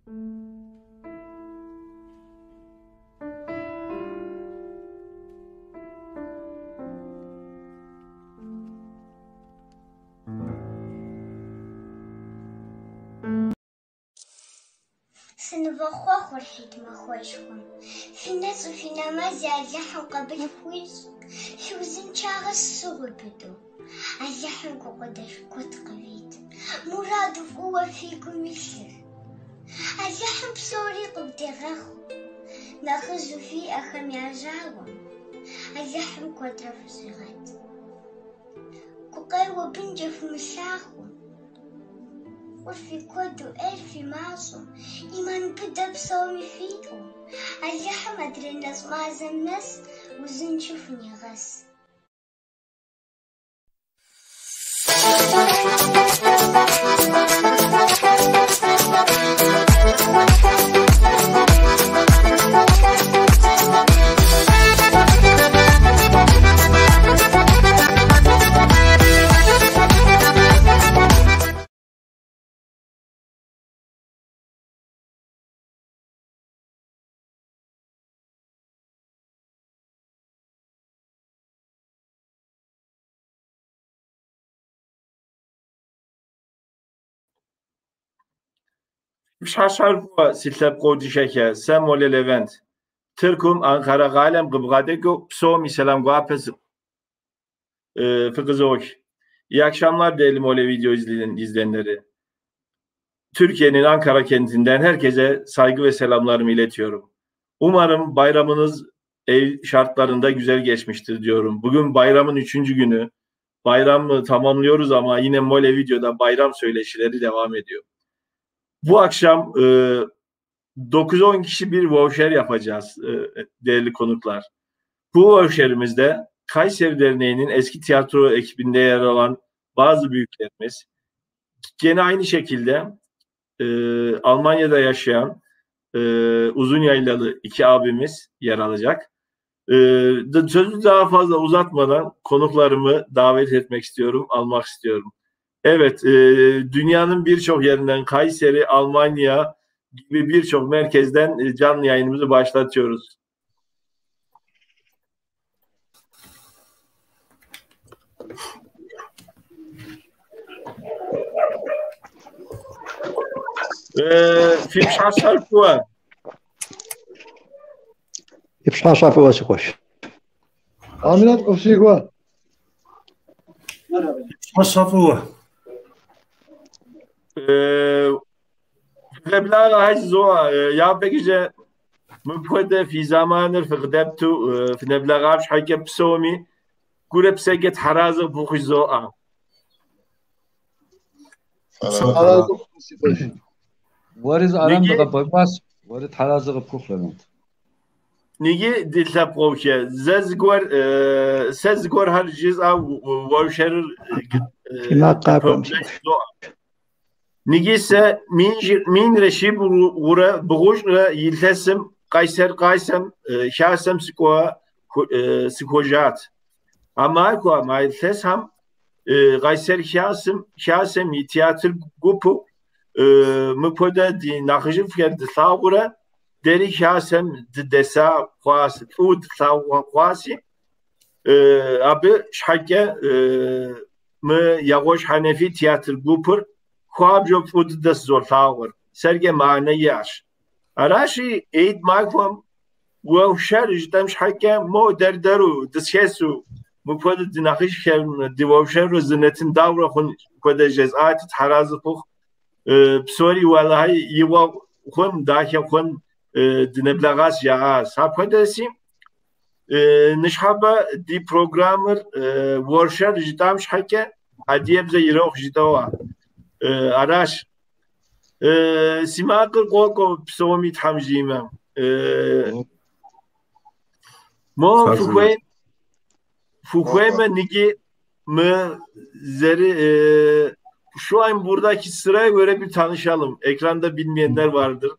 Сынывохъуэхъур хьид махуэшхуэм. Фи нэщӏи фи нэмэзи Алыхьым къабыл фхуищӏ. Фи узыншагъэ щыгъуи быдэу. Алыхьым гукъыдэж куэд къывит. Мураду фӏыуэ фи гум илъыр. Алыхьым псори къывдегъэхъу. Нэхъыжьу фиӏэхэм я жьауэм. Алыхьым куэдрэ фыщӏигъэт. Гукъеуэ бынкӏэ фымылъагъуу. Фӏыр фи куэду, ӏейр фи мащӏэу, ӏиман быдэ псоми фиӏэу, Алыхьым адрей нэщӏ мазэм нэс узыншэу фынигъэс. Пщхьэщхьэрыӏуэ си лъэпкъыу дыщэхэ, сэ Молэ Левент. Тыркум, Анкара къалэм къыбгъэдэкӏыу псоми сэлам гуапэ фыкъызох. İyi akşamlar değerli Mole video izleyenleri. Türkiye'nin Ankara kentinden herkese saygı ve selamlarımı iletiyorum. Umarım bayramınız ev şartlarında güzel geçmiştir diyorum. Bugün bayramın 3. günü. Bayramı tamamlıyoruz ama yine Mole Video'da bayram söyleşileri devam ediyor. Bu akşam 9-10 kişi bir voucher yapacağız değerli konuklar. Bu voucherimizde Kayseri Derneği'nin eski tiyatro ekibinde yer alan bazı büyüklerimiz, gene aynı şekilde Almanya'da yaşayan uzun yaylalı iki abimiz yer alacak. Sözü daha fazla uzatmadan konuklarımı davet etmek istiyorum, almak istiyorum. Evet, dünyanın birçok yerinden Kayseri, Almanya gibi birçok merkezden canlı yayınımızı başlatıyoruz. Фи пщыхьэщхьэр фӏыуэ. Пщыхьэщхьэр фӏыуэ, си къуэш. Аминат къыфщигуэ. Пщыхьэщхьэ фӏыуэ. Фыкъеблагъэ жызоӏэ, япэкӏэ мыпхуэдэ фи зэманыр фыкъыдэпту фынэблэгъам щхьэкӏэ псоми гурэ псэкӏэ тхьэразэ фыхъу жызоӏэ. Тхьэразэ фыхъу, си къуэш. Уэри зы ӏэрэм дыкъэбгъэкӏуащ, уэри тхьэразэ къыпхухъу, Левент. Ниги ди лъэпкъыухэ, зэ зыгуэр сэ зыгуэрхэр жысӏа уэршэрыр Фи макъ къакӏуэм, си къуэш. Ниги сэ 1173 илъэсым Къайсэр къайсэм хасэм сыкӏуэ сыхуэжат. А махуэм, а илъэсхэм Къайсэр хасэм и театр гупу мыпхуэдэ ди нэхъыжьыфӏхэр дылъагъурэ дэри хасэм дыдэса хъуащ, фӏыуэ дылъагъу хъуащи, абы щхьэкӏэ мы Ягъуэш Хьэнэфи театр гупыр хуабжьу фӏыуэ дыдэ сызолъагъур, сэркӏэ мыхьэнэ иӏэщ. Аращи, Ид махуэм уэршэр жытӏэм щхьэкӏэ мо дэр-дэру дысхэсу, мыпхуэдэ ди нэхъыжьхэм ди уэршэру зы нэтын дауэрэ хъун хуэдэ жесӏати, тхьэразэ фыхъу. Псори уэлэхьи игъуэ хъун, дахэ хъун дынэблэгъащ жаӏащ. Апхуэдэси ныщхьэбэ ди программэр уэршэр жытӏам щхьэкӏэ адыгэбзэ ирохъу жытӏэуэ аращ. Си макъыр къокӏуэ псоми Тхьэм жиӏэмэ. Мо фыхуеймэ ниги мы зэры şu an buradaki sıraya göre bir tanışalım. Ekranda bilmeyenler vardır.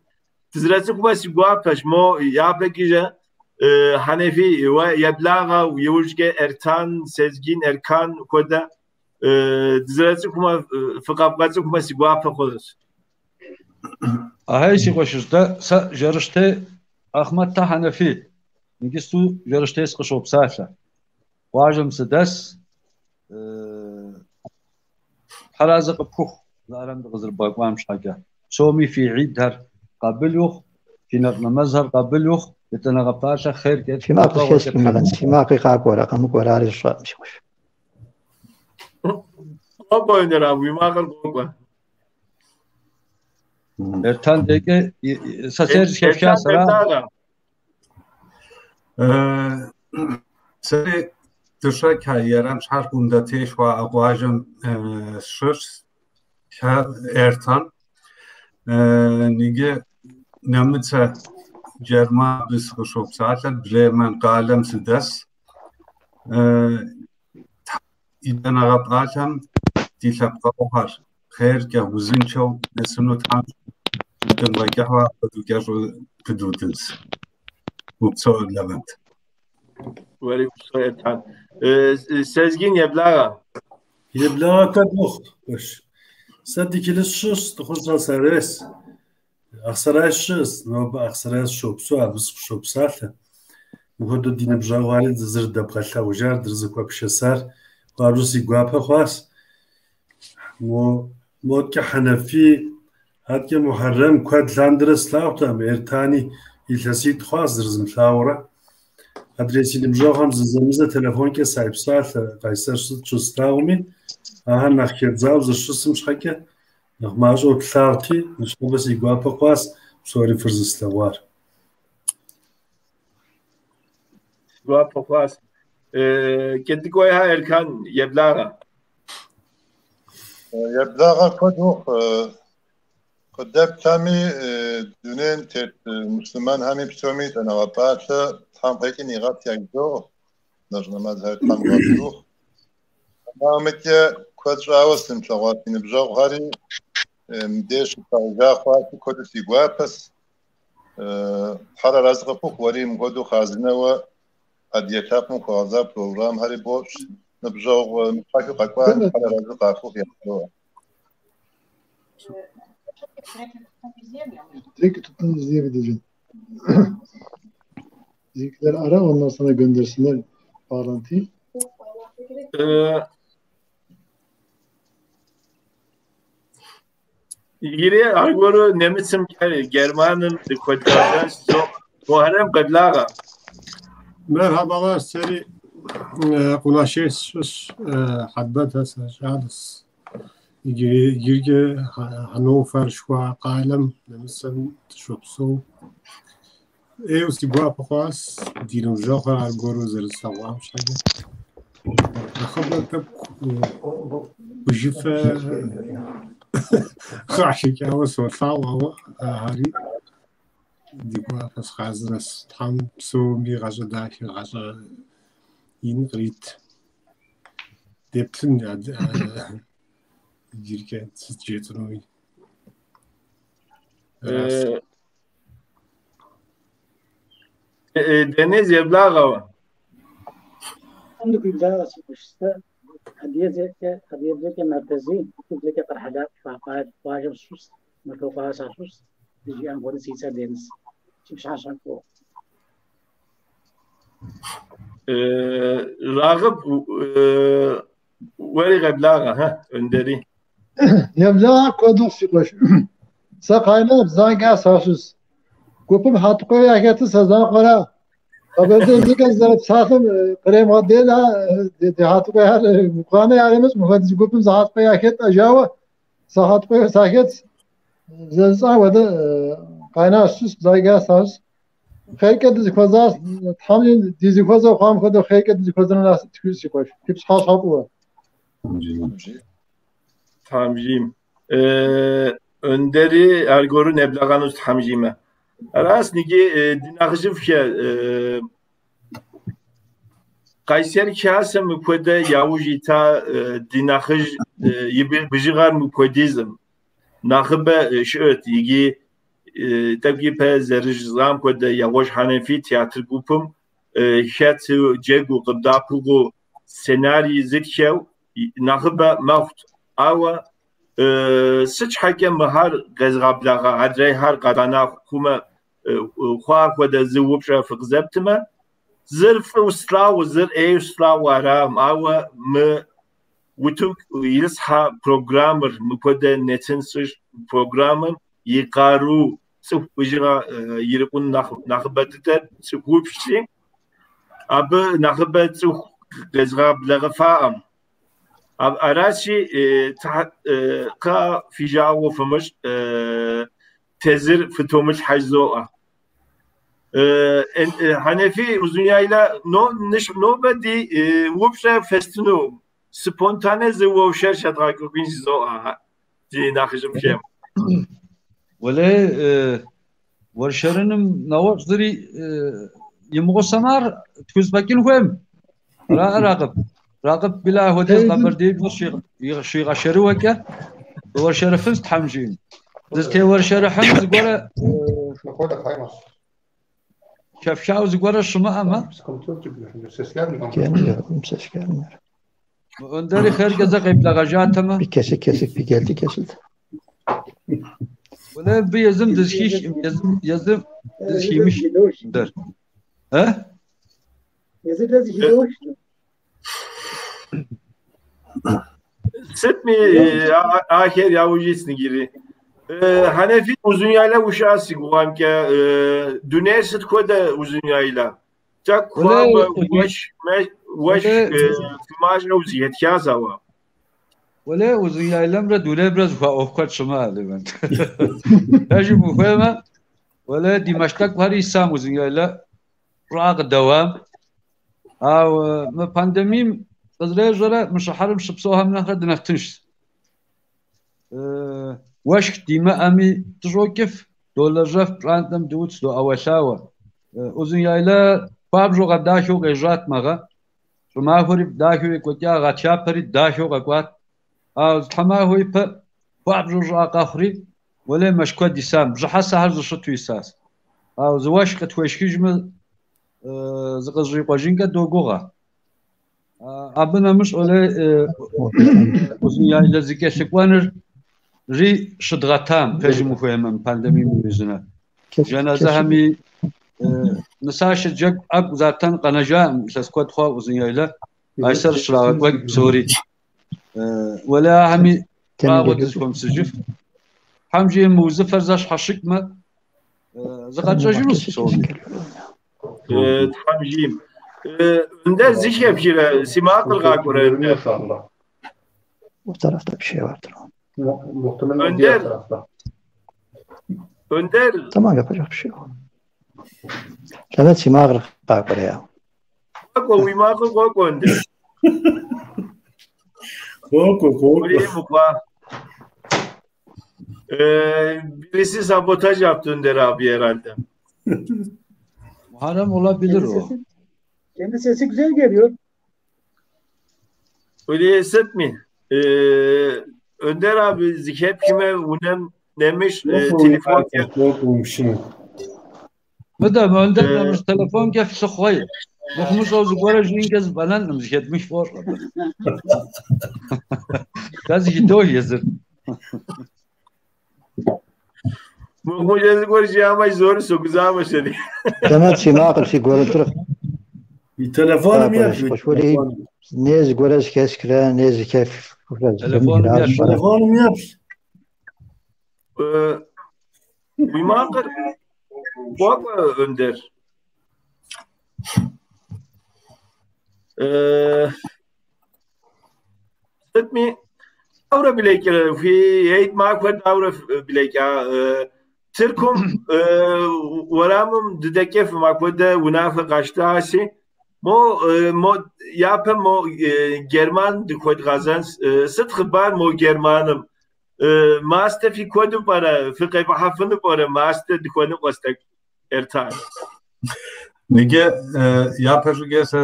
Тызэрыцӏыхумэ си гуапэщ, мо япэкӏэ Хьэнэфи уэ еблагъэ, иужькӏэ Эртан, Сезгин, Эркан хуэдэ дызэрыцӏыхумэ фыкъэбгъэцӏыхумэ си гуапэ хъунущ. Ахей си къуэшыжь, дэ сэ Жэрыщтей Ахъмэт Хьэнэфи, иджысту Жэрыщтей сыкъыщопсалъэ. Къуажэм сыдэс, Тхьэразэ къыпхухъу, зы ӏэрэм дыкъызэрыбгъэкӏуам щхьэкӏэ. Псоми фи гьидхэр къабыл ухъу, фи нэщӏ нэмэзхэр къабыл ухъу, етӏанэгъэ пӏалъэ хъеркӏэ Фи макъ гуфӏэгъуэкӏэ зэхэсхым, Левент, си макъи къакӏуэрэ къэмыкӏуэрэ ари сщӏэкъым, си къуэш. Къокӏуэ, Önder abi, уи макъыр къокӏуэ. Эртан декӏэ сэ сер зэхэфха Эртан сэра? къеблагъэ. Сэри Дыщэкӏхэ Ерам щхьэр Къумдэтей жыхуаӏэ къуажэм сщыщщ, Эртан. Иджы нэмыцэ Джэрман абы сыкъыщопсалъэр, Бремен къалэм сыдэс. Етӏанэгъэ пӏалъэм ди лъэпкъэгъухэр хъеркӏэ, узыншэу нэсыну Тхьэм дымыгъэкӏыхьу апхуэдэу кӏэщӏу пыдудынс. Упсэу, Левент. Уэри упсэу, Эртан. Сезгин еблагъэ. Еблагъэ куэд ухъу, къуэш. Сэ Дикилис сщыщ, Тӏыхъужьхэ сарейс. Акъсырай сщыщ, нобэ Акъсырай сыщопсэу, абы сыкъыщопсалъэ. Мыпхуэдэу ди ныбжьэгъухэри дызэрыдэбгъэлъагъужар, дызэрызэхуэпшэсар хуабжьу си гуапэ хъуащ. Моткӏэ Хьэнэфи, аткӏэ Мухьэррэм куэд лъандэрэ слъагъутэкъым, Эртани илъэситӏ хъуащ зэрызмылъагъурэ. Адрей си ныбжьэгъухэм зэзэмызэ телефонкӏэ сайпсалъэ, Къайсэр сыт щыслъагъуми, ахэр нэхъ хэдзауэ зэрыщысым щхьэкӏэ нэхъ мащӏэу тлъагъути, ныщхьэбэ си гуапэ хъуащ псори фырзыслъэгъуар. Гуапэ хъуащ. Кӏэтӏыкӏуейхэ Эркан еблагъэ. Еблагъэ куэд ухъу. Къыдэплъхэми, дунейм тет муслъымэнхэми псоми етӏанэгъэ пӏалъэ Тхьэм къекӏи нигъэс яжызоӏэ, нэщӏ нэмэзхэр Тхьэм къабыл ухъу. Тэмамыкӏэ куэд щӏауэ сымылъэгъуа си ныбжьэгъухэри мыбдеж щытлъагъужа хъуати, куэду си гуапэс. Тхьэр арэзы къыпхухъу, уэри мыпхуэдэу хъарзынэуэ адыгэ лъэпкъым хуэгъэза программхэри бощӏ. Ныбжьэгъу мыщхьэхыу къэкӏуахэм Тхьэр арэзы къахухъу яжызоӏэ. Direkt YouTube'dan izleyebileceğim. Bizimkileri ara ondan sonra göndersinler bağlantıyı. Иджыри аргуэру нэмыцэмкӏэ Германым куэд къэзащ. Мухьэррэм къеблагъэ. Merhabalar, сэри Къунашей сщыщ, Хьэдбэтэ сыщӏалэс. Иджырикӏэ Ханнофер жыхуаӏэ къалэм нэмыцэм дыщопсэу. Ӏейуэ си гуапэ хъуащ ди ныбжьэгъухэр аргуэру зэрыслъэгъуам щхьэкӏэ. Нэхъыбэ тӏэкӏу хужьыфэ къахэкӏауэ солъагъу, ауэ ахэри ди гуапэщ, хъарзынэщ. Тхьэм псоми гъащӏэ дахэ, гъащӏэ ин кърит. Деплъын иджырикӏэ сыт жетӏынуми. Deniz еблагъэ. Дыхуиблагъэ си къуэш. Сэ адыгэбзэкӏэ Мэртэзей, тыркубзэкӏэ Къэрхьэлакъ къуажэм сщыщ, Мэртокъуагъэ сащыщ, жиӏам хуэдэ си цӏэр Дениз. Си пщыхьэщхьэ фӏыуэ. Рагъып уэри къеблагъэ, хэ, Önderi. Еблагъэ куэд ухъу, си къуэш. Сэ къайна бзаджа сащыщ. Гупым Хьэтыкъуей яхэтыр сэ закъуэра. Къэбэрдейбзэкӏэ зэрыпсалъэм къремыгъэдела ди Хьэтыкъуейхэр гукъанэ яремыщӏ, мыпхуэдиз гупым зы Хьэтыкъуей яхэт ӏэжауэ, сэ Хьэтыкъуей сахэтс. Зэрыжысӏа хуэдэ къайна сщыщ, бзаджа сащыщ. Хъеркӏэ дызыхуэзащ, Тхьэм ди зыхуэзэу хъуам хуэдэу хъеркӏэ дызыхуэзэну насып тхуищӏ, си къуэш. Фи пщыхьэщхьэ фӏыуэ. Тхьэм жиӏэм. Önderi аргуэру неблэгъэнущ Тхьэм жиӏэмэ. Аращ иджы ди нэхъыжьыфӏхэ Къайсэр Хасэм мыпхуэдэ яужь ита ди нэхъыжь и бжыгъэр мыпхуэдизым. Нэхъыбэ щыӏэт иджы тӏэкӏу ипэ зэрыжысӏам хуэдэ Егъуэш Хьэнэфи театр гупым хэту джэгуу къыбдапыгъуу сценарий зытхэу нэхъыбэ мэхъут. Ауэ Сыт щхьэкӏэ мыхэр къезгъэблэгъа, адрейхэр къэдгъэна хъумэ, хъуа хуэдэ зы упщӏэ фыкъызэптымэ, зыр фӏыуэ слъагъу, зыр ӏейуэ слъагъуу аракъым, ауэ мы утыку ислъхьэ программэр, мыпхуэдэ нэтын сщӏыщ программэм и къару цӏыху бжыгъэ ирикъун нэхъыбэ дыдэр цӏыхупщӏщи, абы нэхъыбэ цӏыху къезгъэблэгъэфакъым. Аращи, кхъыӏэ фи жагъуэ фымыщӏ, тезыр фытомылъхьэ жызоӏэ. Хьэнэфи Узуняйла нобэ ди упщӏэ фестыну спонтане зы уэршэр щедгъэкӏуэкӏын жызоӏэ ди нэхъыжьыфӏхэм. Уэлей, уэршэрыным нэгъуэщӏ зыри имыгъусэмэ ар тхузэфӏэкӏын хуейм. Ара Ракъып? Ракъып била хуэдиз къэбэрдеибзэр щигъэшэрыуэкӏэ уэршэрыфынщ Тхьэм жиӏэм. Дызытеуэршэрыхьыну зыгуэрэ хэфшауэ зыгуэрэ щымыӏэмэ, Gelmiyor, ses gelmiyor. Önder'i herkese къеблэгъэжатэмэ. Bir kesik kesik bir geldi kesildi. Уэлей, бы езым дызыхиш, езым езым дызыхимыш Önder. He? Езыр дэ зыхидош. Сытми ахэр яужь итщ иджыри. Хьэнэфи Узуняйла ущыӏэ си гугъэмкӏэ, дунейр сыт хуэдэ Узуняйла? Тӏэкӏу хуабэ, уэшх, фымащӏэу зэхэтхащ ауэ. Уэлей, Узуняйлэмрэ дунеймрэ зыхуаӏуэху куэд щымыӏэ, Левент. Пэжым ухуеймэ, уэлей, ди мэш тӏэкӏухэри исам Узуняйлэ щӏыӏэ къыдэуам. Ауэ мы пандемием къызэрежьэрэ мы щыхьэрым щыпсэухэм нэхърэ дынэхъ тыншщ. Уэшх димыӏэми дыщӏокӏыф, долэжьэф, пщӏантӏэм дыӏутщ, доӏэуэлъауэ. Узуняйлэ хуабжьу гъэдахэу къежьат мэгъэ. Щӏымахуэри дахэу екӏуэкӏа, гъатхапэри дахэу къэкӏуат. Ауэ зы тхьэмахуэ ипэ хуабжьу щӏыӏэ къэхъури, уэлей мэш куэд исам, бжьыхьэсэхэр зыщыту исащ. Ауэ зы уэшх къытхуешхыжмэ, зыкъызэщӏикъуэжынкӏэ догугъэ. Абы нэмыщӏ уэлей Узуняйлэ зыкӏэлъыкӏуэныр ри щыдгъэтам, пэжым ухуеймэ, мы пандемием иужьынэ. Жэназыхэми нысашэ джэгу ӏэгу затэн къэнэжакъым, илъэс куэд хъуа Узуняйлэ, Айсэр щрагъэкӏуэкӏ псори. Уэлей ахэми щӏагъуэ дызыхуэмысыжыф. Тхьэм жиӏэм мы узыфэр зэ щхьэщыкӏмэ, зыкъэтщӏэжынущ псоми. Тхьэм жиӏэм. Önder зыхэпхрэ, си макъыр къакӏуэрэ Önder? O tarafta bir şey vardır. Muhtemelen o diğer Önder, tarafta. Önder Tamam yapacak bir şey yok. Levent си макъыр къакӏуэрэ я. къакӏуэ, уи макъыр къокӏуэ Önder. Къокӏуэ, къокӏуэ. Oraya mı Birisi sabotaj yaptı Önder abi herhalde. Muharrem olabilir Kendi o. sesi, kendi sesi güzel geliyor. Öyle hissetmeyin. Önder abi zihep kime unem demiş Къокӏуэ уи telefon макъыр, къокӏуэ умышынэ. Мыдэ, мы Önder нэмыщӏ телефон лъыхъуей. Мыхъумыщӏэу зыгуэрэ жиӏэнкӏэ зыфӏэнэнкъым, зыхэдмых фӏощӏ абы. Дэ зыхыдох езыр. Muhmuca zigor jiyama zor sokuzama seni. Levent си макъыр си гуэрытыр И телефоным къакӏуэрэ еплъ, си уи къуэш. Уэлей, телефоным. не зыгуэрэ зыхэсхрэ, не зыхэфхрэ, Телефоным зыхэмыхрэ еплъ. сщӏэрэ. Телефоным еплъ. Уи макъыр къокӏуэ Önder. Сытми дауэрэ блэкӏрэ фи Ейд махуэр дауэрэ блэкӏа? Тыркум уэрамым дыдэкӏыфым апхуэдэ унафэ къащтащи, мо мо япэм мо Герман дыхуэдгъэзэнщ. Сыт хъыбар мо Германым? Мастэ фи куэду пӏэрэ? Фыкъевгъэхьэфыну пӏэрэ? Мастэ дыхуэныкъуэщ тӏэкӏу Эртан. Ныджы япэщӏыкӏэ сэ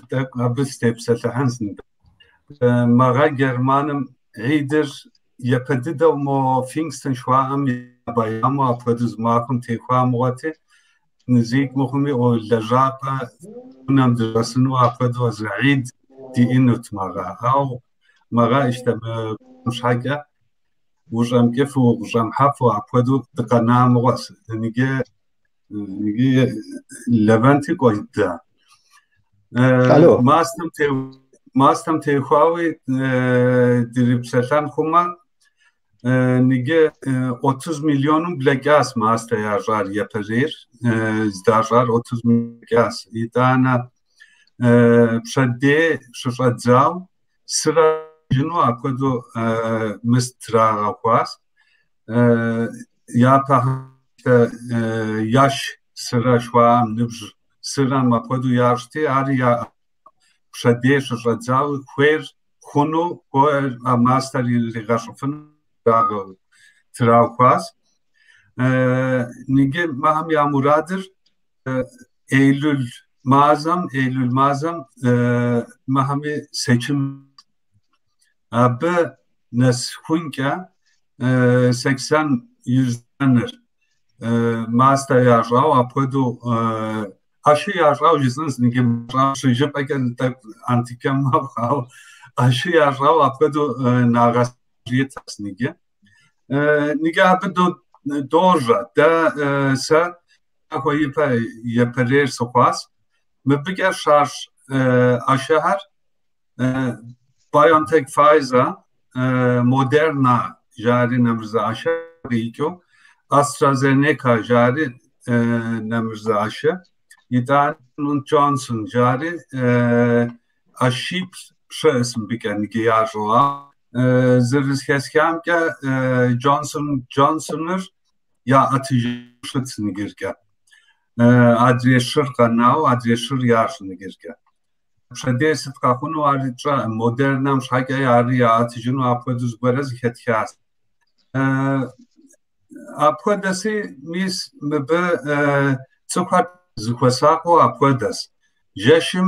тӏэкӏу абы сытепсэлъыхьынщ. Мэгъэ Германым Гьидыр япэ дыдэу мо Pfingsten жыхуаӏэм я байраму апхуэдэу зы махуэм техуа мыгъуэти, зикӏ мыхъуми о лэжьапӏэ унэм дыщӏэсыну апхуэдэу зы гьид диӏэнут мэгъэ. Ауэ мэгъэ ищтэ мы щхьэкӏэ ущӏэмыкӏыфу, укъыщӏэмыхьэфу апхуэдэу дыкъэна мыгъуэс. Иджы Левенти кӏуэда. Алло. Мастэм теухуауи дрипсэлъэн хъумэ, иджы 30 миллионым блэкӏащ мастэ ящӏар япэрейр, здащӏар 30 блэкӏащ. Итӏанэ пщэдей щыщӏэдзау сырэ жыну апхуэдэу мыст трагъэхуащ. Япэ яш сырэ жыхуаӏэм ныбжь сырэм апхуэдэу ящӏти, ар я пщэдей щыщӏэдзау хуейр хъуну, хуейр а мастэр иригъэщӏыфыну траухуащ. Иджы мыхэм я мурадыр Эйлюль мазэм мыхэми seçim абы нэсхункӏэ 80 yüzdenыр мастэ ящӏау апхуэдэу ӏэшы ящӏау жысӏэнщ, иджы щыжыпӏэкӏэ тӏэкӏу антикэ мэхъу, ауэ ӏэшы ящӏау апхуэдэу нагъэс иджы. Иджы абы дожьэ. Дэ сэ махуэ ипэ япэрейр сыхъуащ. Мыбыкӏэ щащӏ ӏэшэхэр BioNTech Pfizer, Moderna жари нэмыщӏ зы ӏэшэ къикӏыу, AstraZeneca жари нэмыщӏ зы ӏэшэ, итӏанэ Johnson жари ӏэшиплӏ щыӏэщ мыбыкӏэ иджы ящӏу. Зэрызэхэсхамкӏэ Johnsonыр яӏэтыжу щытщ иджыркӏэ. Адрей щыр къэнауэ, адрей щыр ящӏ иджыркӏэ. Пщэдей сыт къэхъуну ар тщӏэкъым. Модернэм щхьэкӏэ ари яӏэтыжыну апхуэдэу зыгуэрэ зэхэтхащ. Апхуэдэси мис мыбы цӏыхухэр зыхуэсакъыу апхуэдэщ. Жэщым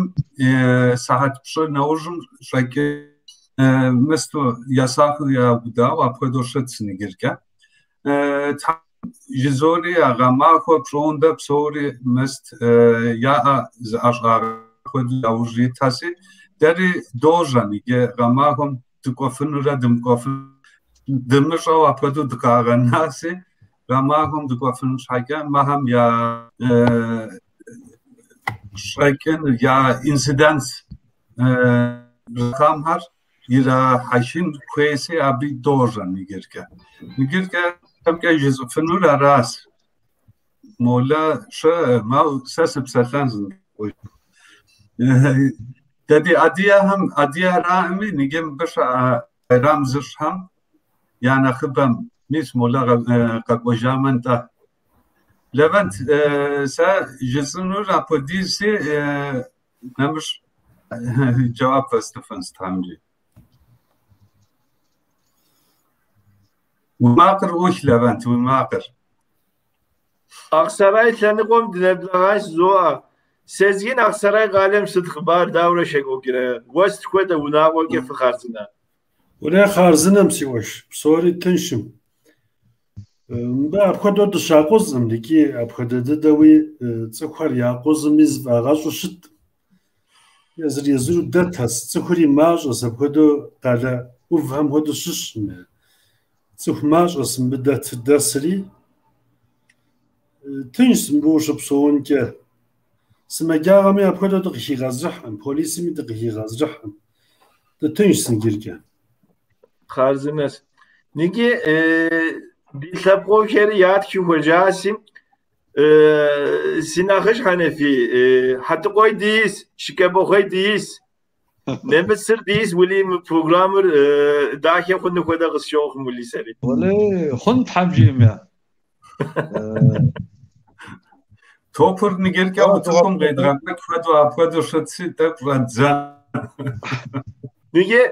сыхьэт 2 нэужьым щӏэкӏ мысту ясакъыу яубыдауэ апхуэдэу щытщ иджыркӏэ. Жызори а гъэмахуэ пщӏондэ псори мыст яӏэ зыӏэщӏагъэ апхуэдэу яужь итаси, дэри дожьэн иджы гъэмахуэм дыкӏуэфынурэ дымыкӏуэфыну дымыщӏэу апхуэдэу дыкъагъэнаси, гъэмахуэм дыкӏуэфыным щхьэкӏэ мыхэм я щӏэкӏын, я инциденс ракъамхэр ирахьэхын хуейси, абы дожьэн иджыркӏэ. Иджыркӏэ хэмкӏэ жысӏэфынур аращ. Молэ щыӏэ, мэу сэ сыпсэлъэнщ. Дэ ди адыгэхэм адыгэраӏыми, иджы мыбы щыӏэ байрам зыщӏхэм я нэхъыбэм мис Молэ къэкӏуэжамэ нтӏэ. Левент, сэ жысӏэнур апхуэдизси нэмыщӏ жэуап фэстыфынщ Тхьэм жи. Уи макъыр ӏух, Левент, уи макъыр. Акъсарай лъэныкъуэм дынэблэгъащ жызоӏэ. Сезгин Акъсарай къалэм сыт хъыбар дауэрэ щекӏуэкӏрэ? Уэ сыт хуэдэ унагъуэкӏэ фыхъарзынэ? Уэлей хъарзынэм, си къуэш, псори тыншым. Мыбы апхуэдэу дыщакъузым, икӏи апхуэдэ дыдэуи цӏыхухэр якъузми зыфӏагъэщӏу щыткъым. Езыр-езыру дэтэс, цӏыхури мащӏэс, апхуэдэу къалэ ӏувхэм хуэдэу щыщкъым. Цӏыху мащӏэс мыбы дэсри. Тыншщ мыбы ущыпсэункӏэ. Сымаджагъэми апхуэдэу дыкъыхигъэзыхькъым, полисми дыкъыхигъэзыхькъым. Дытыншщ иджыркӏэ. Хъарзынэщ. Иджы ди лъэпкъыхэри ятхыу хуежьащи, си нэхъыжь Хьэнэфи, Хьэтыкъуей дис, Шыкӏэбахъуей дис, нэмыцыр дис, уэли мы программэр дахэ хъуну хуэдэ къысщохъум уэли сэри. Уэли хъун Тхьэм жиӏэм я. Топыр иджыркӏэ утыкум къедгъэкӏуэкӏ хуэдэу апхуэдэу щытси, тӏэкӏу щӏэддзэн. Иджы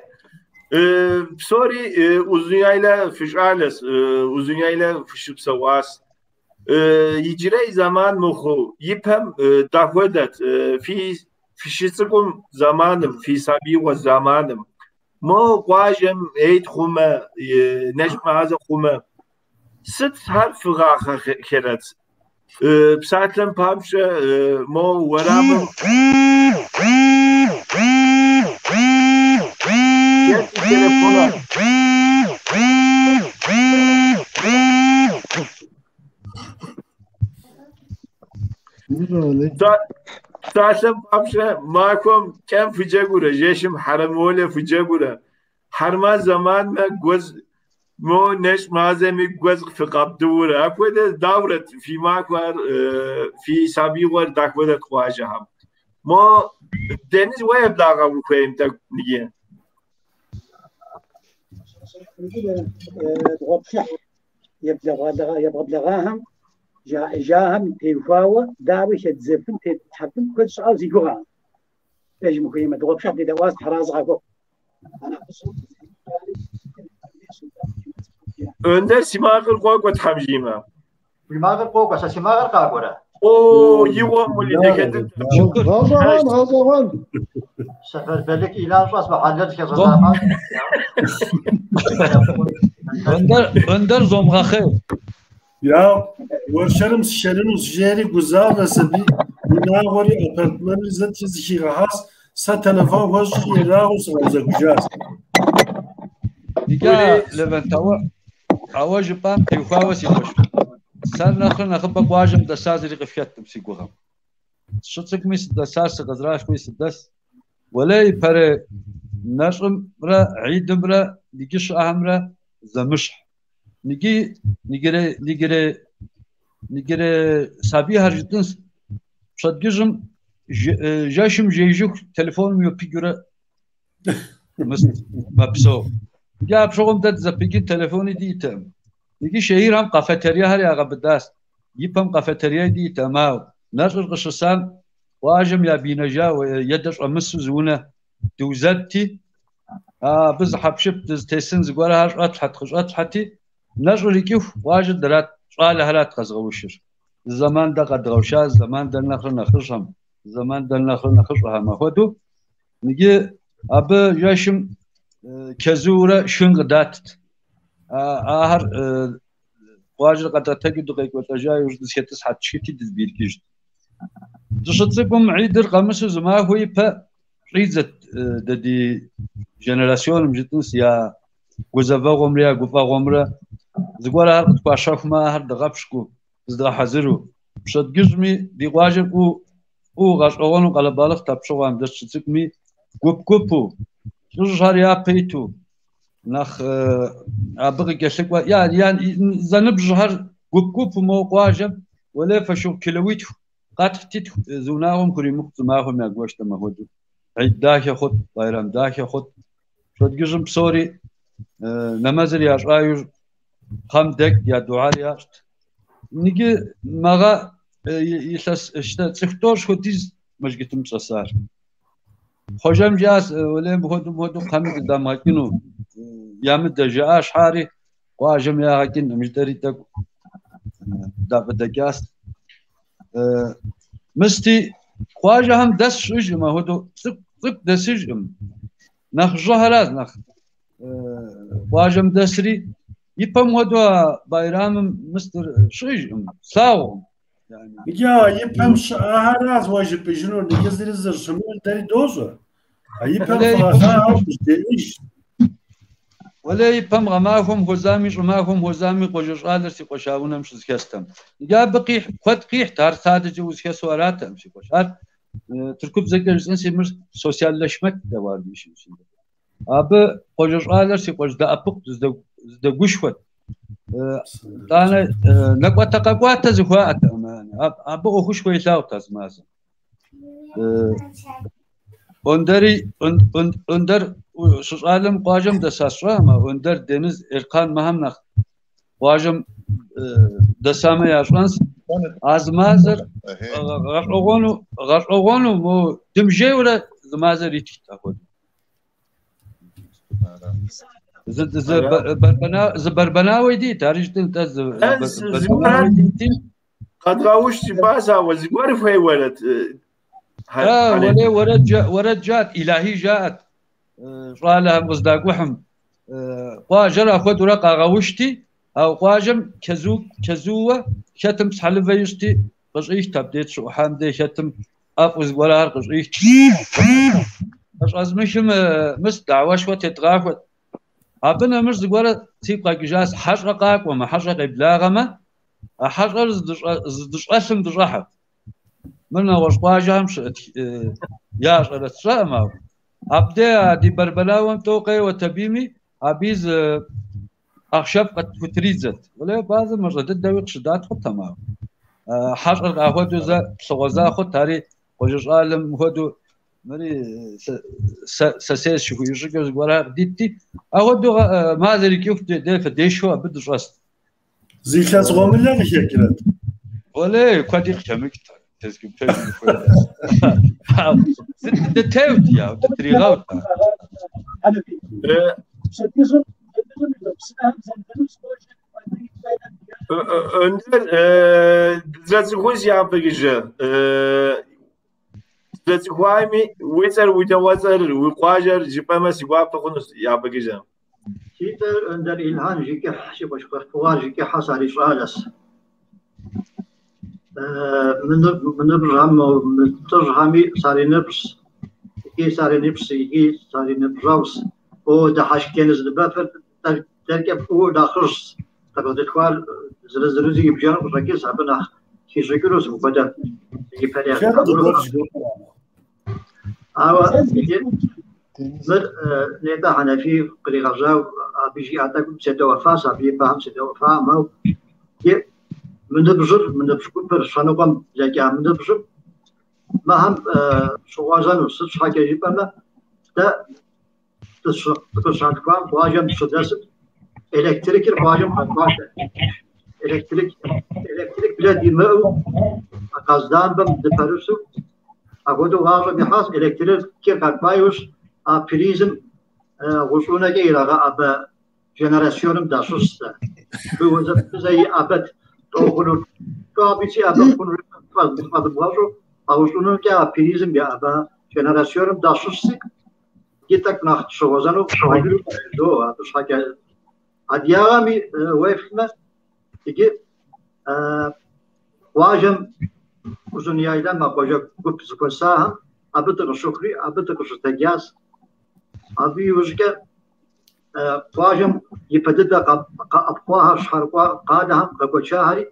псори Узуняйлэ фыщӏалэщ, Узуняйлэ фыщыпсэуащ. Иджырей зэман мыхъуу, ипэм дахуэдэт, фыщыцӏыкӏум зэманым, фи сабиигъуэ зэманым. Мо къуажэм Ейт хъумэ, нэщӏ мазэ хъумэ, сытхэр фыгъахъэхэрэт? Псалъэм папщӏэ, мо уэрамым телефона. Псалъэм папщӏэ, махуэм кӏэм фыджэгурэ, жэщым хьэрэмыуэлэ фыджэгурэ, хьэрма зэманмэ гуэдз мо нэщӏ мазэми гуэдз фыкъэбдыурэ. Апхуэдэ даурэт фи махуэр, фи сабийгъуэр дахуэдэт къуажэхэм. Мо Дениз уэ еблагъэ ухуейм тӏэкӏу ныджы. Дыгъуэпшыхь ебгъэблэгъахэм жаӏэжахэм теухуауэ дауи хэддзэфын, тетлъхьэфын куэд щыӏэу си гугъэкъым. Пэжым ухуеймэ, дыгъуэпшыхь дедэӏуащ, Тхьэразэ къахуэхъу. Önder си макъыр къокӏуэ Тхьэм жиӏэмэ. Уи макъыр къокӏуэ, сэ си макъыр къакӏуэрэ? О, игъуэм ули зэхэтыт. Гъэщӏэгъуэн, гъэщӏэгъуэн. Сэфэрбэлык Илан щӏэс мыхьэллэр зыхэзгъэзахьащ. Önder зомгъэхъей. Я уэршэрым сшэрыну жери гузавэс аби, унагъуэри апартмэнри зэти зыхигъэхьащ, сэ телефон хуэсщӏри ерагъыу сыкъэбзэхыжащ. Иджы Левент, ауэ жыпӏам теухуауэ си къуэш. Сэр нэхърэ нэхъыбэ къуажэм дэса зыри къыфхэткъым си гугъэм. Сыщыцӏыкӏуми сыдэсащ, сыкъызэралъхуи сыдэс. Уэлей ипэрей нэщӏымрэ гьидымрэ иджы щыӏэхэмрэ зэмыщхь. Иджы иджырей сабийхэр жытӏынщ, пщэдджыжьым жэщым жеижыху телефоным йопыджурэ мэпсэу. Иджы апщыгъуэм дэ дызэпыджын телефони диӏэтэкъым. Иджы шэхьирхэм кафетериехэр ягъэбыдащ. Ипэм кафетерие диӏэтэкъым, ауэ нэщӏыр къыщысам къуажэм ябгынэжауэ е дэ щӏэмысу зы унэ дыузэдти, абы зы хьэпшып дызытесын зыгуэрхэр щӏэтлъхьэт, къыщӏэтлъхьэти, нэщӏыр икӏыху къуажэр дэрат, щӏалэхэрат къэзгъэушыр. Зы зэман дэ къэдгъэуша, зы зэман дэ нэхърэ нэхъыжьхэм, зы зэман дэ нэхърэ нэхъыщӏэхэм апхуэдэу. Иджы абы жэщым чэзуурэ шхын къыдатт. Ахэр къуажэр къэдгъэтэджу дыкъекӏуэлӏэжа иужь дызыхэтӏысхьэт, тшхыти дызбиркӏыжт. Дыщыцӏыкӏум гьидыр къэмысу зы махуэ ипэ щӏидзэт дэ ди женерасионым жытӏынс я гузэвэгъуэмрэ я гуфӏэгъуэмрэ. Зыгуэрхэр къытхуащэхумэ, ахэр дыгъэпщкӏуу, зыдгъэхьэзыру. Пщэдджыжьми ди къуажэр фӏыуэ гъэщӏэгъуэну къэлэбалыхът апщыгъуэм дэ дыщыцӏыкӏуми гуп-гупу, лӏыжьхэр япэ иту, нэхъ абы къыкӏэлъыкӏуэ, я зэныбжьхэр гуп-гупу моуэ къуажэм уэлей фошыгъу килоуитху къэтхьти зы унагъуэм хуримыкъу зы махуэм ягуэштэм апхуэдэу. Гьид дахэ хъут, байрам дахэ хъут. Пщэдджыжьым псори нэмэзыр ящӏа иужь кхъэм дэкӏт, я дугьэр ящӏт. Иджы мэгъэ илъэс цӏыху тӏощӏ хуэдиз мэжджытым щӏэсар. Хъуэжэм жиӏащ, уэлей мыхуэдэу мыхуэдэу кхъэми дыдамыгъэкӏыну, ямыдэ жаӏа щхьари къуажэм ягъэкӏынкъым жытӏэри тӏэкӏу дафӏыдэкӏащ. Мысти къуажэхэм дэс щыӏэжкъым апхуэдэу, цӏыкӏу дэсыжкъым. Нэхъ жьыхэращ нэхъ къуажэм дэсри, ипэм хуэдэу а байрамым мыстыр щыӏэжкъым, слъагъукъым. Иджы ипэм щыӏахэращ уэ жыпӏэжынур, иджы зыри зэрыщымыӏэр дэри дощӏэ. А ипэм фӏагъэу къыждеӏэж. Уэлей ипэм гъэмахуэм хуэзами, щӏымахуэм хуэзами, къуажэ щӏалэр си къуэш а унэм щызэхэстэм. Иджы абы къихь, куэд къихьт, ар садэкӏэ узэхэсу аратэкъым си къуэш. Ар тыркубзэкӏэ жысӏэнси мыр социаллэшмэт дэуар дищ. Абы къуажэ щӏалэр си къуэш дэӏэпыкъут, зыдэгушхуэт. Тӏанэ нэкӏуатэ къэкӏуатэ зыхуаӏэтэкъым. Абы ӏуэхушхуэ илъагъут а зы мазэм. Önder щыщӏалэм къуажэм дэса сщӏэкъым, Önder, Дениз, Эркан мыхэм нэхъ къуажэм дэсамэ ящӏэнс. А зы мазэр гъэщӏэгъуэну мо дымжейурэ зы мазэр итхт апхуэдэу. Зы бэрбэнауэ дит, ари жытӏэн-тӏэ зы бэрбэнауэ дити. Къэдгъэуш жыпӏащ, ауэ зыгуэр хуей уэрэд. Уэлей уэрэд жаӏэт, илахи жаӏэт, щӏалэхэм къыздакӏухьым. Къуажэр апхуэдэурэ къагъэушти, ауэ къуажэм чэзууэ хэтым псыхьэлывэ ищӏти, къыщӏихт абдей щыӏухьам дей хэтым ӏэфӏу зыгуэрхэр къыщӏихт. Къыщӏэзмыхым мыс дауэшхуэ тедгъахуэт. Абы нэмыщӏ зыгуэрэ сигу къэкӏыжащ, хьэщӏэ къакӏуэмэ, хьэщӏэ къеблагъэмэ, а хьэщӏэр зыдыщӏэлъым дыщӏэхьэт. Мыр нэгъуэщӏ къуажэхэм щыӏэт ящӏэрэ сщӏэӏым ауэ. Абде ди Бэрбэнауэм тӏэу къеуэт абыми, абы зы ахъшэфӏ къытхутридзэт. Уэлей базэ мащӏэ дыдэуи къыщыдат хъутэм ауэ. Хьэщӏэр къахуэдэу зэ лъыгъуэза хъут, ари къуажэ щӏалэм хуэдэу мыри сэсей щыхуиӏэ щӏыкӏэу зыгуэрхэр къыдитти, ахуэдэу мазэр икӏыху дефэ дешхэу абы дыщӏэст. Зы илъэс гъуэмылэ къыхэкӏрэт? Уэлей, куэди къыхэмыкӏт, пэжым ухуеймэ. Дытеут, я, дытригъэут. Önder, дызэрыцӏыхуж япэкӏыжэ. Дызэрыцӏыхуами, уи цӏэр, уи унагъуэцӏэр, уи къуажэр жыпӏэмэ си гуапэ хъунущ япэкӏыжэ. Си цӏэр Önder Илхан Жыкӏыхь, си къуэш Къэхъуар Жыкӏыхьэ сарищӏалэс. Мы ныбжьхэм, мы лӏыжьхэми сариныбжьс, икӏи сариныбжьс, икӏи сариныбжьэгъус. О, дыхьэшх ныбэфыр дэркӏэ фӏыуэ нэхъыжьс. Дыкъыздилъхуар зырыз-зырызу ибжэну къыщӏэкӏынс, абы нэхъ хищӏыкӏынущ мыпхуэдэ ипэрей. Ауэ иджы мыр нетӏэ Хьэнэфий къригъэжьау абы жиӏа тӏэкӏум седэӏуэфащ, абы и пэхэм седэӏуэфакъым, ауэ иджы мы ныбжьыр, мы ныбжь гупыр, щэныкъуэм блэкӏа мы ныбжьым мыхэм щыгъуазэну, сыт щхьэкӏэ жыпӏэмэ, дэ дыкъыщалъхуам къуажэм дыщыдэсым электрикыр къуажэм къэкӏуат. Электрик блэ димыӏэу, газ лампэм дыпэрысу, апхуэдэу гъащӏэм ихьащ, электрикыр къэкӏуа иужь а призым гъущӏунэкӏэ ирагъэӏэбэ генерасионым дащыщщ дэ. Зэ иӏэбэт тӏэу хъунур, тӏэу абы иӏэбэ хъунур фӏэдыбгъэщӏу, а гъущӏунэмкӏэ а призым еӏэбэ генерасионым дащыщси, иджы тӏэкӏу нэхъ щыгъуэзэну жызоӏэ абы щхьэкӏэ. Адыгагъэми уеплъмэ, иджы къуажэм Узун-Яйлэм а къуажэ гуп зэхуэсахэм абы дыкъыщыхъури, абы дыкъыщытэджащ. Абы иужькӏэ къуажэм ипэ дыдэ къэӏэпхъуахэр щхьэрыкӏуа къалэхэм къэгуэчахэри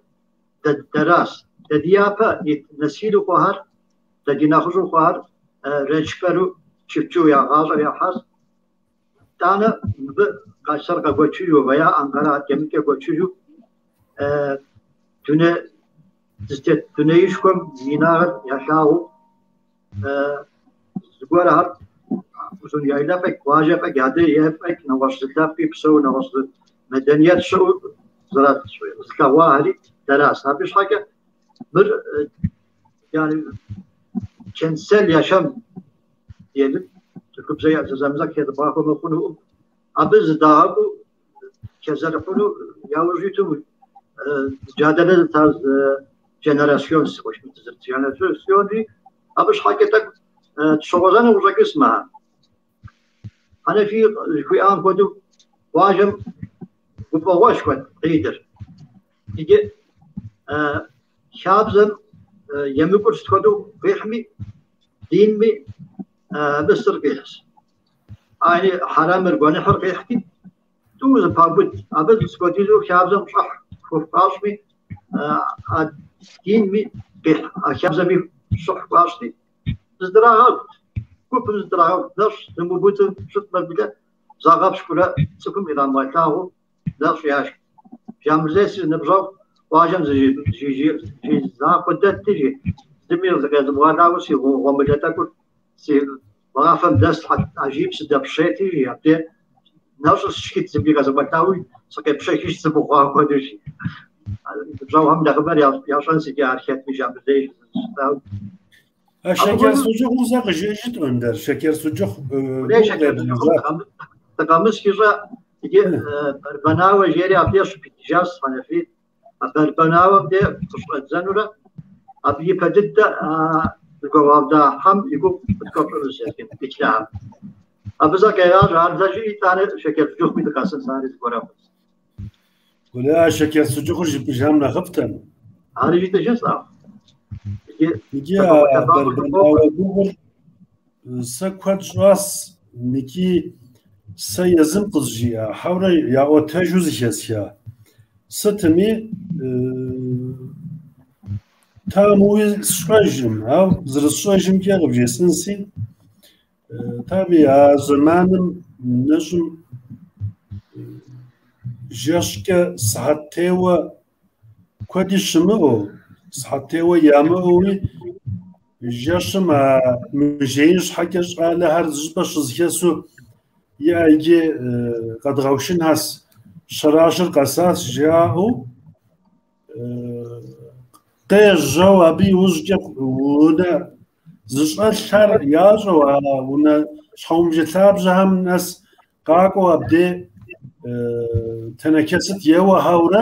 дэращ. Дэ ди япэ ит нэсилу хъуахэр, дэ ди нэхъыжьу хъуахэр ренчбэру чифтчиуэ я гъащӏэр яхьащ. Итӏанэ мыбы Къайсэр къэгуэчыжу, veya Анкара адэкӏэ гуэчыжу дуней дызытет дунеишхуэм и инагъыр ялъагъуу зыгуэрхэр Узун-Яйлэ фӏэкӏ, къуажэ фӏэкӏ, адэ е фӏэкӏ, нэгъуэщӏ зы лъэпкъи псэу, нэгъуэщӏ зы мэдениет щыӏэу зылъэгъуахэри дэращ. Абы щхьэкӏэ мыр yani kentsel yaşam diyelim, Türkçe зэзэмызэ хедбгъахуэ мыхъунукъым. Абы зыдагъэкӏуу хэзэрыхьыну яужь иту mücadele tarz jenerasyon jenerasyonри абы щхьэкӏэ тӏэкӏу тщыгъуэзэну къыщӏэкӏынс мыхэр. Хьэнэфий жыхуиӏам хуэдэу къуажэм гуфӏэгъуэшхуэт гьидыр. Иджы хабзэм емыкӏур сыт хуэдэу къихьми, динми абы сытыр къихьщ. Айни хьэрэмыр, гуэныхьыр къихьти, тӏу зэпабыд. Абы сыт хуэдизу хабзэм щӏыхь хуэфщӏми, а динми къихь, а хабзэми щӏыхь хуащӏти, зыдрагъэкӏут. Гупым зыдрагъэкӏут. Нэщӏ зымыубыду щытмэ блэ загъэпщкӏурэ цӏыхум ирамыгъэлъагъуу нэщӏ яшхт. Жамырзей си ныбжьэгъу къуажэм зы закъуэ дэтти, жи, зыми зыкъезмыгъэлъагъуу си гъуэмылэ тӏэкӏур си бгъафэм дэслъхьэт, а жиӏэм сыдэпщейти, жи, абдей нэщӏыр сшхыт, зыми къэзымыгъэлъагъуу сыкъепщэхыж сымыхъуа хуэдэу, жи. Ныбжьэгъухэм нэхъыбэр ящӏэн иджы ар хэтми Жамырзей жысӏауэ. А шекер суджухъу сэ къыжыӏэжыт, Önder, шекер суджухъу Дыкъэмыс ищӏэ, иджы Бэрбэнауэ жери абдей щыпидыжащ Хьэнэфий. А Бэрбэнауэм де къыщӏэдзэнурэ абы ипэ дыдэ зыгуэгъуэвда хьэм и гугъу къытхуэпщӏынущ Беклахьэм. Абы зэ къегъажьэ, ар зэ жыӏи, итӏанэ шекер суджухъуми дыкъэсынс, ари зыгуэрэ хъунс. Уэлэ, шекер суджухъур жыпӏыжам нэхъыфӏтэм. Ари жытӏыжынс, ау. Иджы а Бэрбэнауэ гугъур сэ куэд щӏас, икӏи сэ езым къызжиӏа, хьэурэ яӏуэтэжу зыхэсха. Сытми Тамуи сщӏэжым, ауэ зэрысщӏэжымкӏэ къыбжесӏэнси, таби а зэманым нэщӏым жэщкӏэ сыхьэт теуэ куэди щымыӏэу, сыхьэт теуэ ямыӏэуи, жэщым а мыжеин щхьэкӏэ щӏалэхэр зыщӏыпӏэ щызэхэсу иӏэ иджы къэдгъэушынхэс, щэращэр къэсащ жаӏэу, къежьэу абы иужькӏэ унэ зыщӏэлъхэр ящӏэу а унэ щхьэгъубжэ лъабжьэхэм нэс къакӏуэу абдей тэнэкэсыт еуэхэурэ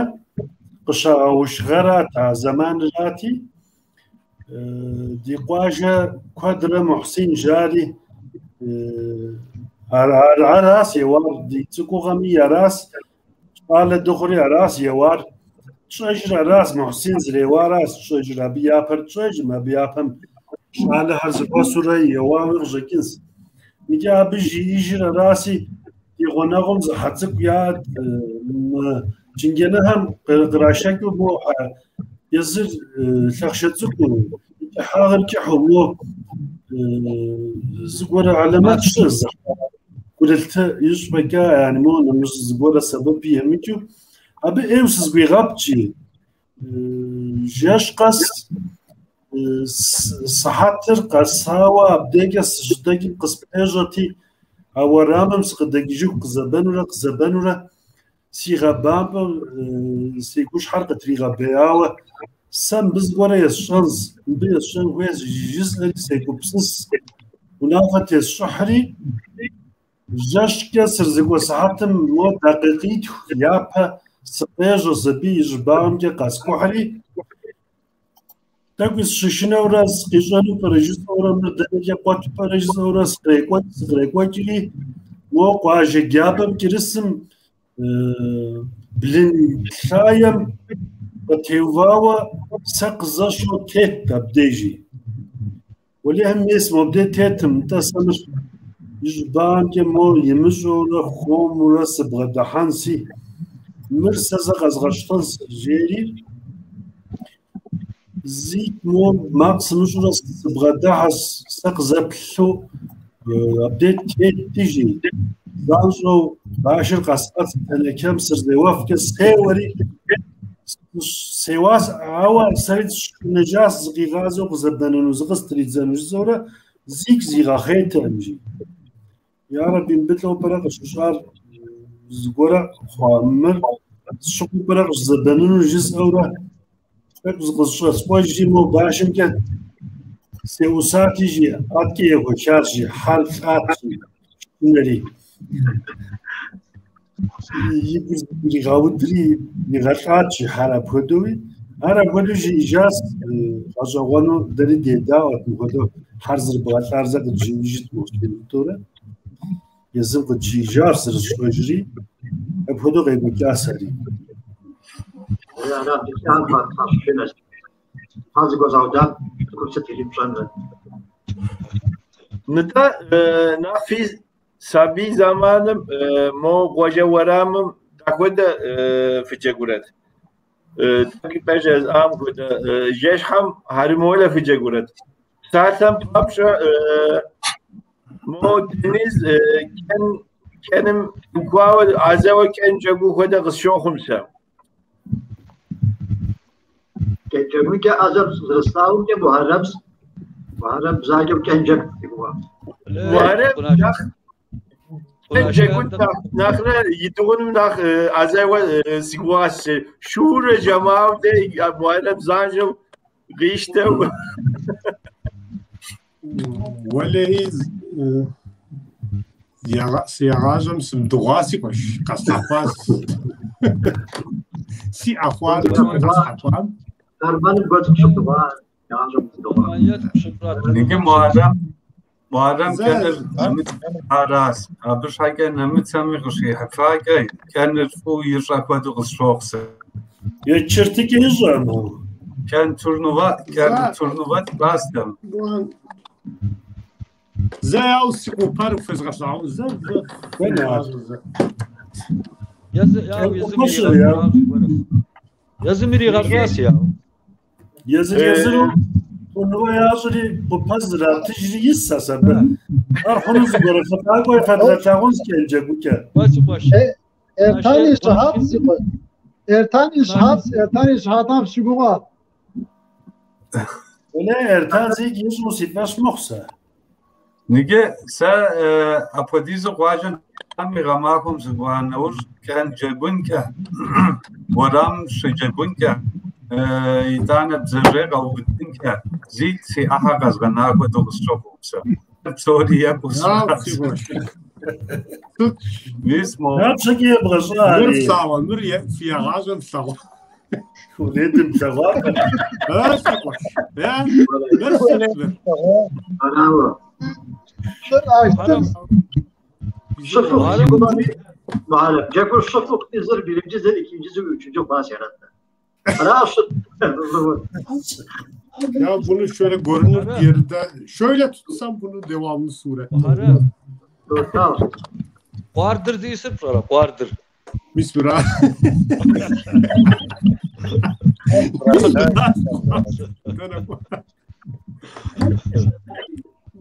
къыщагъэуш гъэрат а зэманырати, ди къуажэ куэдрэ Мухьсин жари арас еуар, ди цӏыкӏугъэми арас, щӏалэ дыхъури арас еуар. Тщӏэжыр арас, Мухьсин зэреуарас тщӏэжыр, абы япэр тщӏэжым, абы япэм щӏалэхэр зэхуэсурэ еуауи къыщӏэкӏынс. Иджы абы жиӏэжыр араси, ди гъунэгъум зы хьэ цӏыкӏу яӏэт, мы чынгенэхэм кърашэкӏыу мо хьэ езыр лъэхъшэ цӏыкӏуу, и кӏыхьагъыр кӏыхьу, мо зыгуэрэ алэмэт щы, зы гурылъты ищӏ фӏэкӏа, яни мо нэмыщӏ зыгуэрэ сэбэпи емыкӏыу. Абы ӏейуэ сызгуигъэпкӏи, жэщ къэс сыхьэтыр къэсауэ абдекӏэ сыщыдэкӏым къыспежьэти, а уэрамым сыкъыдэкӏыжыху къызэбэнурэ къызэбэнурэ сигъэбампӏэу си гущхьэр къытригъэбеяуэ, сэ мыбы зыгуэрэ есщӏэнс, мыбы есщӏэн хуейщ жысӏэри сегупсыс, унафэ тесщӏыхьри, жэщкӏэ сырзыкӏуэ сыхьэтым мо дакъикъитху япэ сыкъежьэщ абы и щӏыбагъымкӏэ къэскӏухьри, тӏэкӏуи сыщышынэурэ сыкъищӏэну пӏэрэ жысӏэурэ, мыр дэнэкӏэ къуэту пӏэрэ жысӏэурэ сыкърекӏуэкӏри, мо къуажэ джабэм кӏэрысым блын лъаем къытеувауэ сэ къызэщэу тетт абдежи. Уэлэхьи, мес мобдей тетым, нтӏэ сэ мыр и щӏыбагъымкӏэ мо имыщӏэурэ хуэмурэ сыбгъэдыхьэнси, мыр сэ зэ къэзгъэщтэнс, жери, зикӏ мо макъ сымыщӏурэ сыбгъэдыхьэщ, сэ къызэплъу абдей тетти, жи, занщӏэу башыр къэсӏэт тэнэкэм сырзеуэфкӏэ сеуэри, сеуащ, ауэ сэри сышынэжащ зыкъигъазэу къызэбэныну, зыкъыстридзэну жысӏэурэ зикӏ зигъэхъейтэкъым, жи. Ярэби, мыбы лӏо пӏэрэ къыщыщӏар зыгуэрэ хъуа, мыр сщыхъуу пӏэрэ къыщызэбэныну жысӏэурэ тӏэкӏу зыкъызыщӏэскъуэжри мо башымкӏэ сеӏусати, жи, аткӏэ ехуэхащ, жи, хьэр лӏат, жи, шынэри. И гур зытригъэудри игъэлӏат, жи, хьэр апхуэдэуи. Ар апхуэдэу жиӏэжащ, гъэщӏэгъуэну дэри дедаӏуэт мыпхуэдэу хьэр зэрыбгъэлӏар зэ къыджиӏэжыт Мухьсин-тӏурэ. Езым къыджиӏэжащ зэрысщӏэжри, апхуэдэу къекӏуэкӏащ ари. Нтӏэ, Нафи, сабий зэманым мо къуажэ уэрамым дахуэдэ фыджэгурэт? Тӏэкӏу ипэ жесӏам хуэдэ жэщхьэм хьэрэмолэ фыджэгурэт? Псалъэм папщӏэ, мо Дениз кӏэным теухуауэ ӏэзэуэ кӏэн джэгу хуэдэ къысщохъум сэ. Джэгункӏэ ӏэзэр зэрыслъагъумкӏэ Мухьэррэмщ. Мухьэррэм бзаджэу кӏэн джэгу си гугъэ. Мухьэррэм нэхъ кӏэн джэгун нэхърэ идыгъуным нэхъ ӏэзэуэ си гугъащ. Шурэ жэмауэ Мухьэррэм занщӏэу къищтэу. Уэлэхьи, си егъащӏэм сымыдыгъуа си къуэш, къэсхьэхуащ. Си ӏэхъуар къэсхьэхуам. Сармэным гуэдз пщыдыгъуа, егъащӏэм сыдыгъуа. Иджы Мухьэррэм кӏэныр нэмыцэм аращ. Абы щхьэкӏэ нэмыцэми къыщихьыфакӏэ кӏэныр фӏыуэ ищӏэ хуэдэу къысщохъу сэ. Ечыртыкӏэ ищӏэм. Кӏэн турнува класстэм. Зэ яу си къупэр фезгъэлъагъун, зэ, зэ. Зэ. Езым иригъэщӏащ яу. Езыр-езыру турнуа ящӏри, купэ зратыжри ис абы. Ар хъуну зыгуэрэ фыкъакӏуэ фэдгъэлъагъунщ кӏэн джэгукӏэ. Эртан и щыхьэт си къуэш. Эртан и щыхьэт, Эртан и щыхьэтам сыщыгугъа. Уэлэ, Эртан зикӏ ищӏу си фӏэщ мыхъу сэ. Ныджы сэ апхуэдизу къуажэм и гъэмахуэм сыкӏуа нэужь кӏэн джэгункӏэ, уэрамым щыджэгункӏэ, итӏанэ бдзэжьей къэубыдынкӏэ зикӏ си ӏыхьэ къэзгъэна хуэдэу къысщохъу сэ. Псори екӏуу сщӏащ. Мис мо. Дапщэкӏэ ебгъэщӏа Мыр ари? флъагъуа, мыр фи егъащӏэм флъэгъуа. Унетым плъэгъуакъым. Э, си къуэш. Э, мыр сыт мыр? Арауэ. Мыр аштыр. Щыфу си гугъэми, Мухьэррэм, джэгур щыфу зыр birinci zel, ikinci zel, üçüncü pas yarattı. Аращ. Ya bunu şöyle görünür bir yerde şöyle tutsam bunu devamlı surette. Muharrem. Tamam. Къуардыр зиӏысыр пщӏэрэ? Къуардыр. Мис мыра.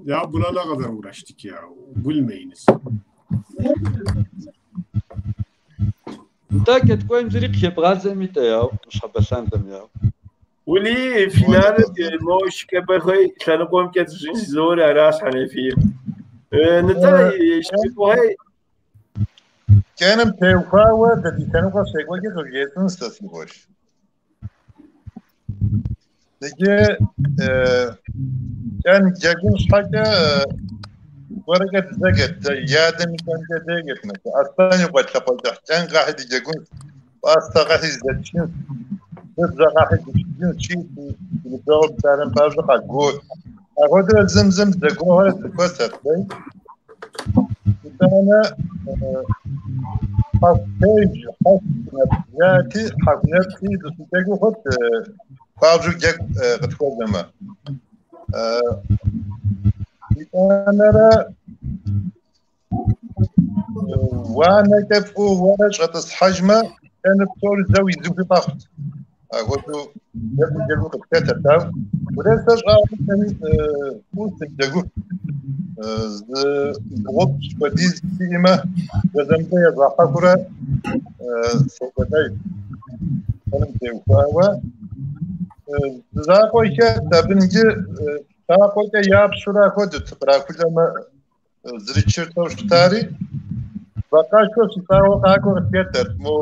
Ya buna ne kadar uğraştık ya. Gülmeyiniz. Нтӏэ, кӏэткӏуейм зыри къыхебгъадзэми-тӏэ, я, ныщхьэбэ лъандэм, я. Ули финал мо шкӏэбэхэй лъэныкъуэмкӏэ зыщӏизори аращ Хьэнэфийм. Нтӏэ, шкӏэбэхэй Кӏэным теухуауэ дэ ди лъэныкъуэ щекӏуэкӏыр къывжесӏэн сэ си къуэш. Иджы кӏэн джэгун щхьэкӏэ зыгуэркӏэ дызэджэт, дэ и адэм и кӏэнкӏэ деджэт мыхэр. Аслъэн и къуэ лъакъуэкӏыхь кӏэн къэхьи дыджэгунщ, пӏастэ къэхьи зэдэтшхынщ, быбзэ къэхьи дышхыжынщ, жи ди ныбжьэгъур псалъэм папщӏэ къагуот. Апхуэдэурэ зым зым зэгугъуэрэ зэхуэсэрт, дэ. Итӏанэ хьэху пэж, хьэху нэпцӏ жаӏэти, хьэху нэпцӏи дыщыджэгуу хъурт, хуабжьу джэгу къытхуэзэмэ. Итӏанэрэ уанэкӏэ фӏыуэ уэрэ щӏэтӏысхьэжмэ, кӏэныр псори зэу изыхуи къэхъут. Апхуэдэу джэгуу джэгуу къытхэтырт. Ауэ урэ сэ щӏагъуэ кӏэн фӏыуэ сыджэгуфт. Зы бгъупщӏ хуэдиз сиӏэмэ, зэзэмызэ езгъэхьэхурэ сокӏуэлӏэж кӏэным теухуауэ. Зы закъуэ хэт абы иджы лъакъуэкӏэ япщурэ апхуэдэт кърахулӏэмэ зричыртэу щытари. Вакъэшхуэ щытӏауэ къакӏуэ къытхэтэрт. Мо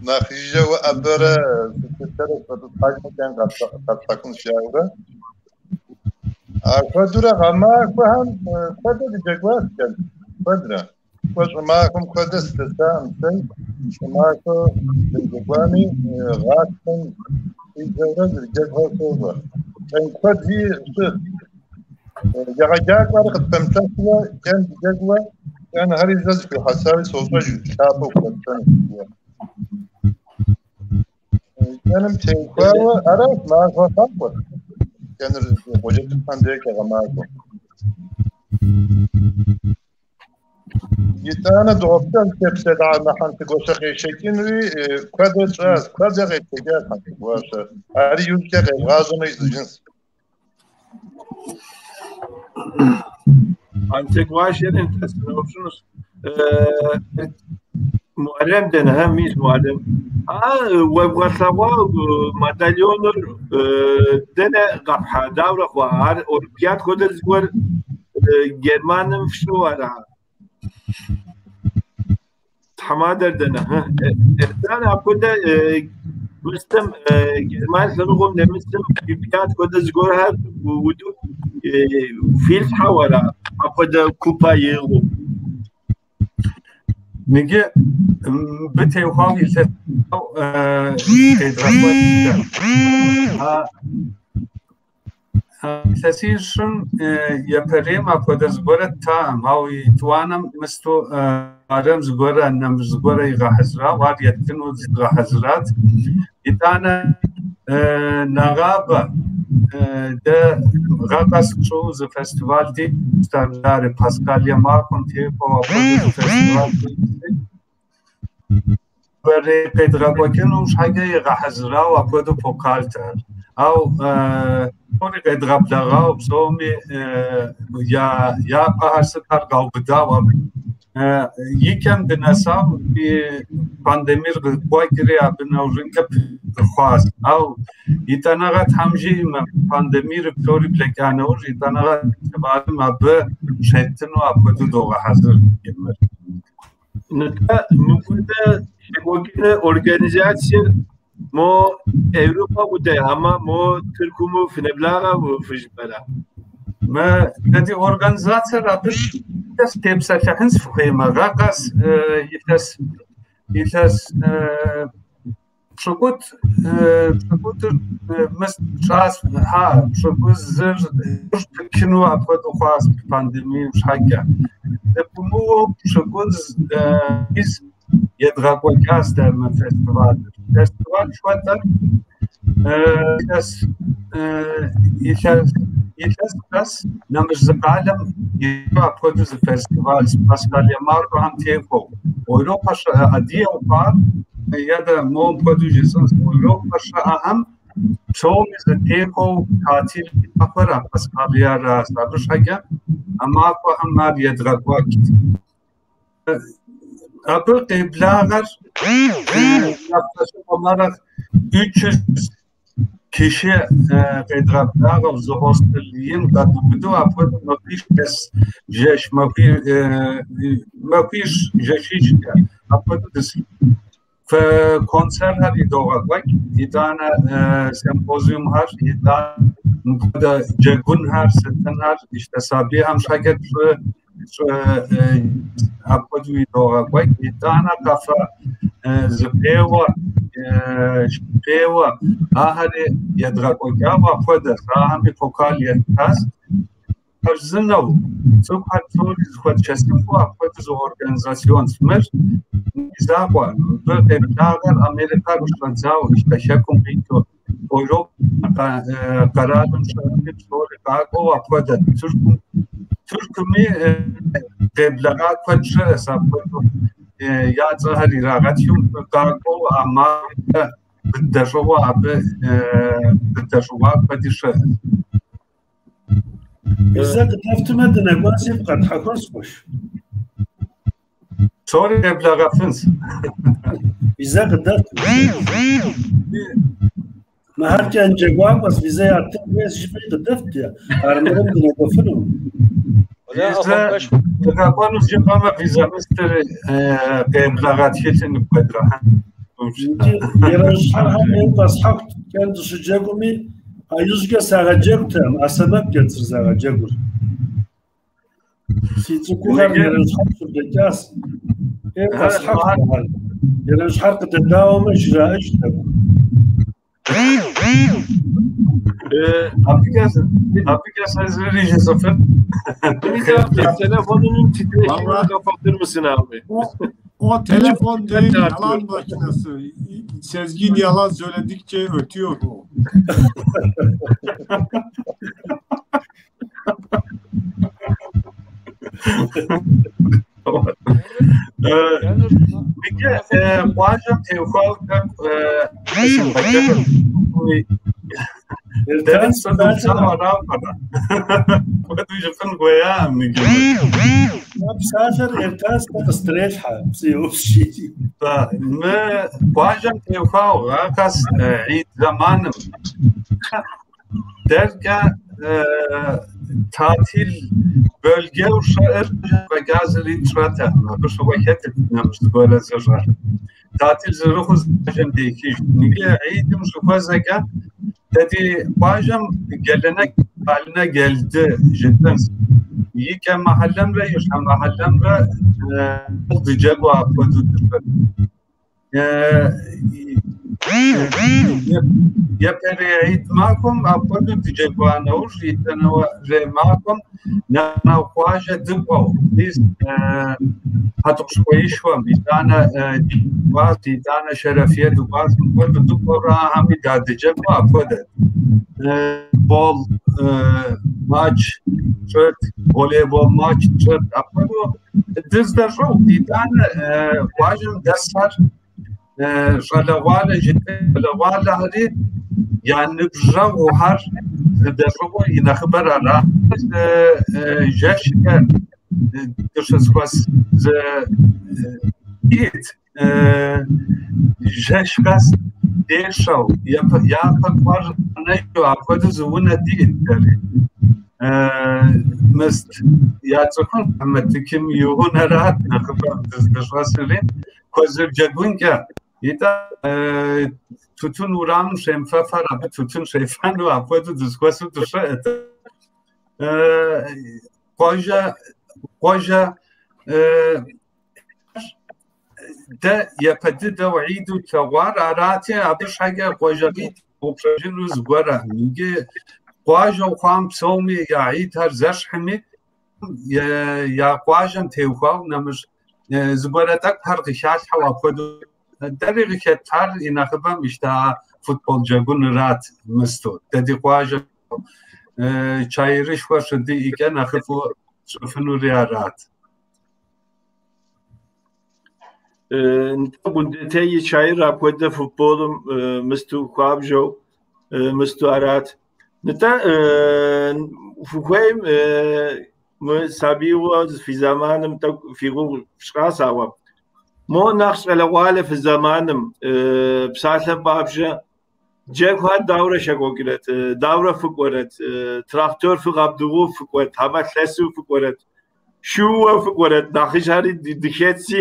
нэхъ жыжьэу ӏэбэрэ сытытэрэ щӏэтӏысхьэжмэ кӏэн къэтхьэхунщ жаӏэурэ. Апхуэдэурэ гъэмахуэхэм куэдрэ дыджэгуащ кӏэн, куэдрэ. Кӏуэ щӏымахуэм куэдрэ сыдэсаӏым сэ, щӏымахуэ дымыджэгуами, гъатхэм щӏидзэурэ зэрыджэгухэр сощӏэ. Кӏэн куэди щыт. Егъэджакӏуэхэр къытпэмылъэщурэ кӏэн дыджэгууэ, кӏэнхэри зэ зыхуихьэсауи сощӏэж лъапӏэу хуэтщэну. Кӏэным теухуауэ аращ махуэ къакӏуэр. Кӏэныр къуажэцӏыкӏухэм дежкӏэ гъэмахуэ. Итӏанэ дыгъуэпшыхь тепсэлъыхьа мы Хьэнцэгуащэ къешэкӏынуи куэдрэ тщӏащ, куэдрэ къетшэкӏащ Хьэнцэгуащэ. Ари иужькӏэ къебгъажьэмэ ищӏыжынщ. Хьэнцэгуащэр нтӏэ сыноупщӏынущ. Муӏэлем дэнэ, хэ, мис Муӏэлем. Уэбгъэлъэгъуа медальоныр дэнэ къэпхьа, дауэрэ хъуа? Ар Олимпиад хуэдэ зыгуэр Германым фщӏыуэ ара? Тхьэмадэр дэнэ, хэ? Эртан апхуэдэ мыстэм Герман лъэныкъуэм нэмысым Олимпиад хуэдэ зыгуэрхэр утыку филъхьэу ара? Апхуэдэ купэ иӏыгъыу. Ныджы мыбы теухуауэ илъэс къедгъэкӏуэкӏкӏэ. Илъэсищым япэрейм апхуэдэ зыгуэрэ ттаӏым, ауэ етӏуанэм мысту Муӏэрэм зыгуэрэ, нэмыщӏ зыгуэрэ игъэхьэзырауэ, ар еттыну зыдгъэхьэзырат. Итӏанэ нэгъабэ дэ гъэ къэс тщӏыуэ зы фестиваль ди Стандари Паскалие махуэм техуэу апхуэдэ зы фестиваль ди. Нобэрей къедгъэкӏуэкӏынум щхьэкӏэ игъэхьэзырауэ апхуэдэу Pokalt ар. Ауэ псори къедгъэблэгъауэ, псоми я пӏэхэр сытхэр къаубыдауэ абы и кӏэм дынэсауэ пандемиер къыкъуэкӏри абы нэужьынкӏэ хъуащ. Ауэ итӏанэгъэ Тхьэм жиӏэмэ, пандемиер псори блэкӏа нэужь, итӏанэгъэ фестивалым абы щеттыну апхуэдэу догъэхьэзыр. Нтӏэ, мыпхуэдэ щекӏуэкӏыну организациер мо Европэ къудей, амэ мо Тыркуму фынеблагъэ фыжыпӏэрэ? Мы дэ ди организациер абы тепсэлъыхьын сыхуеймэ, гъэ къэс илъэс пщыкӏутӏыр мы щӏас, хьа, пщыкӏузыр пычыну апхуэдэу хъуащ пандемием щхьэкӏэ. Зэпымыууэ пщыкӏуз едгъэкӏуэкӏащ дэ мы фестивалыр. Фестиваль жыхуэтӏэр илъэс къэс нэмыщӏ зы къалэм апхуэдэу зы фестиваль Пасхалие махуэхэм техуэу. Европэ щыӏэ адыгэу хъуар, е дэ моуэ мыпхуэдэу жысӏэнщ, Европэ щыӏэхэм псоми зэтехуэу tatil махуэр а Пасхалиеращ. Абы щхьэкӏэ а махуэхэм ар едгъэкӏуэкӏт. Абы къеблагъэр yaklaşık olarak 300 kişi къедгъэблагъэу зы хостел ин къэдубыду апхуэдэу махуищ къэс жэщ махуищ жэщищкӏэ апхуэдэу дыс концертхэр идогъэкӏуэкӏ, итӏанэ симпозиумхэр, итӏанэ мыпхуэдэ джэгунхэр, сытынхэр, ищтэ сабийхэм щхьэкӏэ тщӏы апхуэдэу идогъэкӏуэкӏ, итӏанэ къафэ зэпеуэ, пеуэ, ахэри едгъэкӏуэкӏауэ апхуэдэщ, ахэми Pokal еттащ. Хъарзынэу цӏыхухэр псори зыхуэтшэсыфу апхуэдэу зы организационщ. Мыр и закъуэ, мыбы къеблагъэр Америкэр къыщӏэдзауэ, ищтэ хэкум къикӏыу, Европэ къэралым щыӏэми псори къакӏуэу апхуэдэт. Тыркуми къеблэгъа куэд щыӏэщ апхуэдэу я цӏэхэр ирагъэтхыу къакӏуэу а махуэ къыддэщӏыгъуу абы къыддэщӏыгъуа куэди щыӏэщ. Визэ къыдэфтмэ, дынэкӏуэнси фыкъэтхьэхунщ, къуэш. Псори къеблэгъэфынщ. Визэ къыдэфт. Мыхэр кӏэн джэгуакӏуэщ, визэ яттын хуейщ жыфӏэри къыдэфт, армырым дынэкӏуэфыну. Визэ дыкъэкӏуэну жыпӏэмэ, визэ мыстыр къеблэгъа тхылъыр ныпхуедгъэхьын. Ерэнщхьэхэм ейуэ къэсхьэхут, кӏэн дыщыджэгуми, а ижькӏэ сагъэджэгутэкъым, а сэмэгукӏэт сызэрагъэджэгур. Си цӏыкӏугъэр ерэнщхьэм щыблэкӏащ. Ейуэ къэсхьэхут ахэр. Ерэнщхьэр къыдэдауэмэ, жраӏэж тӏэкӏу. Абыкӏэ сэ зыри жысӏэфын. Ümit abi, telefonunun titreşimini kapatır mısın abi? O telefon değil, yalan makinesi. Sezgin yalan söyledikçe ötüyor o. Иджы къуажэм теухуауэ Псалъэр Эртан сэ къыстрелъхьэ, пцӏы еупсщи. Мы къуажэм теухуауэ гъэ къэс гьид зэманым дэркӏэ tatil bölgeу щыӏэр фӏэкӏа зыри тщӏэтэкъым, абы щыгъуэ хэтыт нэмыщӏ зыгуэрэ зыщӏэр. Tatil зэрыхъуу къуажэм дехыж. Иджы гьидым щыхуэзэкӏэ дэ ди къуажэм gelenek haline geldi жытӏэнщ. Икӏэ махьэлэмрэ ищхьэ махьэлэмрэ дыджэгуу апхуэдэу дыщыт. Япэрей гьид махуэм апхуэдэу дыджэгуа нэужь, итӏанэрей махуэм Нанау къуажэ дыкӏуэу, Хьэтӏохъущыкъуеишхуэм, итӏанэ дыкӏуащ, итӏанэ Шэрэфие дыкӏуащ, мыпхуэдэу дыкӏуэурэ ахэми дадэджэгуу апхуэдэт. Футбол матч тщӏырт, волейбол матч тщӏырт, апхуэдэу дыздэщӏыгъут. Итӏанэ къуажэм дэсхэр Щӏалэгъуалэ щӏалэгъуалэхэри я ныбжьэгъухэр зыдэщӏыгъур и нэхъыбэр ара. Жэщкӏэ дыщызэхуэс зы ит жэщ къэс дещэу, япэ кӏуэр къэнэжу, апхуэдэу зы унэ диӏэт дэри. Мыст яцӏыхун Ахьмэдыкым и унэрат нэхъыбэм дыздыщӏэсри, куэзыр джэгункӏэ. Итӏэ тутын урамым щемыфэфэр абы тутын щефэну апхуэдэу дызэхуэсу дыщыӏэт. Къуажэ дэ япэ дыдэу гьиду тлъэгъуар арати, абы щхьэкӏэ къуажэ гьид упщӏэжыну зыгуэрэ. Иджы къуажэу хъуам псоми я гьидхэр зэщхьми, я къуажэм теухуауэ нэмыщӏ зыгуэрэ тӏэкӏухэр къыхалъхьэу апхуэдэу дэри къыхэттар и нэхъыбэм ищта футбол джэгунырат мысту. Дэ ди къуажэм чаирышхуэ щыдиӏэкӏэ нэхъыфӏу тщӏыфынури арат. Нтӏэ, Гундэтей и чайр апхуэдэ футболым мысту хуабжьэу мысту арат. Нтӏэ, фыхуейм мы сабийуэ фи зэманым тӏэкӏу фи гугъу фщӏащ, ауэ мо нэхъ щӏалэгъуалэ фи зэманым псалъэм папщӏэ джэгухэр даурэ щекӏуэкӏрэт, даурэ фыкӏуэрэт, трактор фыкъэбдыгъуу фыкӏуэт, хьэмэ лъэсу фыкӏуэрэт, шууэ фыкӏуэрэт, нэхъыжьхэри дыхэтси.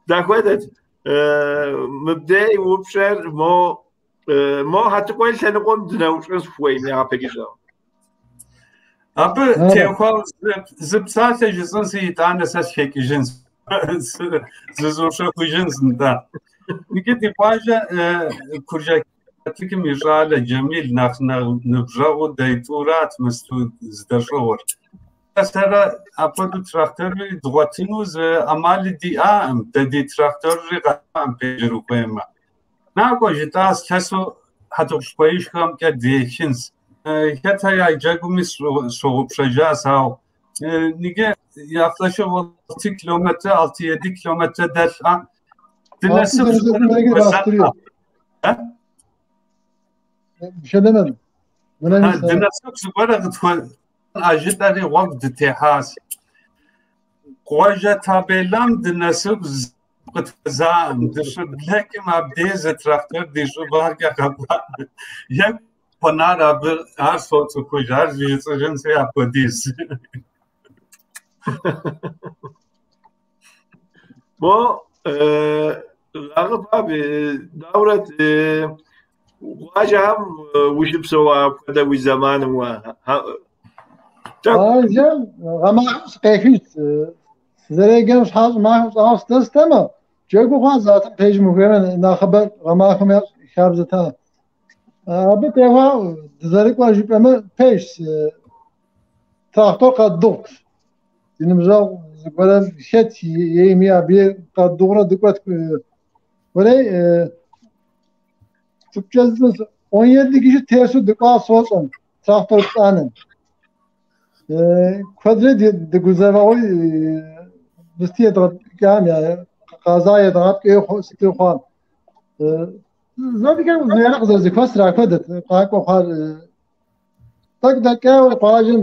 Дахуэдэт. Мыбдей упщӏэр мо Хьэтыкъуей лъэныкъуэм дынэупщӏын сыхуейм япэкӏэ. Абы теухуауэ зы псалъэ жысӏэнси, итӏанэ сэ схэкӏыжынщ, зызущэхужынщ, нтӏэ. Иджы ди къуажэ Куржакатыкым и щӏалэ Джэмил нэхъ ныбжьэгъуу дэ тӏурат мысту здэщӏыгъур. Сэрэ апхуэдэу тракторри дгъуэтыну зы ӏэмали диӏакъым, дэ ди тракторри къэкӏуакъым пэжыр ухуеймэ. Накӏуэ жытӏащ, лъэсу Хьэтӏохъущыкъуеишхэмкӏэ дехынщ. Хэтэ я джэгуми сщыгъупщэжащ, ауэ иджы yaklaşık 6 километр, 6-7 километр дэлъ. Дынэсыф Bastırıyor. Bir şey demedim. Дынэсыф зыгуэрэ къытхуэ жытӏэри гъуэгу дытехьащ. Къуажэ табелам дынэсыф къытхуэзакъым. Дыщыблэкӏым абдей зы трактор ди щӏыбагъкӏэ къэкӏуа. Ягу хъунар абы ар соцӏыхуж, ар жысӏэжынси апхуэдиз. Мо Рагъып abi, даурэт къуажэхэм ущыпсэуа апхуэдэ уи зэманым уэ? Къуажэм гъэмахуэм сыкъехыжт. Сызэреджэм щхьэ щӏымахуэм щӏагъуэ сыдэстэмэ, джэгу хъуа затым пэжым ухуеймэ, нэхъыбэр гъэмахуэм ящӏ хабзэта. Абы теухуа дызэрыкӏуэр жыпӏэмэ, пэжщ. Трактор къэддыгъут. Ди ныбжьэгъу зыгуэрым хэт ейми абы къэддыгъурэ дыкӏуэт. Уэрей цӏыкӏукӏэ 17 kişi tersi дыкӏуа сощӏэм, трактор пцӏанэм. Куэдрэ дыгузэвэгъуи мысти едгъэпкӏам, я къаза едгъэпкӏи сыту хъуам. Зэдикӏэ узэрэ къызэрызэхуэсыр апхуэдэт, къакӏуэ хъуар. Тӏэкӏу дэкӏауэ къуажэм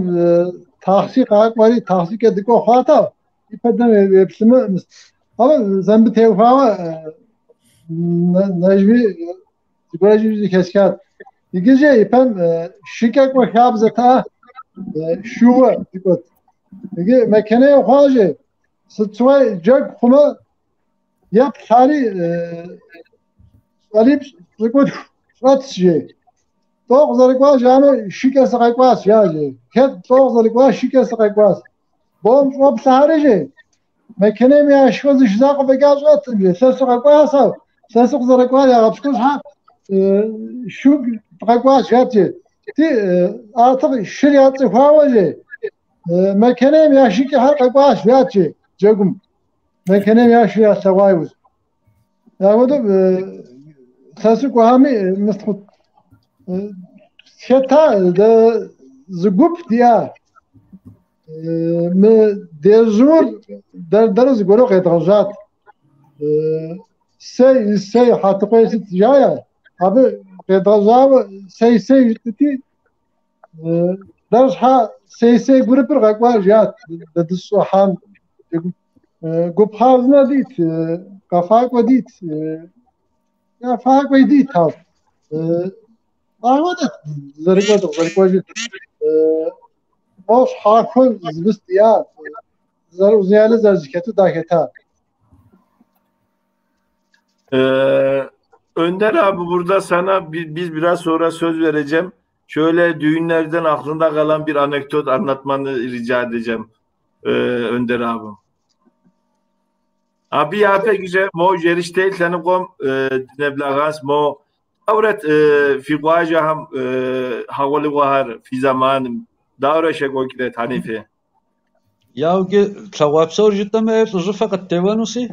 тахси къакӏуэри, тахсикӏэ дыкӏуэ хъуата. Ипэдэм еплъымэ, ауэ зэмбы теухуауэ Нэжми зыгуэрыжьи зэхэсхат. Иджыжьэ ипэм шыкӏэ кӏуэ хабзэта, шууэ дыкӏуэт. Иджы мэкэней хъуажэ, сыт щыгъуэ джэгу хъумэ, еплъари щӏалипщӏ пщӏыкӏутху щӏэтщ жи. Тӏо къызэрыкӏуа жамэ, шыкӏэ сыкъэкӏуащ, жаӏэ. Хэт тӏо къызэрыкӏуа, шыкӏэ сыкъэкӏуащ. Бом щӏоплъари жи. Мэкэнейм яшхуэ зы шы закъуэ фӏэкӏа щӏэтым жи. Лъэсу къэкӏуащ ау. Лъэсу къызэрыкӏуар ягъэпщкӏун щхьэ шу къэкӏуащ, жаӏэт жи. Ти артык шыр яцӏыхуауэ жи. Мэкэнейм я шыкӏэхэр къэкӏуащ, жаӏэт жи джэгум. Мэкэнейм я шыр ялъэгъуа иужь. Апхуэдэу лъэсу кӏуами мыстхъут. Хэта дэ зы гуп диӏа. Мы дежьур дэр-дэру зыгуэру къедгъэжьат. Сей, сей, Хьэтыкъуей сыт жаӏэ. Абы къедгъэжьауэ сей-сей жытӏэти, дэр щхьа сей-сей гурыпыр къэкӏуа жаӏэт дэ дыщӏыхьам. Гуп хъарзынэ дит, къэфакӏуэ дит, къэфакӏуи дит ар. Апхуэдэт дызэрыкӏуэр, дыкъызэрыкӏуэжыр. Мо щхьэхуэ зы мыс диӏа, Узуняйлэ зэрызэхэту дахэта. Önder abi burada sana biz biraz sonra söz vereceğim. Şöyle düğünlerden aklında kalan bir anekdot anlatmanı rica edeceğim. Önder abi. Abi япэ гижэ мо жэрыщтей лъэныкъуэм дынэблэгъащ мо даурэт фи къуажэхэм хьэгъуэлӏыгъуэхэр фи зэманым дауэрэ щекӏуэкӏрэт Хьэнифи? Яуги тлъэгъуа псор жытӏэмэ, лӏыжьыфэ къыттеуэнуси,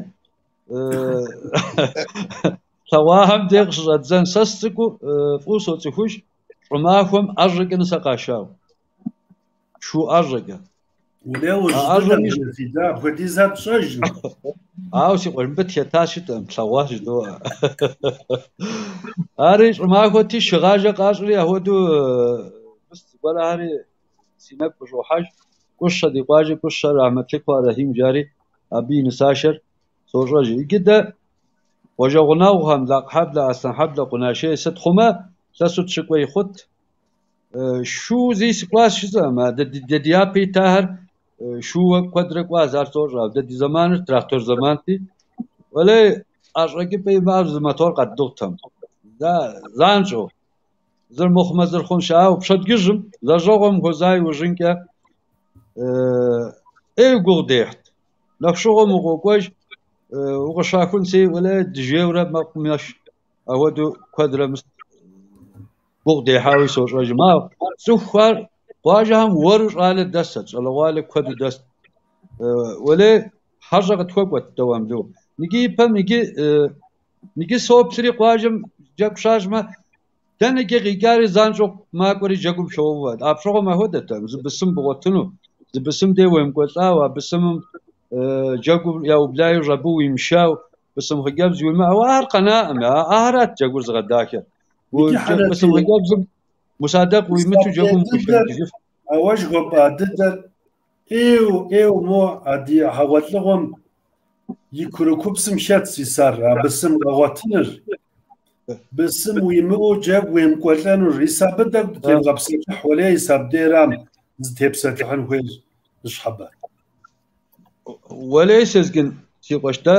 тлъэгъуахэм де къыщыщӏэддзэн. Сэ сыцӏыкӏуу фӏыуэ соцӏыхуж, щӏымахуэм ӏэжьэкӏэ нысэ къашау. Шу ӏэжьэкӏэ. Улей ужь дыдэ, апхуэдизхэр пщӏэжым. Ауэ си къуэш, мыбы тхэтащ жытӏэм, тлъэгъуащ жыдоӏэ. Ари щӏымахуэти, шыгъажэ къащӏри, апхуэдэу мыс зыгуэрхэри си нэгу къыщӏохьэж. Кӏущэ, ди къуажэ Кӏущэ Рахьмэтлыкуэ Рахим жари, абы и нысашэр сощӏэж. Иджы дэ къуажэ гъунэгъухэм, Лакъхьэблэ, Аслъэнхьэблэ, Къунашей сыт хъумэ, лъэсу дыщыкӏуей хъут. Шу зэи сыкӏуащ жысӏэм, дэ ди япэ итахэр шууэ куэдрэ кӏуащ, ар сощӏэ. Дэ ди зэманыр трактор зэманти, уэлей ӏэщӏэкӏыпӏэ имыӏэу зы мотор къэддыгъутэм. Занщӏэу, зыр мыхъумэ зыр хъунщ, ауэ пщэдджыжьым лэжьэгъуэм хуэза иужьынкӏэ ӏей гугъу дехьт. Нэхущыгъуэм укъокӏуэж, укъыщахунси, уэлей дыжейурэ мэкъумэш апхуэдэу куэдрэ гугъу дехьауи сощӏэжым. Ауэ цӏыхухэр къуажэхэм уэру щӏалэ дэсэт, щӏалэгъуалэ куэду дэст. Уэлей хьэщӏэ къытхуэкӏуэт дэуамлу. Иджы ипэм иджы соплъри къуажэм джэгу щащӏмэ, дэнэкӏэ къикӏари занщӏэу макӏуэри джэгум щоувэ. Апщыгъуэм апхуэдэтэкъым, зы бысым бгъуэтыну, зы бысым дей уемыкӏуэлӏауэ, а бысымым джэгум яубла иужь абы уимышау, бысым хъыджэбз уимыӏэу, ар къэнаӏым, ахэрат джэгур зыгъэдахэр. Бысым хъыджэбзым Мусадэкъ уимыту джэгум укъыхэмыкӏыжыф. Ауэ жыхуэпӏа дыдэр ӏейуэ, ӏейуэ мо ди хьэгъуэлӏыгъуэм и курыкупсым хэтщ исар, а бысым къэгъуэтыныр. Бысым уимыӏэу джэгу уемыкӏуэлӏэнур. Ис абы тӏэкӏу дытевгъэпсэлъыхь, уэлей ис абдейрам зытепсэлъыхьын хуейр ныщхьэбэ. Уэлей Сезгин, си къуэш, дэ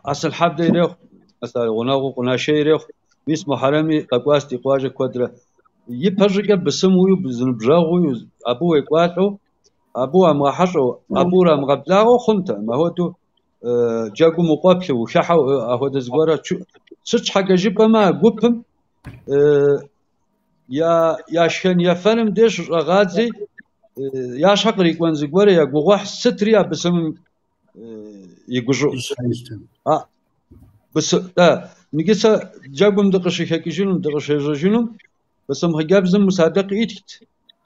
Аслъэнхьэблэ ирехъу, гъунэгъуу Къунашей ирехъу, мис Мухьэрэми къэкӏуащ ди къуажэ куэдрэ. Ипэ щӏыкӏэ бысым уиӏэу, зы ныбжьэгъу уиӏэу, абы уекӏуалӏэу, абы уамыгъэхьэщӏэу, абы урамыгъэблагъэу хъунтэкъым. Апхуэдэу джэгум укъуэплъу, ухыхьэу апхуэдэ зыгуэрэ. Сыт щхьэкӏэ жыпӏэмэ, а гупым я шхэн ефэным деж щыщӏэгъадзи, я щхьэ кърикӏуэн зыгуэрэ, я гугъуехь сытри а бысымым и гущӏыӏу. Иджы сэ джэгум дыкъыщыхэкӏыжынум, дыкъыщежьэжынум, бысым хъыджэбзым Мусадэкъ итхт,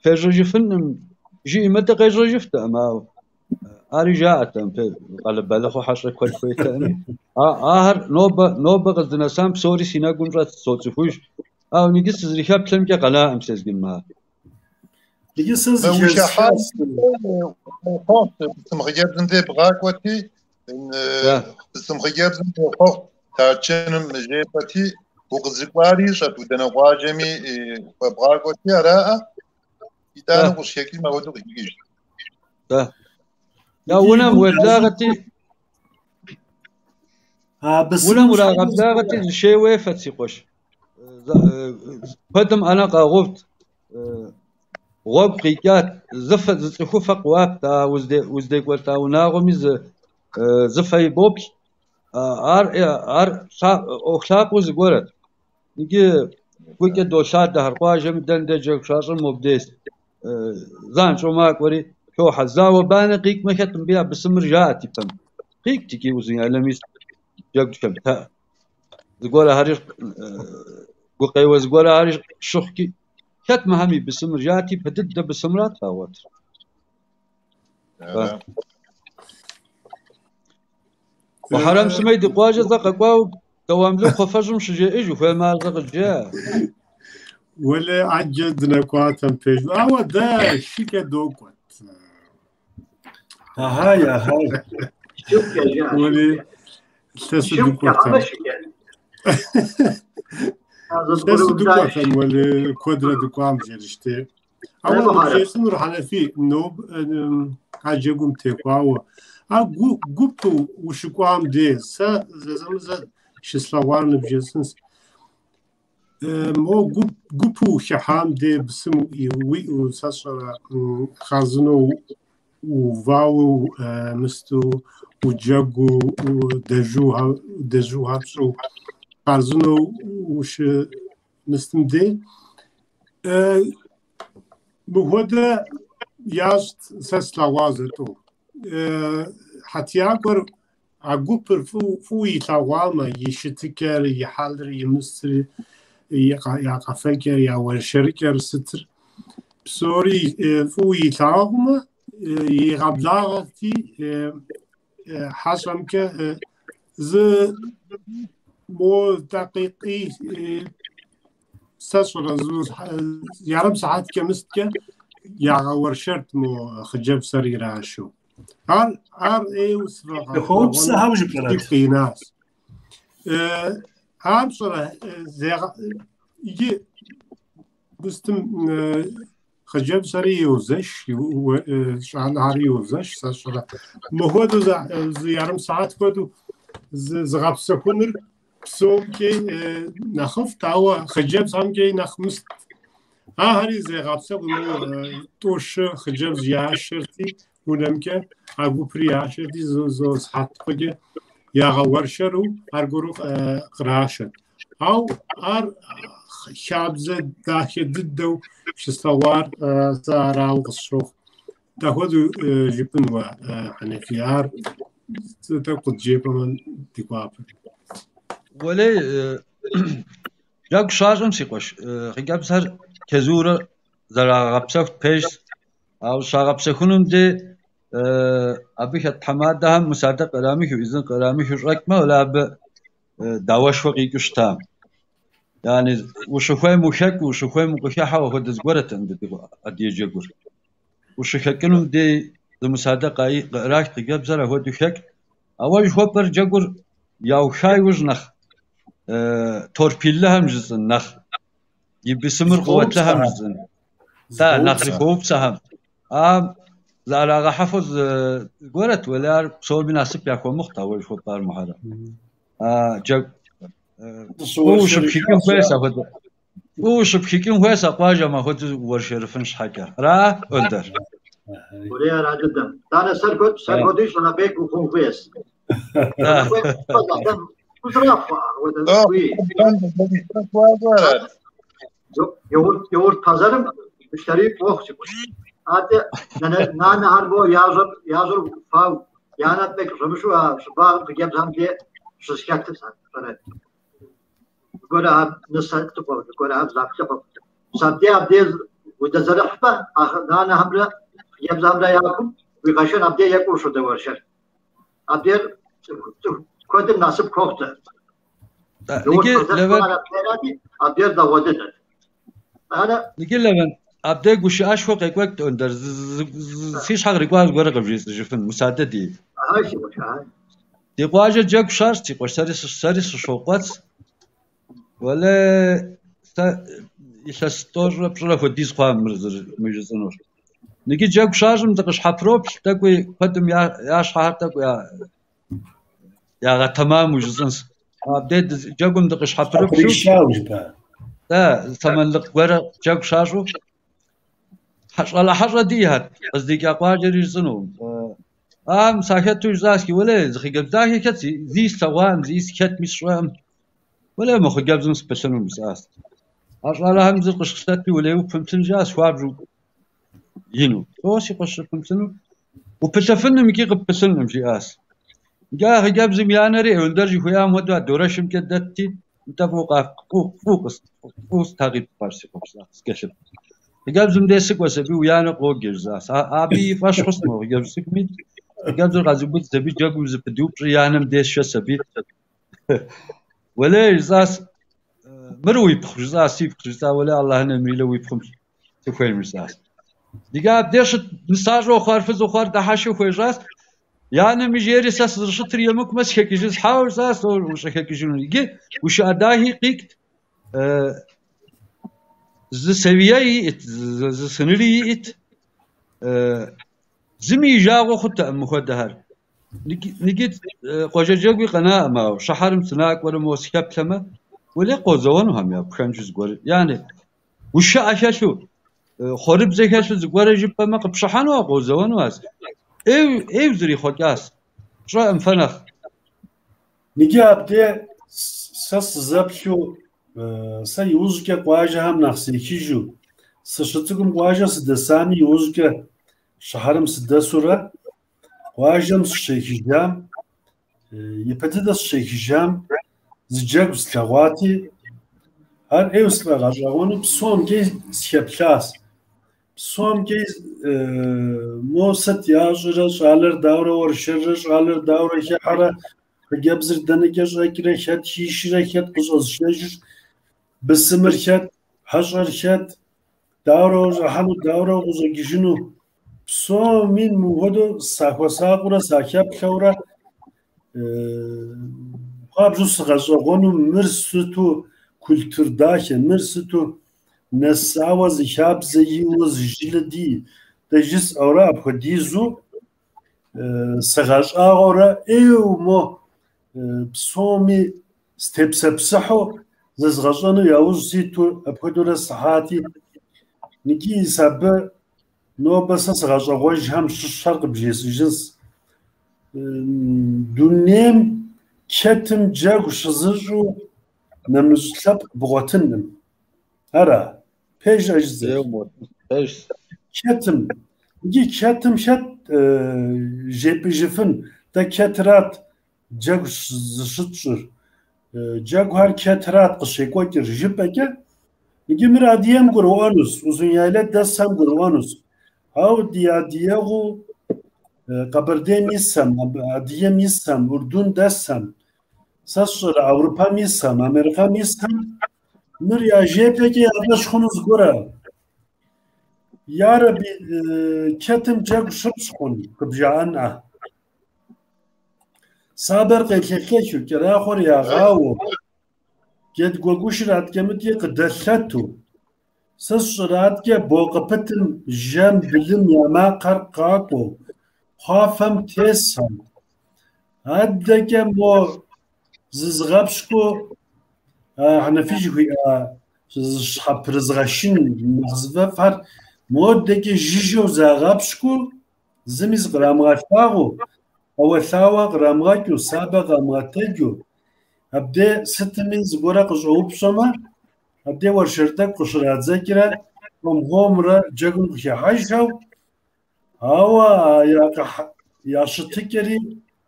фежьэжыфынкъым, жиӏэмэ дыкъежьэжыфтэкъым, ауэ ари жаӏэтэкъым, къэлэбалыхъыу хьэщӏэ куэд хуейтэкъыми. Ахэр нобэ къыздынэсам псори си нэгум щӏэт, соцӏыхуж. Ауэ иджы сызэрыхэплъэмкӏэ къэнаӏым Сезгин ар. Иджы сэ бысым хъыджэбзым де бгъакӏуэти, бысым хъыджэбзым ехъуэхъут, тарчыным жепӏэти, укъызыкӏуари ищӏэт, удэнэ къуажэми хуэбгъакӏуэти, араӏэ, итӏанэ укъыщыхэкӏыжым апхуэдэу къыхэкӏыжт. Я унэм уеблагъэти, унэм урагъэблагъэти, зы шей уефэт, си къуэш. Куэдым ӏэнэ къагъэувт, гъуэгу къикӏат, зы фэ, зы цӏыхуфэ къыуапт, а уздекӏуэлӏа унагъуэми зы фэ ибоплъ. Ар ӏуэху лъапӏэу зыгуэрэт. Иджы гукӏэ долъадэхэр къуажэм дэнэ дей джэгу щащӏыр мобдейщ. Занщӏэу макӏуэри хохьэ. Зауэ банэ къикӏмэ хэт мыбы я бысымыр жаӏэт ипэм. Къикӏт икӏи Узуняйлэми джэгухэм. Зыгуэрхэри гукъеуэ зыгуэрхэри щыхъукӏи, хэт мыхэм и бысымыр жаӏэти, ипэ дыдэ бысымрат къагъуэтыр. Мухьэррэм сымэ ди къуажэ зэ къэкӏуауэ Дэуамлы кхъуафэжьым щыжеӏэж, ухуеймэ ар зэ къыджеӏэ. Уэлэ ӏэджэ дынэкӏуатэм пэжу, ауэ дэ шыкӏэ докӏуэт. Ахай, ахай. Уэли лъэсу дыкӏуэтэм. Лъэсу дыкӏуэтэм, уэли куэдрэ дыкӏуам жэрыщте. Ауэ ныбжесӏэнур Хьэнэфи, ноб а джэгум техуауэ, а гупу ущыкӏуам де, сэ зэзэмызэ щыслъэгъуар ныбжесӏынс. Мо гупу ухыхьам де бысым уиӏэу, сэ сщӏэрэ, хъарзынэу увауэ мысту, уджэгуу, дэжьуухэр пщӏыу, хъарзынэу ущымыстым де, мыхуэдэ ящӏт сэ слъэгъуа зэ-тӏэу. Хьэтиякӏуэр а гупыр фӏыуэ илъэгъуамэ, и щытыкӏэр, и хьэлыр, и мыстыр, я къэфэкӏэр, я уэршэрыкӏэр сытыр, псори фӏыуэ илъагъумэ, игъэблагъэрти, хьэщӏэмкӏэ зы мо дакъикъи сэ сщӏэрэ, ярым сыхьэткӏэ мысткӏэ ягъэуэршэрт мо хъыджэбзхэр ирашэу. Ар ӏейуэ Зыхуэупсэхэу жыпӏэрэт? сигу къинащ. Ар пщӏэрэ, иджы мыстым хъыджэбзхэри йозэш, щӏалэхэри йозэш, сэ сщӏэрэ. Мыхуэдэу зы ярым сыхьэт хуэдэу зыгъэпсэхуныр псомкӏи нэхъыфӏт, ауэ хъыджэбзхэмкӏи нэхъ мыст. Ахэри зегъэпсэху, мо тӏу-щы хъыджэбз яшэрти унэмкӏэ, а гупри яшэрти зы сыхьэт хуэкӏэ ягъэуэршэру аргуэру кърашэрт. Ау ар хабзэ дахэ дыдэу щыслъэгъуар сэ арауэ къысщохъу. Дапхуэдэу жыпӏэн уэ, Хьэнэфи, ар тӏэкӏу къыджепӏэмэ ди гуапэт. Уэлей, джэгу щащӏым, си къуэш, хъыджэбзхэр чэзуурэ зэрагъэпсэхут пэжщ. Ауэ щагъэпсэхунум де абы хэт тхьэмадэхэм мусадэ кърамыхыу, ӏизын кърамыхыу щӏэкӏмэ, уэлэ абы дауэшхуэ къикӏыу щытам. Яни ущыхуейм ухэкӏыу, ущыхуейм укъыхыхьэу апхуэдэ зыгуэрэтэкъым дэ ди адыгэ джэгур. Ущыхэкӏынум дей зы мусадэ къыӏрахт хъыджэбзхэр апхуэдэу хэкӏт. Ауэ жыхуэпӏэр джэгур яуха иужь нэхъ торпиллыхэм жысӏэн, нэхъ и бысымыр къуэтлъэхэм жысӏэн. Да, нэхъ зыхуэупсэхэм. А зыӏэрагъэхьэфу зыгуэрэт, уэлэ ар псоми насып яхуэмыхъут, ауэ жыхуэпӏар Мухьэррэм. А джэгу фӏыуэ ущыпхыкӏын хуейщ апхуэдэ. Фӏыуэ ущыпхыкӏын хуейщ а къуажэм апхуэдэу уэршэрыфын щхьэкӏэ. Ара, Önder? Уэлей ара дыдэм. Данэ сэр хуэдэу щӏалэбек ухъун хуейщ. Йогурт пэзэрым мыштэрий къохъу си къуэш. Атӏэ нанэхэр мо яжьэр фау, я нэ тӏэкӏу къыщӏэмыщу а щӏыбагъым хъыджэбзхэм де щызэхэтыр сэ пщӏэрэ. Зыгуэрхэм нысэ лъыхъуэу, зыгуэрхэм заплъыхьу. Мис абдей удэзэрыхьмэ, а нанэхэмрэ хъыджэбзхэмрэ я кум уи къэшэн абдей екӏуу ущодэуэршэр. Абдейр цӏыху куэдым насып хуохъу. Иджы Левент Абдейр дэгъуэ дыдэт. Иджы Левент абдей гушыӏэшхуэ къекӏуэкӏт Önder. Си щхьэ кърикӏуар зыгуэрэ къыбжесӏэжыфын, Мусадэ ди. Ахай, си къуэш, ахай. Ди къуажэ джэгу щащӏт, си къуэш, сэри сыщокъуэц. Уэлэ, сэ илъэс тӏощӏрэ пщӏырэ хуэдиз хъуа мыр мы жысӏэнур. Иджы джэгу щащӏым дыкъыщхьэпроплъ, тӏэкӏуи куэдым я щхьэхэр тӏэкӏу ягъэтэмаму жысӏэнщ. Абдей джэгум дыкъыщхьэпрыплъу, Щхьэпрышауэ жыпӏа? Да, сэмэнлыкъ гуэрэ джэгу щащӏу, щӏалэ хьэщӏэ диӏэхэт, къыздикӏа къуажэри жысӏэнукъым. Ам сахэту жысӏащ, уэлэ, зы хъыджэбз дахэ хэт, зи слъэгъуаӏым, зи схэтми сщӏэӏым. Уэлэ, мы хъыджэбзым сыпылъыну жысӏащ. А щӏалэхэм зыр къыщылъэтри, уэлей упымылъын жиӏащ, хуабжьу ину. Лӏо, си къуэш сыпымылъыну? Упылъыфынум икӏи къыппылъынум, жиӏащ. Иджы а хъыджэбзым и анэри Önder жыхуиӏам хуэдэу а дорэшымкӏэ дэтти, нтӏэ фӏыуэ сытакъипӏащ, си къуэш, скӏэлъыплъ. Хъыджэбзым дей сыкӏуэс, абы уи анэ къоджэ, жысӏащ. Абы и фӏэщ хъуст мо хъыджэбз цӏыкӏуми. Хъыджэбзыр къэзубыд аби джэгум зыпыдупщӏи, и анэм деж шэс аби. Уэлей, жысӏас, мыр уипхъу, жысӏас, сипхъу, жысӏа, уэлей, Аллахьым емрилэ уи пхъум сыхуейм, жысӏас. Иджы абдеж щыт нысащӏэу хъуар, фызу хъуар дыхьэшхыу хуежьащ. И анэми жери, сэ сызэрыщытыр емыкӏумэ, сыхэкӏыжынщ. Хьэуэ, жысӏас, ущӏыхэкӏыжынур. Иджы гушыӏэ дахи къикӏт, зы сэвие иӏэт, зы сыныри иӏэт. Зыми и жагъуэ хъутэкъым мыхуэдэхэр. Иджы къуажэ джэгуи къэнаӏым, ауэ щыхьэрым сынакӏуэрэ моуэ сыхэплъэмэ, уэлей къозэуэнухэм я пхэнжу зыгуэр. Яни гушыӏэ хэлъу, хъуэрыбзэ хэлъу зыгуэрэ жыпӏэмэ, къыпщыхьэнуа, къозэуэнуащ. ӏейуэ зрихъуэкӏащ. Пщӏэӏым фэ нэхъ. Иджы абде сэ сызэплъу, сэ иужькӏэ къуажэхэм нэхъ сехыжу, сыщыцӏыкӏум къуажэ сыдэсами, иужькӏэ щыхьэрым сыдэсурэ, къуажэм сыщехыжам, ипэ дыдэ сыщехыжам зы джэгу слъэгъуати, ар ӏейуэ сфӏэгъэщӏэгъуэну псомкӏи сыхэплъащ. Псомкӏи мо сыт ящӏрэ, щӏалэр дауэрэ уэршэррэ, щӏалэр дауэрэ хыхьэрэ, хъыджэбзыр дэнэкӏэ щӏэкӏрэ, хэт хишрэ, хэт къыщӏэзышэжыр, бысымыр хэт, хьэщӏэр хэт, дауэрэ ущӏыхьэну, дауэрэ укъыщӏэкӏыжыну. Псоми мыхуэдэу сахуэсакъыурэ, сахэплъэурэ, хуабжьу сыгъэщӏэгъуэну мыр сыту культур дахэ, мыр сыту нэсауэ зы хабзэ иӏэу зы жылэ ди дэ жысӏэурэ апхуэдизу сыгъэщӏагъуэурэ ӏейуэ мо псоми степсэпсыхьу зэзгъэщӏэну яужь ситу апхуэдэурэ сыхьати, икӏи абы нобэ сэ сыгъэщӏэгъуэжхэм щыщхэр къыбжесӏэжынс. Дунейм чэтым джэгу щызыщӏу нэмыщӏ лъэпкъ бгъуэтынкъым. Ара? Пэж жысӏэр? Пэжщ. Чэтым. Иджы чэтым хэт жепӏыжыфын? Дэ чэтырат джэгу зыщытщӏыр. Джэгухэр чэтырат къыщекӏуэкӏыр жыпӏэкӏэ, иджы мыр адыгэм гурыӏуэнущ, Узун-Яйлэ дэсхэм гурыӏуэнущ. Ауэ ди адыгэгъуу Къэбэрдейм исхэм, Адыгейм исхэм, Урдун дэсхэм, сэ сщӏэрэ Европэм исхэм, Америкэм исхэм мыр яжепӏэкӏэ я фӏэщ хъуну зыгуэрэ. Ярэби, чэтым джэгу щыпщӏ хъун, къыбжаӏэнӏэ. Сабэр къелъэлъэхыу, кӏэрахъуэр ягъауэу, джэд гуэгушыр аткӏэ-мыткӏэ къыдэлъэту, сэ сщӏэрэ аткӏэ бо къыпытым жэм, былым я макъхэр къакӏуэу, кхъуафэм тесхэм. Адэкӏэ мо зызыгъэпщкӏуу Хьэнэфий жыхуиӏа зыщхьэпрызгъэшын нэхъ зыфӏэфӏхэр модэкӏэ жыжьэу загъэпщкӏуу, зыми зыкърамыгъэлъагъуу, ӏэуэлъауэ кърамыгъэкӏыу, сабэ къамыгъэтэджу, абде сытми зыгуэрэ къыщӏэупщӏэмэ, абде уэршэр тӏэкӏу къыщрадзэкӏрэ хуэм-хуэмурэ джэгум къыхыхьэжхэу, ауэ я щытыкӏэри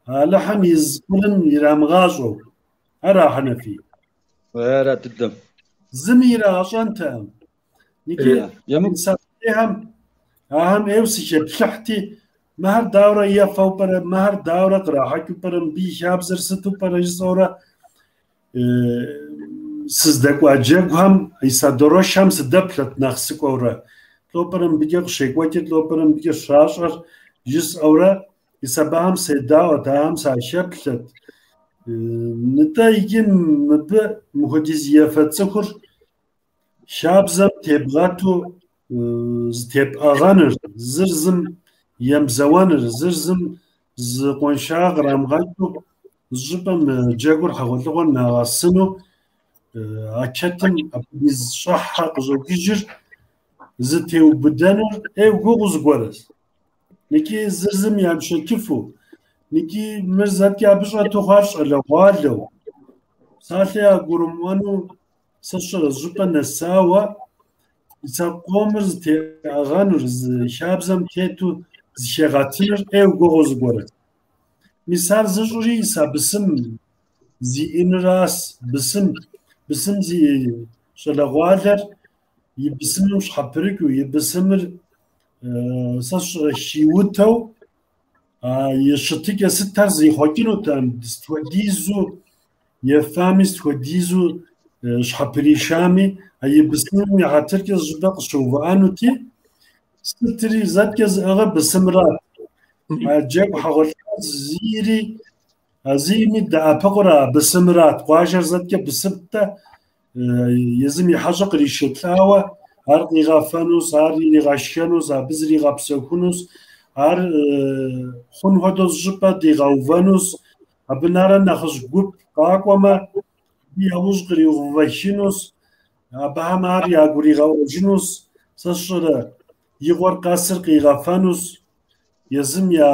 Алыхьым и зы къурым ирамыгъащӏэу. Ара, Хьэнэфий? Ара дыдэм. Зыми ирагъэщӏэнтэкъым. Икӏи сабийхэм ахэм ӏейуэ сыхэплъыхьти, мыхэр дауэрэ ефэу пӏэрэ, мыхэр дауэрэ кърахьэкӏыу пӏэрэ, мыбы и хабзэр сыту пӏэрэ жысӏэурэ сыздэкӏуа джэгухэм, мис а дорошхэм сыдэплъэт нэхъ сыкӏуэурэ. Лӏо пӏэрэ мыбыкӏэ къыщекӏуэкӏыр, лӏо пӏэрэ мыбыкӏэ щащӏэр жысӏэурэ, мис абыхэм седаӏуэт, ахэм сахэплъэт. Нтӏэ иджы мыбы мыхуэдиз ефэ цӏыхур хабзэм тебгъэту зытепӏыгъэныр, зыр зым емызэуэныр, зыр зым зы къуаншагъэ кърамыгъэкӏыу зы щӏыпӏэм джэгур хьэгъуэлӏыгъуэр нагъэсыну а чэтым апхуэдиз щӏыхьэ къыщӏокӏыжыр зытеубыдэнур ӏейуэ гугъу зыгуэрэщ. Икӏи зыр зым ямышэчыфу, икӏи мыр зэкӏэ абы щӏэту хъуар щӏалэгъуалэу, псалъэ ягурымыӏуэну сэ сщӏэрэ зы щӏыпӏэ нэсауэ, мис а къомыр зытеӏыгъэнур, зы хабзэм тету зыхегъэтыныр ӏейуэ гугъу зыгуэрэт. Мис ар зыщӏри мис а бысым зиӏэныращ, бысым зиӏэ щӏалэгъуалэр и бысымым щхьэпрыкӏыу, и бысымыр сэ сщӏэрэ хиутэу. И щытыкӏэ сытхэр зрихъуэкӏынутэкъым, сыт хуэдизу ефами, сыт хуэдизу щхьэпришами, а и бысымым и хьэтыркӏэ зыщӏыпӏэ къыщыувыӏэнути, сытри зэткӏэ зыӏыгъыр бысымрат. А джэгу хьэгъуэлӏыгъуэ зийри, а зийми дэӏэпыкъур а бысымрат. Къуажэр зэткӏэ бысымтэ, езым и хьэщӏэ къришэлӏауэ, ар къигъэфэнущ, ар иригъэшхэнущ, абы зригъэпсэхунущ, ар хъун хуэдэу зыщӏыпӏэ дигъэувэнущ, абы нэрэ нэхъыжь гуп къакӏуэмэ, абы яужь къриувэхынущ, абыхэм ар ягуригъэӏуэжынущ, сэ сщӏэрэ, игъуэр къэсыр къигъэфэнущ, езым я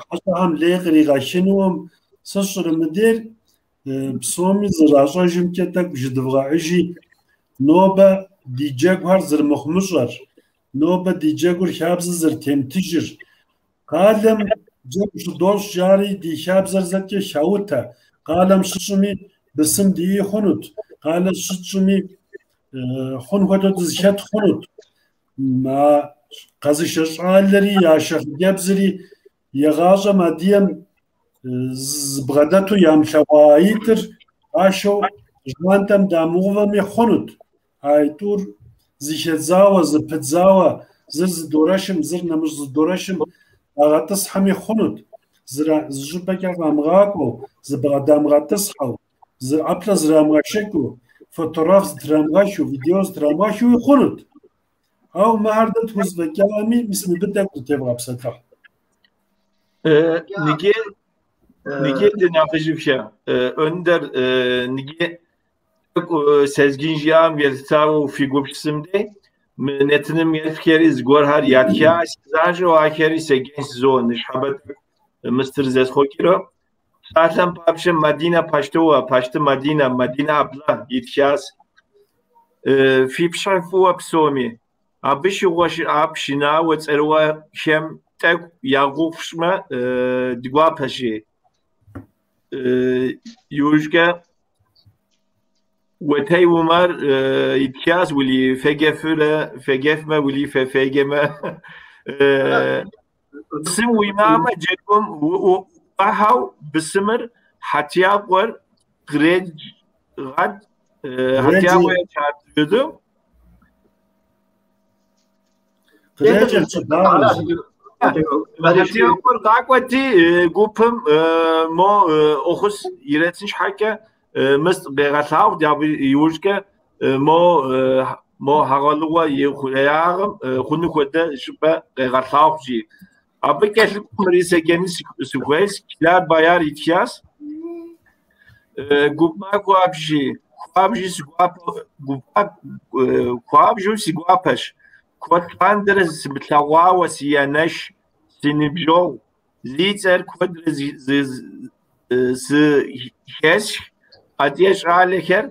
хьэщӏэхэм лей къригъэхынукъым, сэ сщӏэрэ мыдейр псоми зэращӏэжымкӏэ тӏэкӏу жыдывгъэӏыжи, нобэ ди джэгухэр зэрымыхъумыщӏэр, нобэ ди джэгур хабзэ зэрытемытыжыр, къалэм джэгу щыдощӏ жари ди хабзэр зэкӏэ хаутэ, къалэм щытщӏми бысым диӏи хъунут, къалэ щытщӏми хъун хуэдэу дызэхэт хъунут. А къэзышэ щӏалэри, яшэ хъыджэбзри егъащӏэм адыгэм зыбгъэдэту ямылъэгъуа аитӏыр къашэу жьантӏэм дамыгъувэми хъунут. Аитӏур зыхэдзауэ, зыпыдзауэ, зыр зы дорэшым, зыр нэмыщӏ зы дорэшым дагъэтӏысхьэми хъунут. Зы щӏыпӏэкӏэ къамыгъакӏуэу, зыбгъэдамыгъэтӏысхьэу, зы ӏэплӏэ зрамыгъэшэкӏыу, фотограф зытрамыгъэхыу, видео зытрамыгъэхыуи хъунут. Ауэ мыхэр дэ тхузэфӏэкӏами, мис мыбы тӏэкӏу дытевгъэпсэлъыхь. Ниге Ниге de нэхъыжьыфхэ Önder ниге Sezgin жиӏам елъытауэ фи гупсысэм дей мы нэтыным еплъхэри зыгуэрхэр ятха занщӏэу ахэри седжэнщ зо ныщхьэбэ тӏэкӏу мыстыр зэсхъуэкӏрэ. Псалъэм папщӏэ Мадинэ Пащтыуэ, Пащты Мадинэ, Мадинэ Абла итхащ. Фи пщӏэ фӏыуэ псоми. Абы щыгъуэ щыӏа пшынауэ цӏэрыӏуэхэм тӏэкӏу я гугъу фщӏымэ ди гуапэщи. Иужькӏэ Уэтей Умар итхащ ули феджэфрэ феджэфмэ, ули феджэмэ. Бысым уимыӏэмэ джэгум уӏухьэу бысымыр хьэтиякӏуэр кърегъэдж, хьэтиякӏуэ çağırtıyordu. Хьэтиякӏуэр къакӏуэти гупым мо ӏуэхус иретын щхьэкӏэ мыст къегъэлъагъу, абы иужькӏэ мо хьэгъуэлӏыгъуэ и хъуреягъым хъуну хуэдэ щӏыпӏэ къегъэлъагъу жи. Абы кӏэлъыкӏуэу мыри седжэну сыхуейщ, Кляр Баяр итхащ. Гуп махуэ апщий, хуабжьу си гуапэщ. Куэд лъандэрэ сымылъэгъуауэ си анэш, си ныбжьэгъу, зи цӏэр куэдрэ зыхэсх адыгэ щӏалэхэр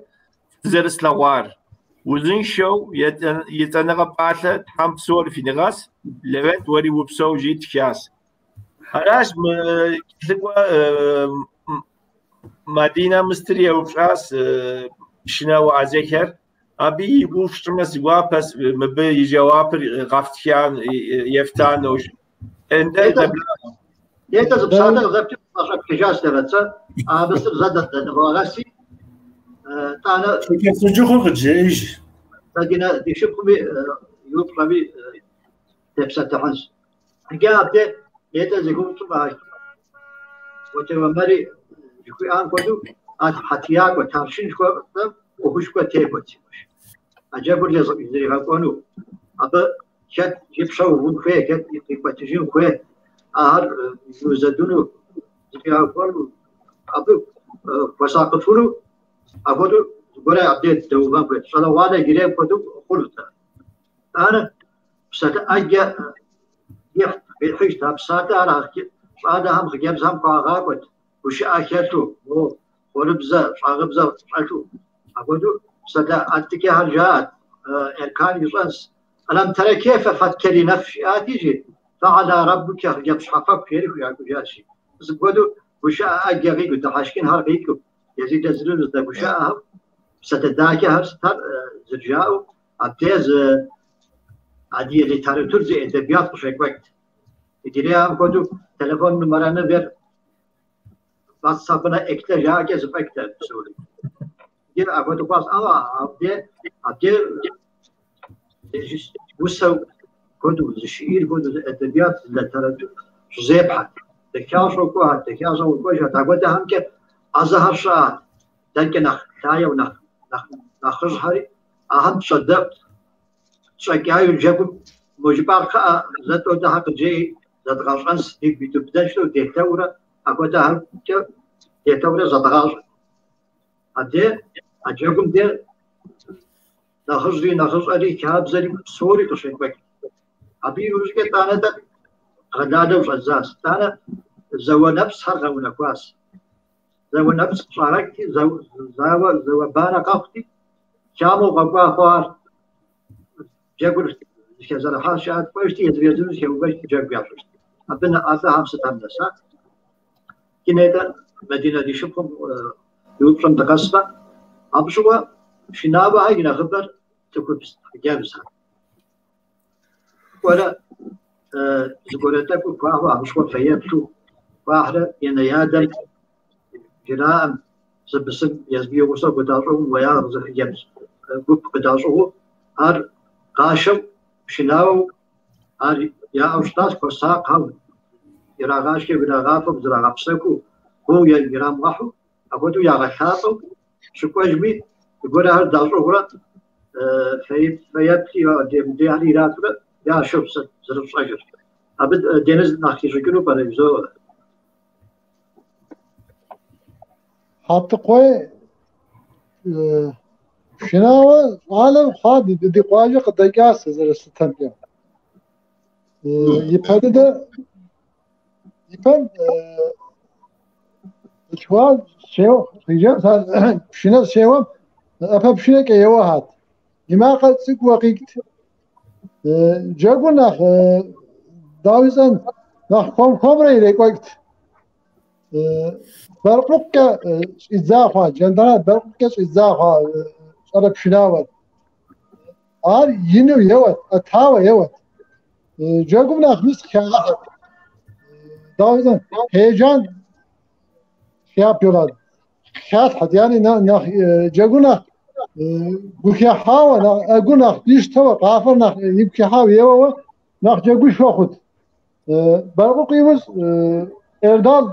фызэрыслъэгъуар. Узыншэу етӏанэгъэ пӏалъэ Тхьэм псори финигъэс, Левент уэри упсэу жи тхащ. Аращ мы кӏэлъыкӏуэ Мадинэ мыстыр еупщӏащ пшынауэ ӏэзэхэр. Абы и гугъу фщӏымэ си гуапэщ, мыбы и жэуапыр къэфтха ефта нэужь. Эндер зэблагъэ. Нетӏэ зы псалъэ къызэптри сӏэщӏэпхыжащ, Левент, сэ а мыстыр зэ дэнывгъэгъэси, тӏанэ. Сыджыхъур къыджеӏэж. Мадинэ ди шыпхъуми и упщӏэми тепсэлъыхьынщ. Иджы абде нетӏэ зи гугъу тщӏым а Уэтей Умэри жыхуиӏам хуэдэу а хьэтиякӏуэ таршын жыхуэпӏэм ӏуэхушхуэ техуэт си къуэш. А джэгур зэригъэкӏуэну, абы хэт и пщэ увын хуей, хэт къикӏуэтыжын хуей, ахэр иузэдыну, зэхигъэхуэну, абы хуэсакъыфыну, апхуэдэу зыгуэрэ абдей дэувэн хуейт. Щӏалэгъуалэ иджырейм хуэдэу хъунут. Ар псалъэ ӏэджэ ихьт, къихьыжт. А псалъэ ар щӏалэхэм, хъыджэбзхэм хуагъакӏуэт, гушыӏэ хэлъу, мо хъуэрыбзэ, щӏагъыбзэ щӏэлъу. Апхуэдэу псалъэ ӏэтӏыкӏэхэр жаӏэт, Эркан ищӏэнс. ألم تر كيف фэткэри нэф жиӏати, жи, فعل ربك хъыджэбз щхьэфэху жери хужакӏужащ. Зыгуэду гушыӏэ ӏэджэ къикӏыу, дыхьэшхынхэр къикӏыу, езы езыру зыдэгушыӏэхэм, псалъэ дахэхэр сытхэр зэрыжаӏэу, абдей зы адыгэ литератур зы эдэбият къыщекӏуэкӏт. Иджырейхэм хуэдэу телефон нумэрэныр WhatsApp-ына эклэ жаӏэкӏэ зэфӏэкӏтэ псори. Иджы апхуэдэу хъуащ, ауэ абде усэ хуэдэу, зы шиӏир хуэдэу, зы эдэбият, зы литературэ щызепхьэт. Дэхащӏэу кӏуэхэт, дэхащӏэу кӏуэжхэт. Апхуэдэхэмкӏэ ӏэзэхэр щыӏэт. Дэркӏэ нэхъ лъаеу, нэхъ нэхъыжьхэри ахэм тщӏэдэӏут. Тщӏэкӏауи джэгум мо жыпӏар кхъыӏэ зэ-тӏэу дэхьэ къыджеӏи зэдгъэщӏэнс, дигу идубыдэнщ жытӏэу делъэӏурэ, апхуэдэхэмкӏэ делъэӏурэ зэдгъащӏэт. Абде, а джэгум де нэхъыжьри, нэхъыщӏэри, хабзэри псори къыщекӏуэкӏт. Абы иужькӏэ тӏанэ тӏэкӏу гъэлалэу щӏэдзащ. Тӏанэ зауэ нэпцӏхэр къэунэхуащ. Зауэ нэпцӏ щӏагъэкӏти, зауэ, зауэ-банэ къэхъути, хамэу къэкӏуа хъуар джэгур зыхэзэрыхьащ, жаӏэт, кӏуэжти, езыр-езыру зыхэувэжти, джэгу ящӏыжт. Абы лӏыхэм сытхэм нэса. Иджы нетӏэ Мадинэ ди шыпхъум и упщӏэм дыкъэсмэ, абы щыгъуэ пшынауэхэр и нэхъыбэр цӏыхубз хъыджэбзхэр. Кӏуэрэ зыгуэрэ тӏэкӏу хуахьу, абы щыгъуэ фэеплъу хуахьрэ енэ-ядэм жраӏэм зы бысым езым и гъусэу къыдащӏыгъуу, уеягъ зы хъыджэбз гуп къыдащӏыгъуу, ар къашэу, пшынауэу ар яӏэу щытащ, хуэсакъхэу, ирагъашхэу, ирагъафэу, зрагъэпсэхуу, гугъу ирамыгъэхьу, апхуэдэу ягъэлъапӏэу, щыкӏуэжми зыгуэрхэр дащӏыгъурэ фэеплъи адрей-мыдрейхэри иратурэ яшэу зэрыфщӏэжыр. Абы Дениз нэхъ хищӏыкӏыну пӏэрэ жызоӏэ. Хьэтыкъуей пшынауэ щӏалэм хъуа ди къуажэ къыдэкӏащ сэ зэрыслъытэмкӏэ. Ипэ дыдэ, ипэм бзылъхугъэ щеуэ, пшынэ щеуэм, ӏэпэ пшынэкӏэ еуэхэт. И макъыр цӏыкӏууэ къикӏт. Джэгур нэхъ, дауи жысӏэн, нэхъ хуэм-хуэмрэ ирекӏуэкӏт. Бэркъукъукӏэ щӏидза хъуа, Джэндара бэркъукъукӏэ щӏидза хъуа щӏалэ пшынауэр. Ар ину еуэт, ӏэтауэ еуэт. Джэгум нэхъ мис къыхагъэхьэт. Дауи жысӏэн, heyecan şey yapıyorlar. Халъхьэт, yani нэхъ джэгур нэхъ гухехьауэ, нэхъ ӏэгур нэхъ дищтэуэ, къафэр нэхъ игу хыхьауэ еуэуэ, нэхъ джэгушхуэ хъут. Бэркъукъу иужь Эрдал,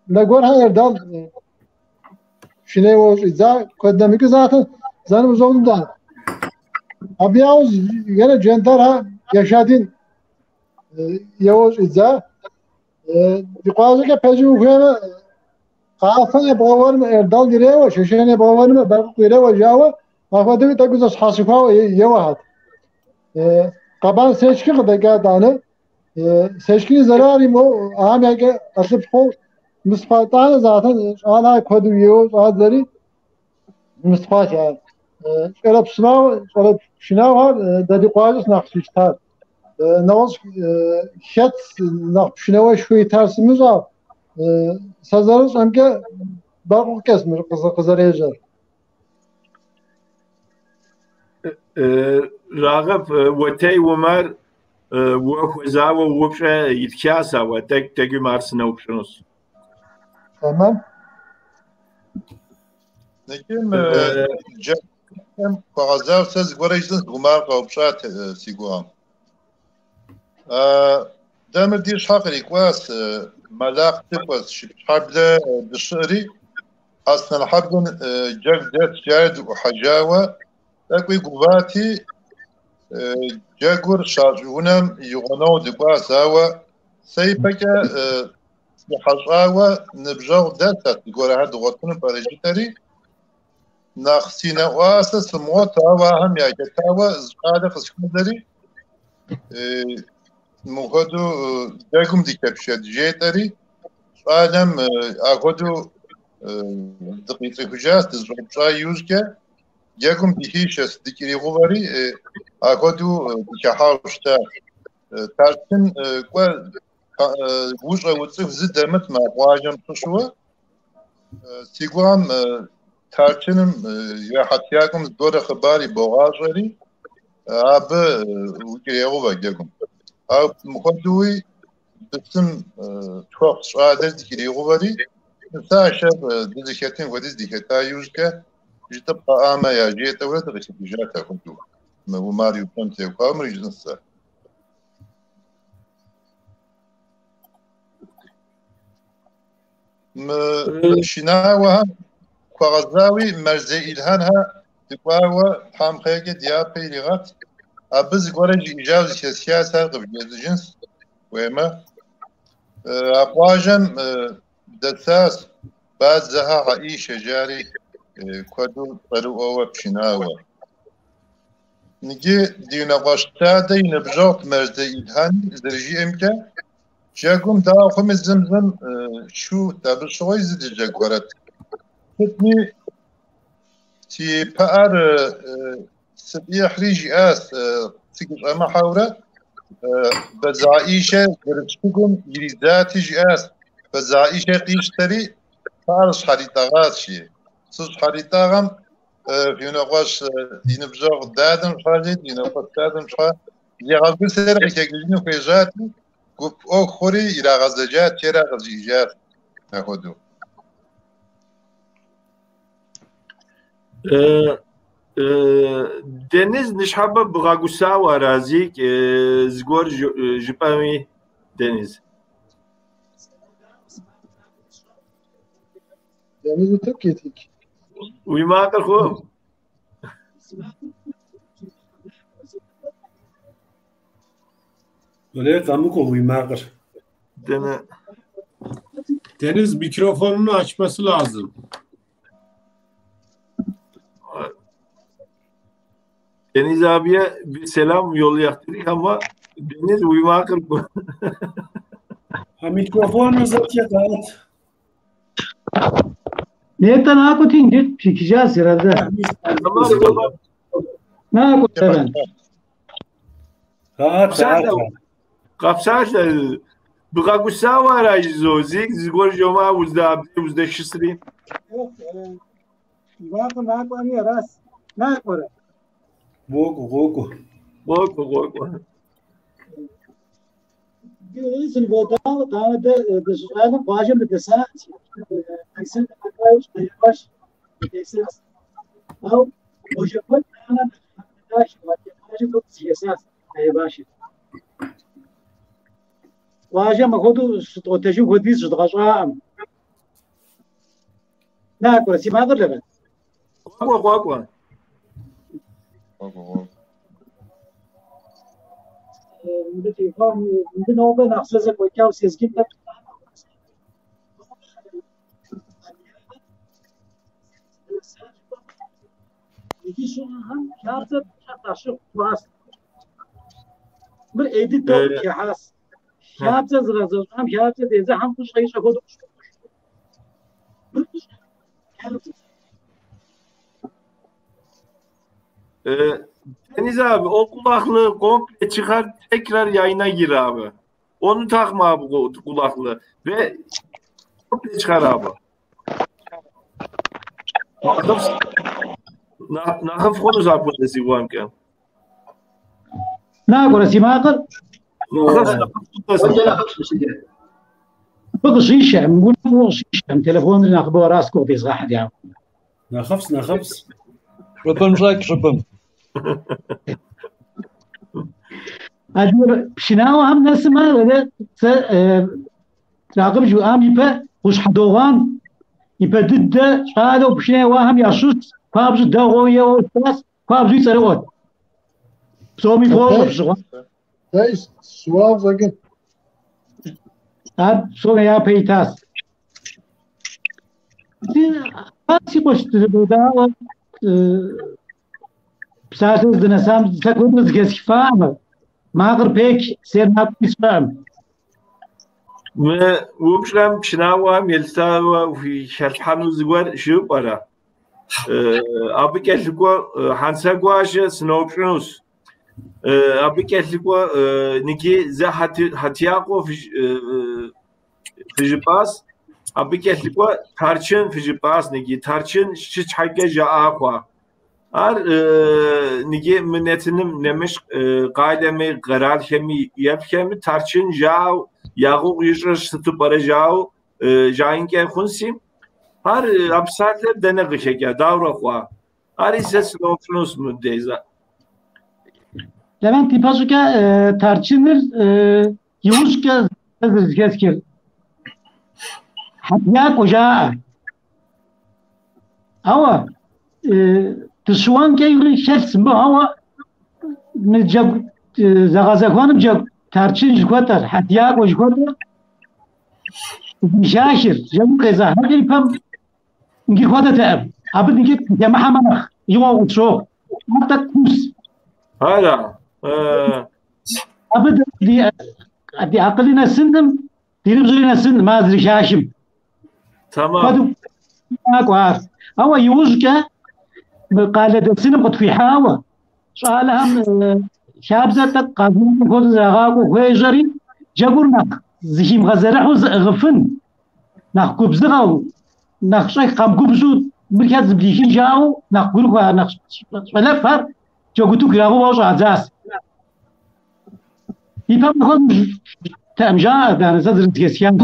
нэгуэрхэр Эрдал пшынэ еуэу щӏидза, куэд дэмыкӏыу zaten зэныбжьэгъу дыдэ. Абы яужь генэ Джэндархэр Ешадин еуэу щӏидза. Ди къуажэкӏэ пэжу ухуеймэ, къафэ ебгъэуэнмэ, Эрдал иреуэ, Шэшэн ебгъэуэнмэ, Бэркъукъу иреуэ жауэ, апхуэдэуи тӏэкӏу зэщхьэщыхуауэ еуэхэт. Къэбан Сечки къыдэкӏа тӏанэ. Сечкини зэрар имыӏэу, ахэм якӏэ ӏэлъыпхъэу мысхъуа тӏанэ zaten щӏалэхэр куэду еуэу щӏадзэри мысхъуащ ар. Щӏалэ пшынауэхэр дэ ди къуажэщ нэхъ щыщытар. Нэгъуэщӏ хэт нэхъ пшынауэшхуэ итар сымыщӏа, сэ зэрыщӏэмкӏэ Бэркъукъукӏэщ мыр къызэрежьэр. Рагъэп, Уэтей Умар уэ хуэзауэ упщӏэ итхащ, ауэ тӏэкӏуи ар сыноупщӏынущ. Тэмэм. Иджы мы джэгум хуэгъэзауэ сэ зыгуэрэ жысӏэнщ, Умар къэупщӏат си гугъэм. Дэ мыр ди щхьэ кърикӏуащ, Мэлакъ дыкӏуэщ, Шыпщхьэблэ дыщыӏэри, Аслъэнхьэблэм джэгу дэт жари дыӏухьэжауэ, тӏэкӏуи гувати, джэгур щащӏ унэм и гъунэгъуу дыкӏуащ, ауэ сэ ипэкӏэ сихьэщӏауэ ныбжьэгъу дэсат, зыгуэрхэр дгъуэтыну пӏэрэ жытӏэри, нэхъ си нэӏуасэ сымыгъуэт, ауэ ахэм яхэтауэ зы щӏалэ къысхуэзэри, мыхуэдэу джэгум дыхэпшэт жетӏэри, щӏалэм апхуэдэу дыкъицӏыхужащ, дызыщӏэупщӏа иужькӏэ, джэгум дыхишэщ, дыкӏэригъувэри, апхуэдэу дыхыхьауэ щытащ. Тарчын кӏуэ ущӏэ уцӏыху зы дэмыт мы къуажэм щыщуэ, си гугъэм Тарчыным я хьэтиякӏуэм зыгуэрэ хъыбар ибогъащӏэри, абы укӏэрегъувэ джэгум. Ауэ мыхуэдэуи Бысым тхуэхъу щӏалэр дыкӏэригъувэри, нысашэр дызыхэтын хуэдиз дыхэта иужькӏэ, жытӏыпхъэӏамэ яжетӏэурэ дыкъыхэкӏыжат апхуэдэу. Мы Умар и упщӏэм теухуауэ мыр жысӏэнщ сэ. Мы пшынауэхэм хуэгъэзауи Мэрзей Илхьэнхэ дыкӏуауэ Тхьэм хъеркӏэ дяпэ иригъэт. Абы зыгуэрэ жиӏэжауэ зэхэсхащ, ар къывжесӏэжынщ, хуеймэ. А къуажэм дэсащ Бадзэхэ Хьэӏишэ жари куэду цӏэрыӏуэуэ пшынауэ. Иджы ди унэкъуэщ дадэ и ныбжьэгъут Мэрзей Илхьэн зэрыжиӏэмкӏэ, джэгум дауэ хъуми зым зым шут, абы щыгъуи зы дыджэгурэт. Сытми, си пыӏэр сыфӏихьри жиӏащ, сыкъыщӏэмыхьэурэ, Бадзэ Хьэӏишэ зэрыт шыгум иридзати жиӏащ, Бадзэ Хьэӏишэ къищтэри пыӏэр щхьэритӏэгъащ, жи. Сыщхьэритӏагъэм фи унэкъуэщ и ныбжьэгъу дадэм щхьэ, жи, ди унэкъуэщ дадэм щхьэ, зигъэгусэри къыхэкӏыжыну хуежьати, гуп ӏуэху хъури ирагъэзэжат, жери къызжиӏэжащ апхуэдэу. Deniz ныщхьэбэ бгъэгусауэ ара зикӏ зыгуэр жыпӏэми, Deniz? Deniz утыку итик. Уи макъыр хъуӏым. Oraya къэмыкӏуэ уи макъыр. Дэнэ? Deniz mikrofonunu açması lazım. Deniz abiye bir selam yollayak dedik ama Deniz uyumakır bu. Ha mikrofonu zaten dağıt. Nereden akutin git çekeceğiz herhalde. Tamam tamam. Ne akutin? Dağıt dağıt. Къэпсалъэ, бгъэгусауэ ара жызоӏэ, зикӏ зыгуэр жомыӏэ уздэщысри. Макъыр накӏуэми аращ. Накӏуэрэ? Къокӏуэ, къокӏуэ. Къокӏуэ, къокӏуэ. Сыныводаӏуэ, дауэ дэ дыщыщӏалэм къуажэм дыдэса, Айсен къэкӏуауэ къэкӏуащ, дыдэсащ. Ауэ къуажэ куэд къуажэм зыхэсащ, къэеващ. Къуажэм апхуэдэу щытӏуэтэжын хуэдиз щыдгъэщӏаӏым. Накӏуэрэ, си макъыр лэвэ? Къокӏуэ, къокӏуэ. Мыбы теухуауэ мыбы нобэ нэхъ сэ зэкӏуэкӏауэ сезгын тӏэкӏу. Иджы щыӏэхэм хабзэр къащыхъу хъуащ. Мыр ӏей дыдэу къытхыхьащ. Хабзэр зыгъэзэщӏам хабзэр зезыхьэм фӏыщӏэ ищӏэ хуэдэу къыщохъуж. Мыр фӏыщӏэ хабзэщ. Deniz abi o kulaklığı komple çıkar tekrar yayına gir abi. Onu takma abi kulaklığı ve komple çıkar abi. Нэхъыфӏ хъунущ апхуэдэ си гугъэмкӏэ. Накӏуэрэ, си макъыр? Абы къыщишэкъым, унэм фӏыуэ къыщишэкъым, телефоныр нэхъыбэу аращ гугъу дезгъэхьыр япэм. Нэхъыфӏщ, нэхъыфӏщ. Щӏыбым щӏэкӏ, щӏыбым. Адыгэ пшынауэхэм нэсымэ, сэ Ракъым жиӏам ипэ Къущхьэ Догъуан, ипэ дыдэ щӏалэу пшынэ еуахэм ящыщ, хуабжьу дэгъуэу еуэу щытащ, хуабжьу цӏэрыӏуэт. Псоми фощӏэ пщыгъуэ. Пэжщ, щыуагъэ щӏэкӏын. Ар псоми япэ итащ. Си къуэш дызэбгъэдауэ псалъэ здынэсам сэ куэдрэ зэхэсхыфаӏымэ, макъыр печ, сэр макъ сщӏэӏым. Мы упщӏэм пшынауэхэм елъытауэ хэлъхьэну зыгуэр жыпӏэрэ? Абы кӏэлъыкӏуэ Хьэнцэгуащэ сыноупщӏынущ. Абы кӏэлъыкӏуэ ныги зэ Хьэтиякъуэ фыжыпӏащ. Абы кӏэлъыкӏуэ Тарчын фыжыпӏащ ныги. Тарчын сыт щхьэкӏэ жаӏа хъуа. Ар ныги мы нэтыным нэмыщӏ къалэми къэралхэми еплъхэми Тарчын жаӏэу я гугъу ищӏыр сыту пӏэрэ жаӏэу жаӏэнкӏэ хъунси, ар а псалъэр дэнэ къыхэкӏа, дауэрэ хъуа? Ари сэ сыноупщӏынущ мыбдеж зэ. Левент ипэщӏыкӏэ Тарчыныр иужькӏэ зэрызэхэсхыр хьэтиякӏуэ жаӏэ. Ауэ дыщыуэнкӏэ хэлъ мыбы, ауэ мы джэгу зэгъэзэхуэным джэгу Тарчын жыхуэтӏэр, хьэтиякӏуэ жыхуэтӏэр зыхахыр, джэгум къезыхьэкӏыр ипэм иджы хуэдэтэкъым. Абы иджы темыхьэмэ нэхъ игъуэу къытщохъу. Ар тӏэкӏу куус. Ара. Абы ди акъыли нэсынкъым, ди ныбжьри нэсынкъым ар зэрыхахым. Tamam. Хуэдэу къакӏуэ ар. Ауэ иужькӏэ мы къалэ дэсыным къытхуихьауэ, щӏалэхэм хабзэр тӏэкӏу къагурыӏуэм хуэдэу зэрагъакӏуэу хуежьэри, джэгур нэхъ зыхимыгъэзэрыхьу зыӏыгъыфын, нэхъ губзыгъэу, нэхъ щӏэх къэмыгубжьу мыр хэт зыблихын жаӏэу нэхъ гурыхуэ, нэхъ щӏалэфӏхэр джэгу утыку ирагъэувэу щӏадзащ. Ипэм хуэдэу тэӏым жаӏэ, данэ сэ зэрызэхэсхам.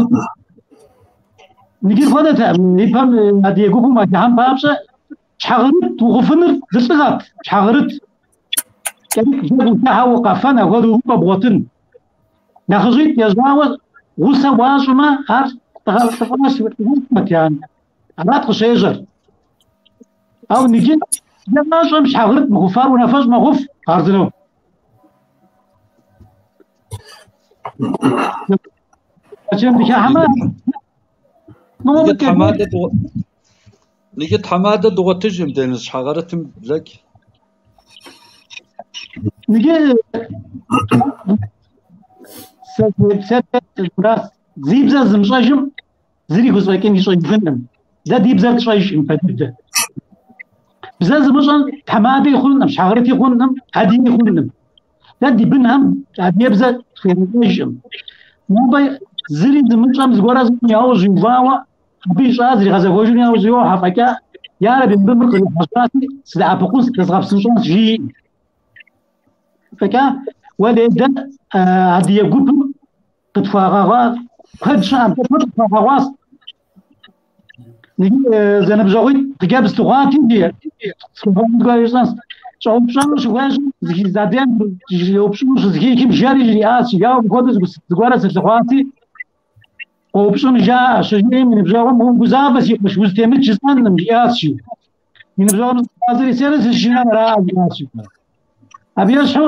Иджы хуэдэтэкъым, ипэм адыгэ гупым уахыхьэн папщӏэ щхьэгъэрыт ухъуфыныр зы лӏыгъэт, щхьэгъэрыт. Джэгу ухыхьэу укъэфэн, апхуэдэу увыпӏэ бгъуэтын. Нэхъыжьитӏ ежьауэ гъусэ уащӏмэ, ар лӏыфӏэщ, ян. Арат къыщежьэр. Ауэ иджы гъащӏэм щхьэгъэрыт мыхъуфар унафэщӏ мэхъуф, хъарзынэу. Иджы тхьэмадэ дыгъуэтыжым дэнэ щхьэгъэрытым блэкӏ. Иджы зи бзэ зымыщӏэжым зыри хузэфӏэкӏын ищӏэжыфынкъым. Дэ ди бзэр тщӏэжкъым пэ дыдэ. Бзэ зымыщӏэм тхьэмадэи хъункъым, щхьэгъэрыти хъункъым, адыги хъункъым. Дэ ди бынхэм адыгэбзэ тхуегъэщӏэжкъым. Нобэ зыри зымыщӏэм зыгуэрэ зыщӏэм яужь иувауэ, абы ищӏар зригъэзэхуэжыну яужь йохьэ фӏэкӏа, ярэби мыбы мыр кърихьэжьати, сыдэӏэпыкъунщ, зэзгъэпсынщӏэнщ жиӏэкъым. Фӏэкӏа, уэлей дэ адыгэ гупым къытхуагъэгъуа куэд щыӏэм, куэд къытхуагъэгъуащ. Зэныбжьэгъуитӏ хъыджэбз дыхъуати, щӏэупщӏэну щыхуейщӏым, адрейм еупщӏыну щызэхихым жэри жриӏащ, ауэ мыпхуэдэу зыгуэрэ сылъыхъуати, къоупщӏын жаӏэ, щыжиӏэм и ныбжьэгъум, умыгузавэ си къуэш, узытемыт жысӏэнкъым, жиӏащ жи. И ныбжьэгъум зыкъигъазэри, сэри сыщышынэр ара, жиӏащ жи. Абы ещхьу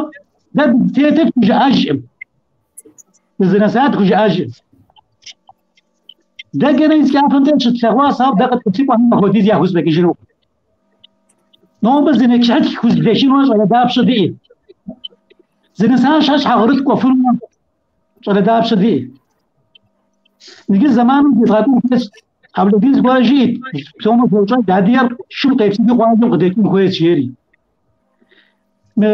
дэ дызытетыр тхужыӏэжкъым. Дызынэсар тхужыӏэжкъым. Дэ гене кӏапэм деж щытлъэгъуащ, ауэ дэ къыткӏэлъыкӏуэхэм апхуэдиз яхузэфӏэкӏыжынукъым. Нобэ зы нэчыхьытх хузэблэхынурэ щӏалэ дапщэ диӏэ. Зы нысащхьэ щхьэгъэрыт кӏуэфынурэ щӏалэ дапщэ диӏэ. Иджы зэманым зедгъэкӏун хуейщ. Абдулэдин зыгуэрэ жиӏэт, псомэ фощӏэж, адыгэр шым къепсыхи къуажэм къыдэкӏын хуейщ, жери. Мы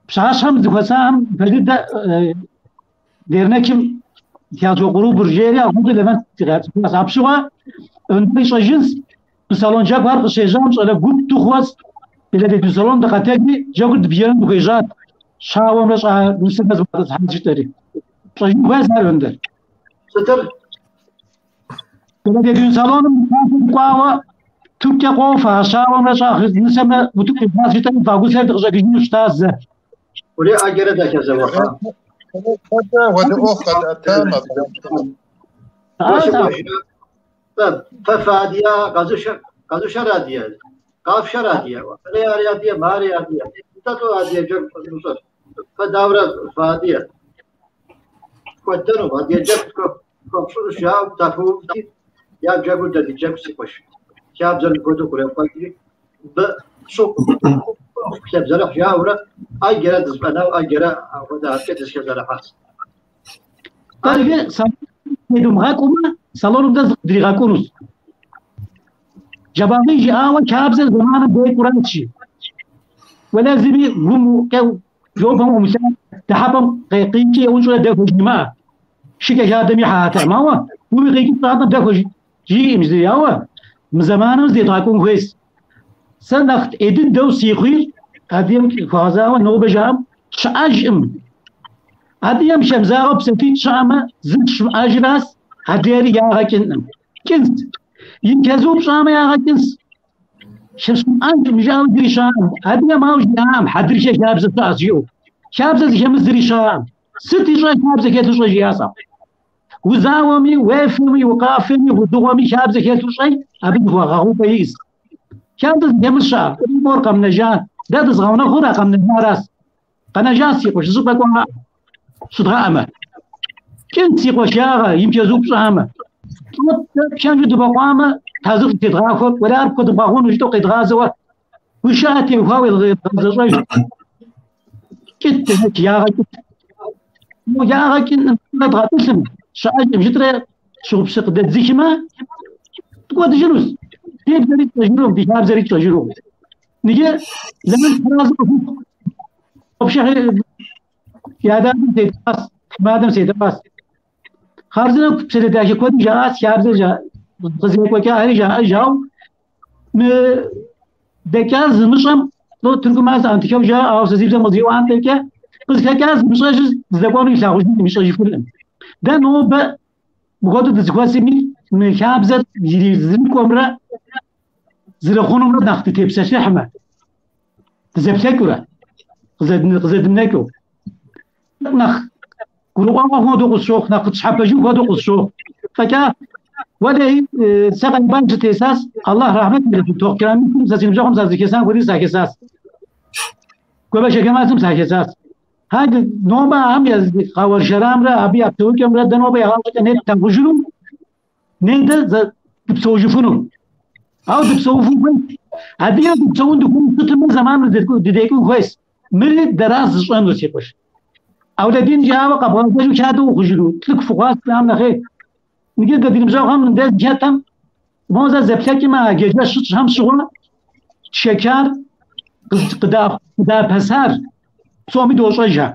пщащэм зыхуэсахэм пэж дыдэ Дернекым тиятро клубыр жери апхуэдэу Левент дыкъяцӏыхуащ. Апщыгъуэ Önder ищӏэжынщ, мы салон джэгухэр къыщежьам щӏалэ гуп дыхъуэс, Беледей салон дыкъэтэджри джэгур дыбжьэрын дыхуежьат, щауэмрэ щӏа нысэмрэ зэбгъэдэтӏысхьэн жытӏэри. Пщӏэжын хуейщ ар Önder. Сытыр? Беледей салоным кӏуауэ тупкӏэ къофэ, а щауэмрэ щӏа нысэмрэ утыку къихьащ жытӏэри вагусэр дыкъыщӏэкӏыжыну щытащ зэ. Ури ӏэджэрэ дахэзэуэха. Хуэдэ ӏуэху къэтӏэтам абы. Фэ фадия къэзышэр адие, къафшэр адие, ари адие, мари адие. Нтӏэ тӏу адие джэгу къэзымыщӏэр. Фэ даурэ фадие. Хуэдэну адие джэгу хуэфщӏынущ жаӏэу дапэувти, я джэгур дэ ди джэгу си къуэш. Хабзэр мыпхуэдэу кърекӏуэкӏри, мыбы щӏыкъу хэбзэрыхь жаӏэурэ ӏэджэрэ дызэфӏэнау, ӏэджэрэ апхуэдэ абыкӏэ дызэхэзэрыхьащ. Иджы едумыгъэкӏумэ, салоным дэ зыкъыдригъэкӏунущ. Жэбагъы жиӏауэ хабзэр зэманым декӏуращ. Уэлэ зыми гум жопэм умылъа дыхьэпӏэм къикӏи еӏунщӏурэ дэхуэ жимыӏэ. Шыкӏэ хадэм ихьатэкъым, ауэ гуми къикӏи пщӏантӏэм дэхуэ жиӏэм зыри, ауэ мы зэманым зыдедгъэкӏун хуейщ. Сэ нэхъ ӏей дыдэу си хъуир адыгэм хуэгъэзауэ нобэ жаӏэм щыӏэжкъым. Адыгэм хэмызагъэу псалъитӏ щыӏэмэ, зыр щымыӏэжращ, адрейри ягъэкӏынкъым. Кӏынс. И чэзу пщӏамэ ягъэкӏынс. Щымыӏэнкъым жаӏэу зыри щыӏэкъым. Адыгэм ауэ жиӏакъым, хьэдрыхэ хабзэ щыӏэщ жиӏэу. Хабзэ зыхэмыс зыри щыӏэкъым. Сыт ищӏэ хабзэ хэлъу щӏэ жиӏащ абы. Узауэми, уефэми, укъафэми, удыгъуэми хабзэ хэлъу щӏэй, абы зыхуэгъэгъупӏэ иӏэщ. Хабзэ зыхэмыс щыӏэ, мор къэмынэжа, дэ дызыгъэунэхур а къэмынэжаращ. Къэнэжащ си къуэш, зыщӏыпӏэ кӏуаӏэ, щыдгъэӏэмэ. Кӏынт си къуэш ягъэ, имычэзу пщӏамэ. Лӏо пхэнжу дыбэкъуамэ, тазыр къытедгъахуэр, уэрэ ар пхуэдмыгъэгъуну жытӏэу къедгъазэуэ, гушыӏэ теухуауэ едгъэзэщӏэж. Кӏыт, дэнэт, ягъэ кӏыт. Ягъэ кӏыным дгъэтӏылъым, щыӏэжым жытӏрэ щыгъупщэ къыдэдзыхмэ, дыкӏуэдыжынущ. Ди бзэри тщӏэжынукъым, ди хабзэри тщӏэжынукъым. Иджы зэман фразэ къыхухъу. Си адэм седэӏуащ, тхьэмадэм седэӏуащ. Хъарзынэу псалъэ дахэ куэдым жаӏащ, хабзэ къызекӏуэкӏахэри жаӏэж, ауэ мы дэкӏар зымыщӏэм, лӏо Тыркум ар зыӏэнтыхэу жаӏэ, ауэ сэ си бзэм къызиӏуантӏэкӏэ, къызыхэкӏар зымыщӏэжыр здэкӏуэну илъагъужынкъым, ищӏэжыфынкъым. Дэ нобэ мыхуэдэу дызэхуэсми, мы хабзэр зэрыкӏуэмрэ зэрыхъунумрэ нэхъ дытепсэлъыхьмэ, дызэплъэкӏыурэ, къызэдмынэкӏыу, нэхъ гурыӏуэгъуэ хуэдэу къысщохъу, нэхъ къытщхьэпэжын хуэдэу къысщохъу. Фӏэкӏа, уэлэхьи, сэ Къайбан сытесащ, Аллахь рахьмэт ирехъу, тохъукӏырамитым сэ си ныбжьэгъум сазыхесам хуэдиз сахэсащ. Гуэбэшы жэмыхьэтым сахэсащ. Хьэд, нобэ ахэм я къауэршэрамрэ абы я псэукӏэмрэ дэ нобэ егъащӏэкӏэ ней тлъагъужыну, ней дэ дыпсэужыфыну. Ауэ дыпсэуфын хуейщ. Адыгэ дыпсэун дыхуейу щытмэ, зэманыр дыдекӏун хуейщ. Мыри дэращ зыщӏэнур, си къуэш. Аулэдин жиӏауэ къэбгъэзэжу хадэу ухъужыну, лӏыку фыхъуащ жаӏэм нэхъей. Иджы дэ ди ныбжьэгъухэм мындэ зыхэтым, мо зэ зэплъэкӏмэ, а джэджэщ щытщӏхэм щыгъуэ тшэчар къыдапэсар псоми дощӏэж ар.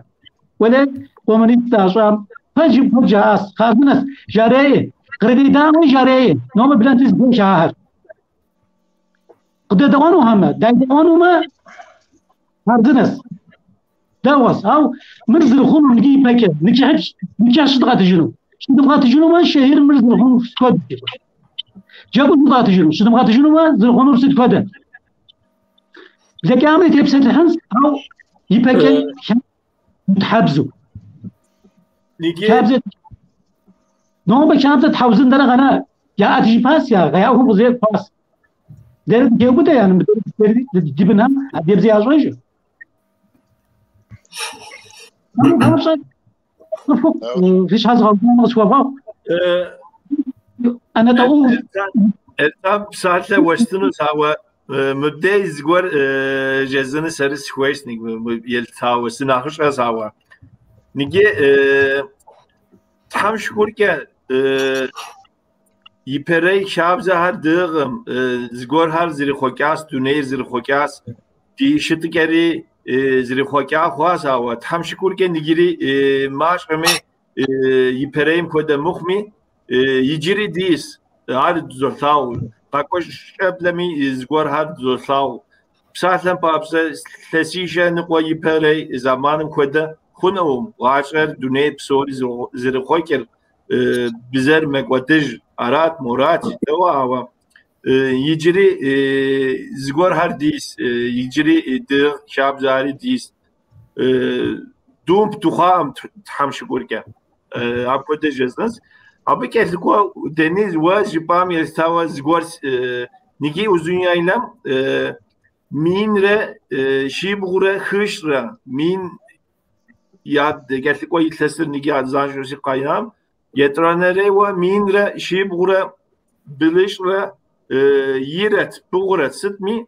Уэлей, коммунист дащӏам, пэжым куэд жаӏащ, хъарзынэщ, жареи, къырыдедаӏуи жареи, нобэ блэнти зыхуейщ ахэр. Къыдэдэӏуэнухэмэ, дайдэӏуэнумэ, хъарзынэщ. Дэгъуэщ, ау мыр зэрыхъуну иджы ипэкӏэ, ныкӏыхь щыдгъэтыжыну. Щыдмыгъэтыжынумэ, шэхьир мыр зэрыхъуну сыт хуэдэ? Джэгур щыдгъэтыжыну, щыдмыгъэтыжынумэ, зэрыхъунур сыт хуэдэ? Блэкӏами тепсэлъыхьынщ, ау ипэкӏэ тхьэбзу. Хабзэ нобэ хабзэ тхьэузын дэрэ къэна, яӏэтыжыпас, я гъяӏухум къызекӏуас. Дэрэ дытеубыдэ, я ди бынхэм адыгэбзэ ящӏэжыр. Фи щхьэ згъэувыну къысхуэвгъэгъу. Эртан псалъэ уэстынущ, ауэ мыбдеж зыгуэр жезыну сэри сыхуейщ елъытауэ, сынэхъыщӏэщ, ауэ. Ныджы Тхьэм шыкуркӏэ ипэрей хабзэхэр дыгъым, зыгуэрхэр зэрихъуэкӏащ, дунейр зэрихъуэкӏащ, ди щытыкӏэри зэрихъуэкӏа хъуащ, ауэ Тхьэм шыкуркӏэ ныджыри мащӏэми ипэрейм хуэдэ мыхъуми, иджыри дис, ар дызолъагъу, къакӏуэ щӏэблэми зыгуэрхэр дызолъагъу. Псалъэм папщӏэ, илъэсищэ ныкъуэ ипэрей зэманым хуэдэ хъунукъым, гъащӏэр дуней псори зэрихъуэкӏыр, бзэр мэкӏуэдыж, арат, морат, дауэ, ауэ иджыри зыгуэрхэр дис, иджыри дыгъ хабзэхэри дис. Думп дыхъуакъым Тхьэм шыкуркӏэ. Апхуэдэ жесӏэнщ. Абы кӏэлъыкӏуэ Дениз, уэ жыпӏам елъытауэ зыгуэр ныги Узуняйлэм 1173 мин я кӏэлъыкӏуэ илъэсыр ныги занщӏэу си къайнам. Етӏуанэрейуэ 1172-рэт, бгъурэт сытми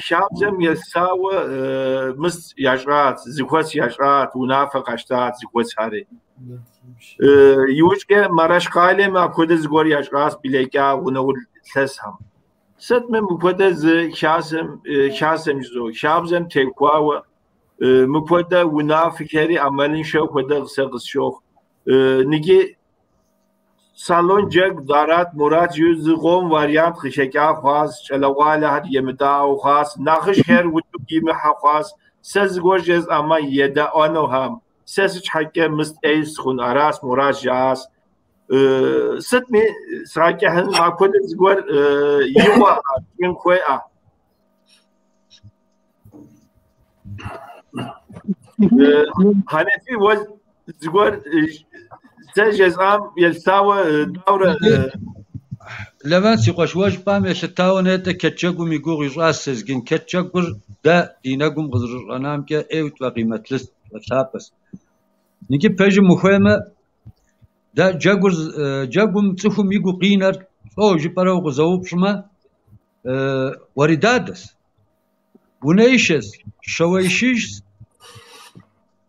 хабзэм елъытауэ мыс ящӏат, зэхуэс ящӏат, унафэ къащтат зэхуэсхэри. Иужькӏэ Мараш къалэм апхуэдэ зыгуэр ящӏащ блэкӏа гъунэгъу илъэсхэм. Сытми мыпхуэдэ зы хасэм жызоӏэ, хабзэм теухуауэ мыпхуэдэ унафэхэри ӏэмалыншэу хуэдэ сэ къысщохъу. Ныги салон джэгу дарат мурат жиӏэу зыкъом вариант къыхэкӏа хъуащ, щӏалэгъуалэхэр емыдаӏуэу хъуащ, нэхъыжьхэр утыку имыхьэ хъуащ, сэ зыгуэр жесӏэмэ едэӏуэнухэм. Сэ сыт щхьэкӏэ мыст ӏей сыхъун, аращ, моращ жаӏащ. Сытми сгъэкӏыхьын апхуэдэ зыгуэр игъуэ щӏын хуейӏэ. Хьэнэфи, уэ зыгуэр сэ жесӏам елъытауэ дауэрэ? Левент, си къуэш, уэ жыпӏам елъытауэ нетӏэ чэт джэгум и гугъу ищӏащ Сезгин. Чэт джэгур дэ ди нэгум къызэрыщӏэнамкӏэ ӏейуэ тфӏэкъимэтлыс, тфӏэлъапӏэс. Иджы пэжым ухуеймэ, дэ джэгур джэгум цӏыхум игу къинэр лӏо жыпӏэрэ укъызэупщӏмэ, уэридадэс, унэишэс, щауэишыжщ.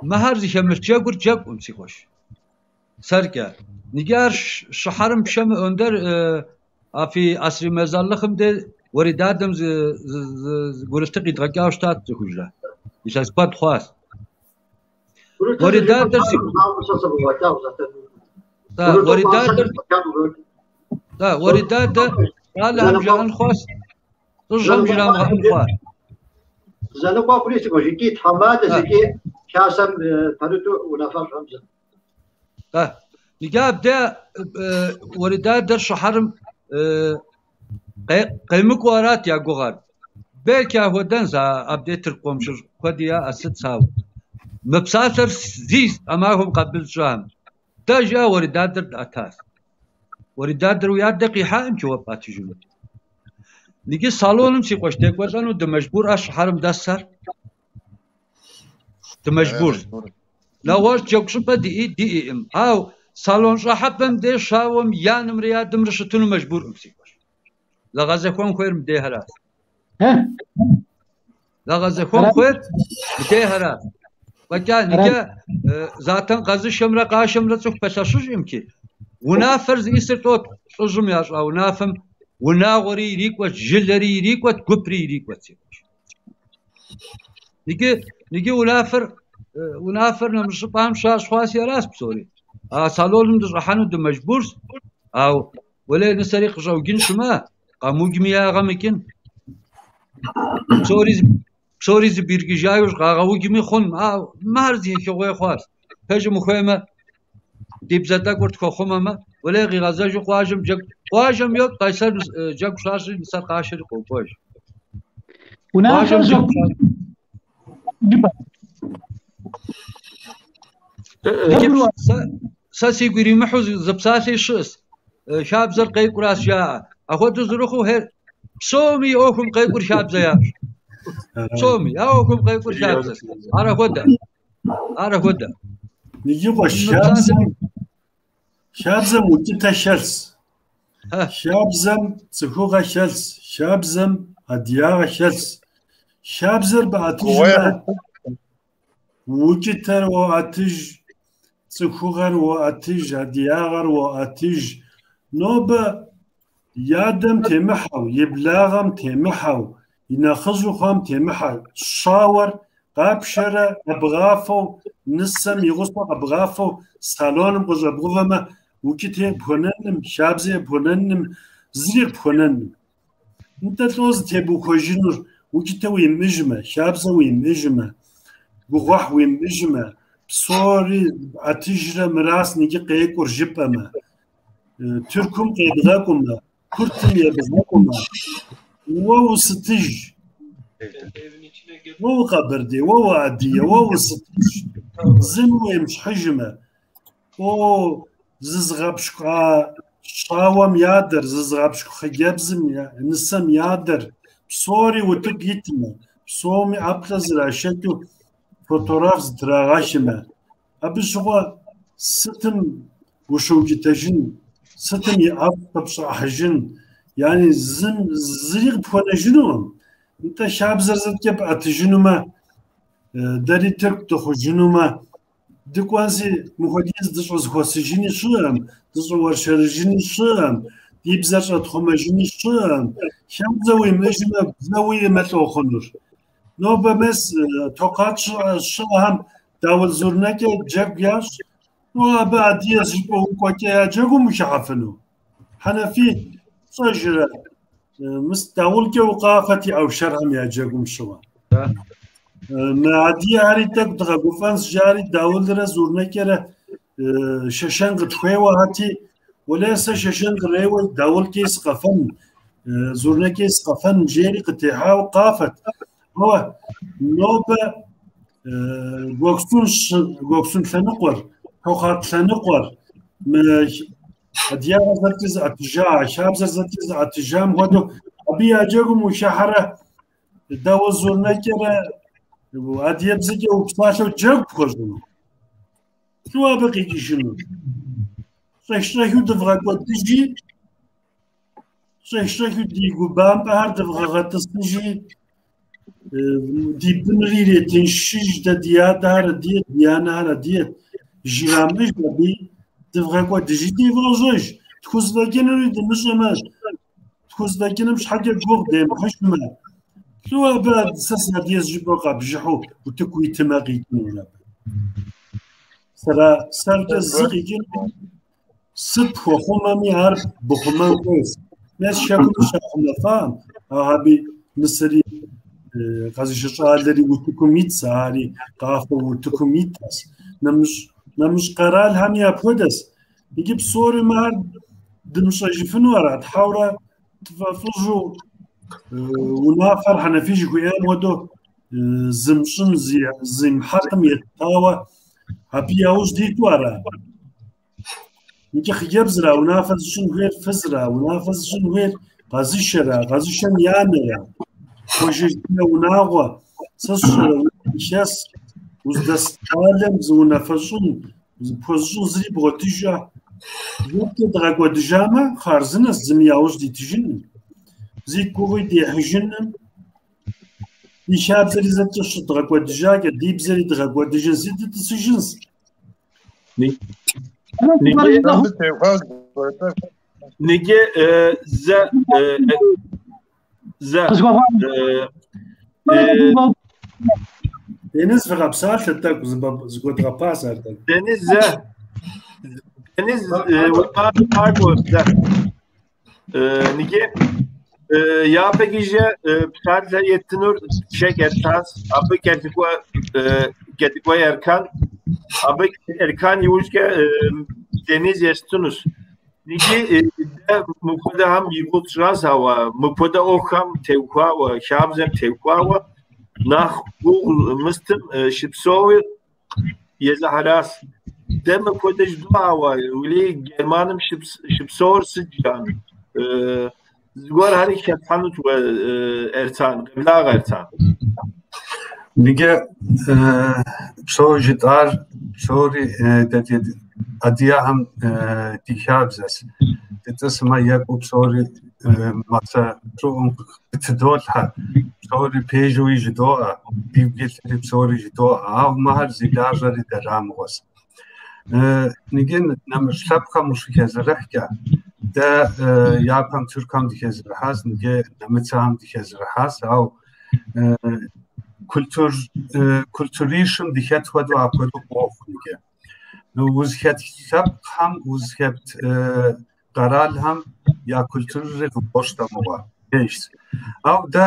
Мыхэр зыхэмылъ джэгур джэгукъым, си къуэш. Сэркӏэ. Иджы ар щыхьэрым пшэмэ Önder а фи Асри mezarlıхым де уэридадэм зы гурылъты къидгъэкӏауэ щытат цӏыхужрэ. Илъэс куэд хъуащ. Уэридадэр си уэридадэр уэридадэ щӏалэхэм жаӏэн хъуащ, лӏыжьхэм жрамыгъэӏэн хъуащ. Зэныкъуэкъури си къуэш, икӏи тхьэмадэс, икӏи хасэм пэрыту унафэщӏхэм зы. Иджы абде уэридадэр щыхьэрым къемыкӏуэу арат я гугъэр. Belki ахуэдэнщ абде тырку къуэмщыщ куэди яӏэ сыт сауэ. Мы псалъэр зи а махуэм къабыл тщӏам. Дэ жыӏэ уэридадэр дӏэтащ. Уэридадэр уи адэ къихьаӏым уэ пӏэтыжыну. Иджы салоным си къуэш декӏуэлӏэну дымэжбурӏэ щыхьэрым дэсхэр. Дымэжбур. Нэгъуэщӏ джэгу щӏыпӏэ диӏиӏым. Ау салон щӏыхьэпӏэм деж щауэм янэмрэ ядэмрэ щытыну мэжбурӏым си къуэш. Зэгъэзэхуэн хуейр мыдейхэращ. Зэгъэзэхуэн хуейр мыдейхэращ. Фӏэкӏа иджы затэн къэзышэмрэ къашэмрэ цӏыху пэлъэщыжӏымкӏи. Унафэр зиӏисыр тӏот лӏыжьым ящӏа унафэм унагъуэри ирикӏуэт, жылэри ирикӏуэт, гупри ирикӏуэт си къуэш. Иджы унафэр нэмыщӏ щӏыпӏэм щащӏ хъуаси аращ псори. А салоным дыщӏыхьэну дымэжбурщ, ау уэлей нысэри къыщӏэуджын щымыӏэ, къэмыуджми ягъэмыкӏын. Псори зыбиркӏыжа иужь къагъэуджми хъун, ау мыхэр зэхэхыгъуей хъуащ. Пэжым ухуеймэ, ди бзэ тӏэкӏур тхуэхъумэмэ, уэлей къигъэзэжу къуажэм джэгу, къуажэм йокӏ, Къайсэр джэгу щащӏри нысэр къашэри къокӏуэж. Унафэр Къуажэм джэгу щащӏ. Иджы сэ сигу иримыхьу зы псалъи щыӏэс. Хабзэр къекӏуращ жаӏэ. Апхуэдэу зэрыхъуу хэр псоми ӏуэхум къекӏур хабзэ ящӏ. Псоми я ӏуэхум къекӏур хабзэщ. Ар апхуэдэ. Ар апхуэдэ. Иджы къуэш, Мы псалъэм хабзэм укӏытэ хэлъщ. Хабзэм цӏыхугъэ хэлъщ, хабзэм адыгагъэ хэлъщ. Хабзэр бэӏэтыжмэ, укӏытэр уоӏэтыж, цӏыхугъэр уоӏэтыж, адыгагъэр уоӏэтыж. Нобэ и адэм темыхьэу, и благъэм темыхьэу, и нэхъыжьу хъуам темыхьэ щауэр къапшэрэ къэбгъафэу, нысэм и гъусэу къэбгъафэу салоным къыщӏэбгъувэмэ, укӏыти къыпхуэнэным, хабзи къыпхуэнэным, зыри къыпхуэнэным. Нтӏэ лӏо зытебухуэжынур укӏытэ уимыӏыжмэ, хабзэ уимыӏыжмэ, гугъуехь уимыӏыжмэ, псори ӏэтыжрэ мырас иджы къекӏур жыпӏэмэ, Тыркум къебгъэкӏумэ, Куртым ебгъэкӏумэ, уэ усытыж, уэ укъэбэрдей, уэ уадыгэ, уэ усытыж, зым уемыщхьыжмэ, о зызыгъэпщкӏуа щауэм ядэр, зызыгъэпщкӏу хъыджэбзым нысэм ядэр, псори утыку итмэ, псоми ӏэплӏэ зрашэкӏыу фотограф зытрагъэхымэ, абы щыгъуэ сытым ущыукӏытэжын, сытым и ӏэфӏ къыпщӏыхьыжын, яни зым зыри къыпхуэнэжынукъым. Нтӏэ хабзэр зыткӏэ пӏэтыжынумэ, дэри тырку дыхъужынумэ, дыкӏуэнси мыхуэдиз дыщӏызыхуэсыжыни щыӏэм, дыщӏыуэршэрыжыни щыӏэм, ди бзэр щӏэтхъумэжыни щыӏэм, хабзэ уимыӏыжмэ, бзэ уиӏэмэ лӏо хъунур. Нобэ мес Токат щыӏэхэм даул зурнэкӏэ джэгу ящӏ, ну абы адыгэ жыпӏэу укӏуэкӏэ я джэгум ухыхьэфыну. Хьэнэфи пщӏэжрэ, мыс даулкӏэ укъафэти Аушэрхэм я джэгум щыгъуэ. Мы адыгэхэри тӏэкӏу дгъэгуфӏэнщ жари даулрэ зурнэкӏэрэ шэшэн къытхуеуэхэти, уэлей сэ шэшэн къреуэ даулкӏи сыкъэфэн, зурнэкӏи сыкъэфэн жери къытехьауэ къафэт. Ауэ нобэ Гуэксун лъэныкъуэр, Тохъат лъэныкъуэр, мы адыгагъэр зэкӏэ зыӏэтыжа, хабзэр зэкӏэ зыӏэтыжам хуэдэу абы я джэгум ухыхьэрэ даул зурнэкӏэрэ адыгэбзэкӏэ упсалъэу джэгу пхуэщӏыну? Лӏо абы къикӏыжыну? Щӏэх-щӏэхыу дывгъэкӏуэдыжи, щӏэх-щӏэхыу ди губампӏэхэр дывгъэгъэтӏысыжи, ди бынри иретыншыж, дэ ди адэхэр адыгэт, ди анэхэр адыгэт, жрамыӏэж абы дывгъэкӏуэдыжи, девгъэжьэж. Тхузэфӏэкӏынури дымыщӏэмэ, тхузэфӏэкӏыным щхьэкӏэ гугъу демыхьыжмэ, лӏо абы сэ сыадыгэщ жыпӏэу къэбжыхьу утыку уитымэ къикӏынур абы. Сэра сэркӏэ зы къикӏынукъым. Сыт пхуэхъумэми ар быхъумэн хуейщ. Мес хэкум щахъумэфам, аби нысэри къэзышэ щӏалэри утыкум итщ, ари къафэу утыкум итщ. Нэмыщӏ къэралхэми апхуэдэщ. Иджы псори ар дымыщӏэжыфыну ара? Тхьэурэ тфӏэфӏыжу унафэр Хьэнэфий жыхуиӏам хуэдэу зымыщӏын зимыхьэкъым еттауэ абы яужь диту ара? Иджы хъыджэбзра унафэ зыщӏын хуейр, фызра унафэ зыщӏын хуейр, къэзышэра, къэзышэм и анэра? Хуэжыжынэ унагъуэ, сэ сщӏэрэ илъэс уздэс къалэм зы унафэщӏын, пхуэзыщӏын зыри бгъуэтыжа? Зэкӏэ дгъэкӏуэдыжамэ, хъарзынэщ, зыми яужь дитыжынкъым. Зи гугъуи дехьыжынкъым. Ди хабзэри зэкӏэ щыдгъэкӏуэдыжакӏэ, ди бзэри дгъэкӏуэдыжынщ, дытӏысыжынщ. Ниге зэ зэ Deniz фыкъэпсалъэ тӏэкӏу зыгуэдгъэпас ар тӏэкӏу. Deniz зэ Deniz къакӏуэ зэ Ниге япэ гижэ псалъэ еттынур Шек Эртанс, абы кӏэлъыкӏуэ Эркан, абы Эркан иужькӏэ Дениз естынущ. Иджы дэ мыпхуэдэхэм и гугъу тщӏащ, ауэ мыпхуэдэ ӏуэхухэм теухуауэ, хабзэм теухуауэ нэхъ гугъу мыстым щыпсэур езыхьэращ. Дэ мыпхуэдэ жыдоӏэ, ауэ уэлей Германым щыпсэур сыт жаӏэн? Зыгуэрхэри хэплъхьэнут уэ, Эртан, къеблагъэ, Эртан. Ниге псо жытӏар псори дэ ди адыгэхэм ди хабзэщ. Дытӏысмэ екӏуу псори масэ щӏыӏум къытыдолъхьэ, псори пэжуи жыдоӏэ, дигу илъри псори жыдоӏэ, ауэ мыхэр зи лажьэри дэра мыгъуэщ. Ниге нэмыщӏ лъэпкъхэм ущыхэзэрыхькӏэ, дэ япэм тыркухэм дыхэзэрыхьащ, ниге нэмыцэхэм дыхэзэрыхьащ, ауэ культурищым дыхэт хуэдэу апхуэдэу къохъу ниге. Узыхэт лъэпкъхэм, узыхэт къэралхэм я культурри къыбощтэ мыгъуэ, пэжщ. Ауэ дэ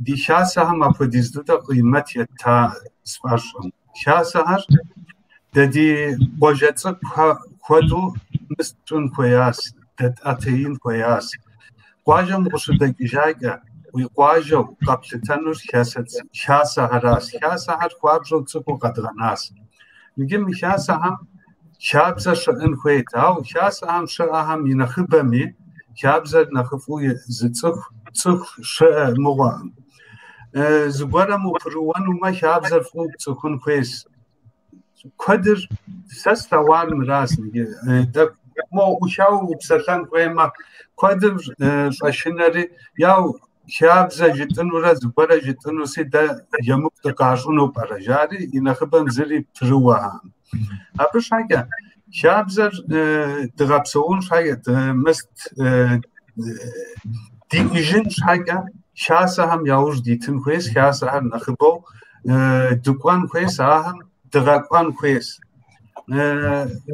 ди хасэхэм апхуэдиз дыдэ къимэт етта сфӏэщӏым. Хасэхэр дэ ди къуажэ цӏыкӏухэ хуэдэу мыст тщӏын хуеящ, дэтӏэтеин хуеящ. Къуажэм укъыщыдэкӏыжакӏэ, уи къуажэу къэплъытэнур хасэхэращ. Хасэхэр хуабжьу цӏыкӏуу къэдгъэнащ. Иджы мы хасэхэм хабзэ щыӏэн хуейт, ауэ хасэхэм щыӏэхэм и нэхъыбэми хабзэр нэхъыфӏу зы цӏыху щыӏэ мыгъуэкъым. Зыгуэрым упэрыуэнумэ, хабзэр фӏыуэ пцӏыхун хуейщ. Куэдыр сэ слъэгъуар мыращ, мо ӏухауэ упсэлъэн хуеймэ, куэдым щӏэшынэри, яу хабзэ жытӏынурэ зыгуэрэ жытӏынуси дэ емыкӏу дыкъащӏыну пӏэрэ, жари и нэхъыбэм зыри пэрыуэхэм. Абы щхьэкӏэ хабзэр дыгъэпсэун щхьэкӏэ, мыст диӏыжын щхьэкӏэ хасэхэм яужь дитын хуейщ, хасэхэр нэхъыбэу дыкӏуэн хуейщ, ахэм дыгъэкӏуэн хуейщ.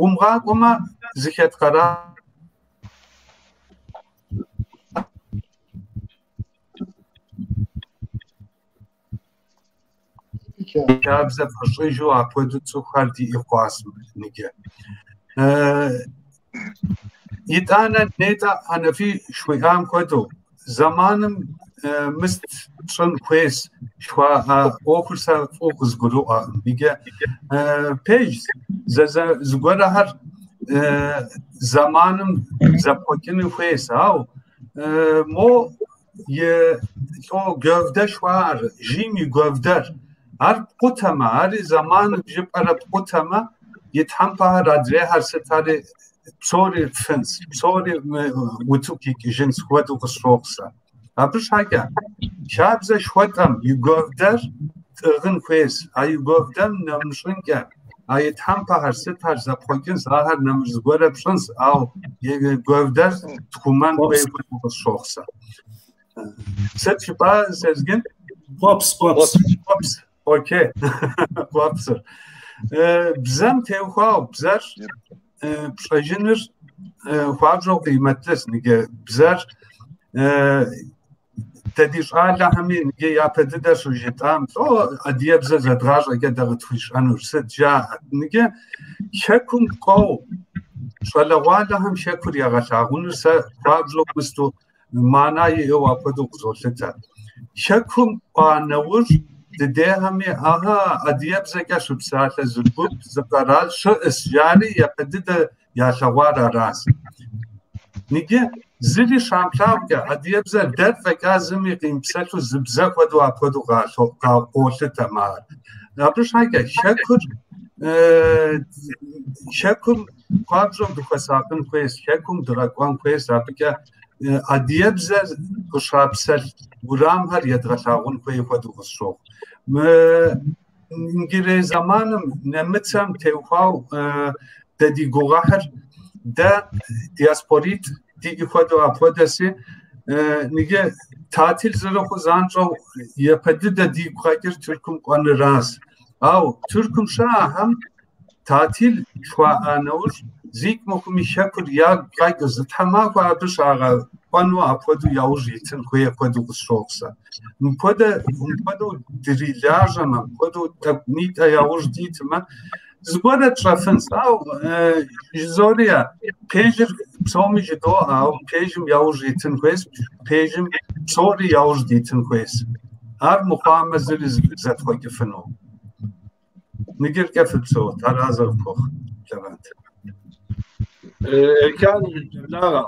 Умыгъакӏуэмэ, зыхэт къэрал Хабзэ фӏэщӏыжу апхуэдэу цӏыхухэр диӏэ хъуащ ныджэ. Итӏанэ нетӏэ Хьэнэфи жыхуиӏам хуэдэу, зэманым мыст тщӏын хуейщ жыхуаӏэ ӏуэхур сэ фӏыуэ къызгурыӏуэкъым. Иджы пэжщ, зыгуэрхэр зэманым зэпхъуэкӏыну хуейщ, ауэ мо и лӏо гуэвдэ жыхуаӏэр, жыгым и гуэвдэр, ар пкъутэмэ, ари зэманым жыпӏэрэ пкъутэмэ, и тхьэмпэхэр адрейхэр сытари псори фынщ, псори утыку икӏыжынщ хуэдэу къысщохъу сэ. Абы щхьэкӏэ хабзэ жыхуэтӏэм и гуэвдэр тӏыгъын хуейщ. А и гуэвдэм нэмыщӏынкӏэ, а и тхьэмпэхэр сытхэр зэпхъуэкӏынщ, ахэр нэмыщӏ зыгуэрэ пщӏынщ, ауэ и гуэвдэр тхъумэн хуей хуэдэу къысщохъу сэ. Сыт жыпӏа, Сезгин? Къуэпс, къуэпс. Къуэпс, окей. Къуэпсыр. Бзэм теухуауэ бзэр пщӏэжыныр хуабжьу къимэтлыс. Ныджэ бзэр дэ ди щӏалэхэми ныджэ япэ дыдэ щыжытӏам, лӏо адыгэбзэ зэдгъащӏэкӏэ дэ къытхуищӏэнур сыт жаӏэ. Ныджэ хэкум кӏуэу щӏалэгъуалэхэм хэкур ягъэлъагъуныр сэ хуабжьу мысту мана иӏэу апхуэдэу къызолъытэ. Хэкум кӏуа нэужь дыдейхэми, аха, адыгэбзэкӏэ щыпсалъэ зы гуп, зы къэрал щыӏэщ, жари япэ дыдэ ялъэгъуар аращ. Ныджы зыри щамылъагъукӏэ адыгэбзэр дэр фӏэкӏа зыми къимыпсэлъу зы бзэ хуэдэу апхуэдэу къолъытэ ар. Абы щхьэкӏэ хэкур хэкум хуабжьу дыхуэсакъын хуейщ, хэкум дгъэкӏуэн хуейщ, абыкӏэ адыгэбзэр къыщапсэлъ уэрамхэр едгъэлъагъун хуей хуэдэу къысщохъу. Мы иджырей зэманым нэмыцэм теухуауэ дэ ди гугъэхэр дэ диаспоритӏ диӏэ хуэдэу апхуэдэси, ныджы татил зэрыхъу занщӏэу япэ дыдэ дигу къэкӏыр Тыркум кӏуэныращ. Ауэ Тыркум щыӏэхэм татил жыхуаӏа нэужь, зикӏ мыхъуми хэкур ягу къэкӏыу зы тхьэмахуэ абы щагъэкӏуэну апхуэдэу яужь итын хуей хуэдэу къысщохъу сэ. Мыпхуэдэу дрилажьэмэ, мыпхуэдэу тӏэкӏу-нитӏэ яужь дитмэ, зыгуэрэ тщӏэфынщ. Ауэ жызори, пэжыр псоми жыдоӏэ, ауэ пэжым яужь итын хуейщ, пэжым псори яужь дитын хуейщ. Ар мыхъуамэ зыри зэтхъуэкӏыфыну. Ныджыркӏэ фыпсэу, Тхьэразэ къыпхухъу, Левент. Erkan еблагъэ.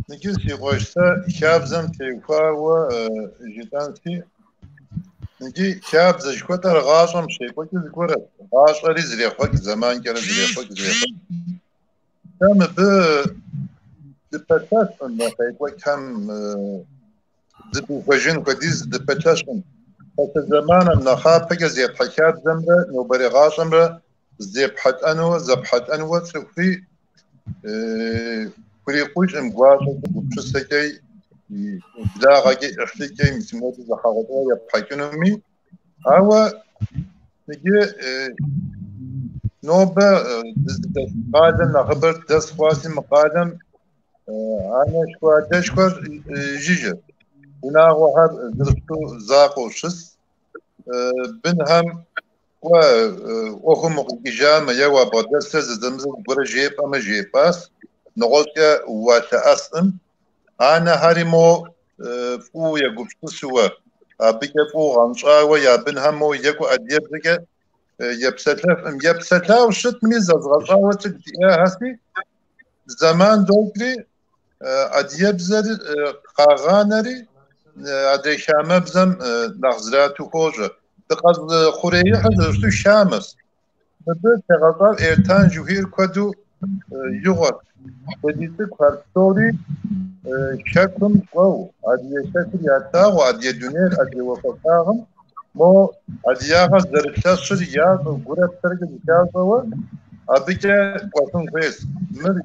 Ныджы си къуэш, сэ хабзэм теухуауэ жытӏэнси, ныджы хабзэ жыхуэтӏэр гъащӏэм щекӏуэкӏыу зыгуэрэт. Гъащӏэри зрехъуэкӏ, зэманкӏэрэ зрехъуэкӏ, зрехъуэкӏ. Сэ мыбы дыпэлъэщкъым, мы къекӏуэкӏхэм зыдухуэжын хуэдиз дыпэлъэщкъым. Пасэ зэманым нэхъапэкӏэ зепхьэ хабзэмрэ нобэрей гъащӏэмрэ зепхьэлӏэнуэ, зэпхьэлӏэнуэ цӏыхури хурикъужкъым гуащӏэкӏэ, гупсысэкӏэ, благъэкӏэ, ӏыхьлыкӏэ, мис мыуэду зэхьэгъуэтӏыуэ епхьэкӏынуми. Ауэ иджы нобэ дызыдэс къалэм нэхъыбэр дэс хъуаси мы къалэм анэшхуэ, адэшхуэр жыжьэ. Унагъуэхэр зэрыщыту закъуэу щыс. Бынхэм кӏуэ ӏуэхум укъикӏыжамэ е уабгъэдэсрэ зэзэмызэ зыгуэрэ жепӏэмэ жепӏащ, нэгъуэщӏкӏэ уалъэӏэскъым. Анэхэри мо фӏыуэ егупсысуэ, абыкӏэ фӏыуэ гъэнщӏауэ я бынхэм мо екӏу адыгэбзэкӏэ епсэлъэфӏым. Епсэлъауэ щытми, зэзгъэщӏауэ цӏыкӏу диӏахэси, зэман докӏри, адыгэбзэр къагъанэри, адрей хамэбзэм нэхъ зрату хуожьэ. Дыкъэзыхъуреихьыр зэрыщыту хамэщ. Мыбы тегъэщӏар Эртан жыхуиӏэр куэду игъуэт. Дэ ди цӏыкӏухэр псори хэкум кӏуэу, адыгэ хэкур ялъагъуу, адыгэ дунейр, адыгэ уафэщагъым, мо адыгагъэр зэрылъэщыр ящӏэу, гурэ псэрэкӏэ зыхащӏэуэ, абыкӏэ кӏуэфын хуейщ. Мыр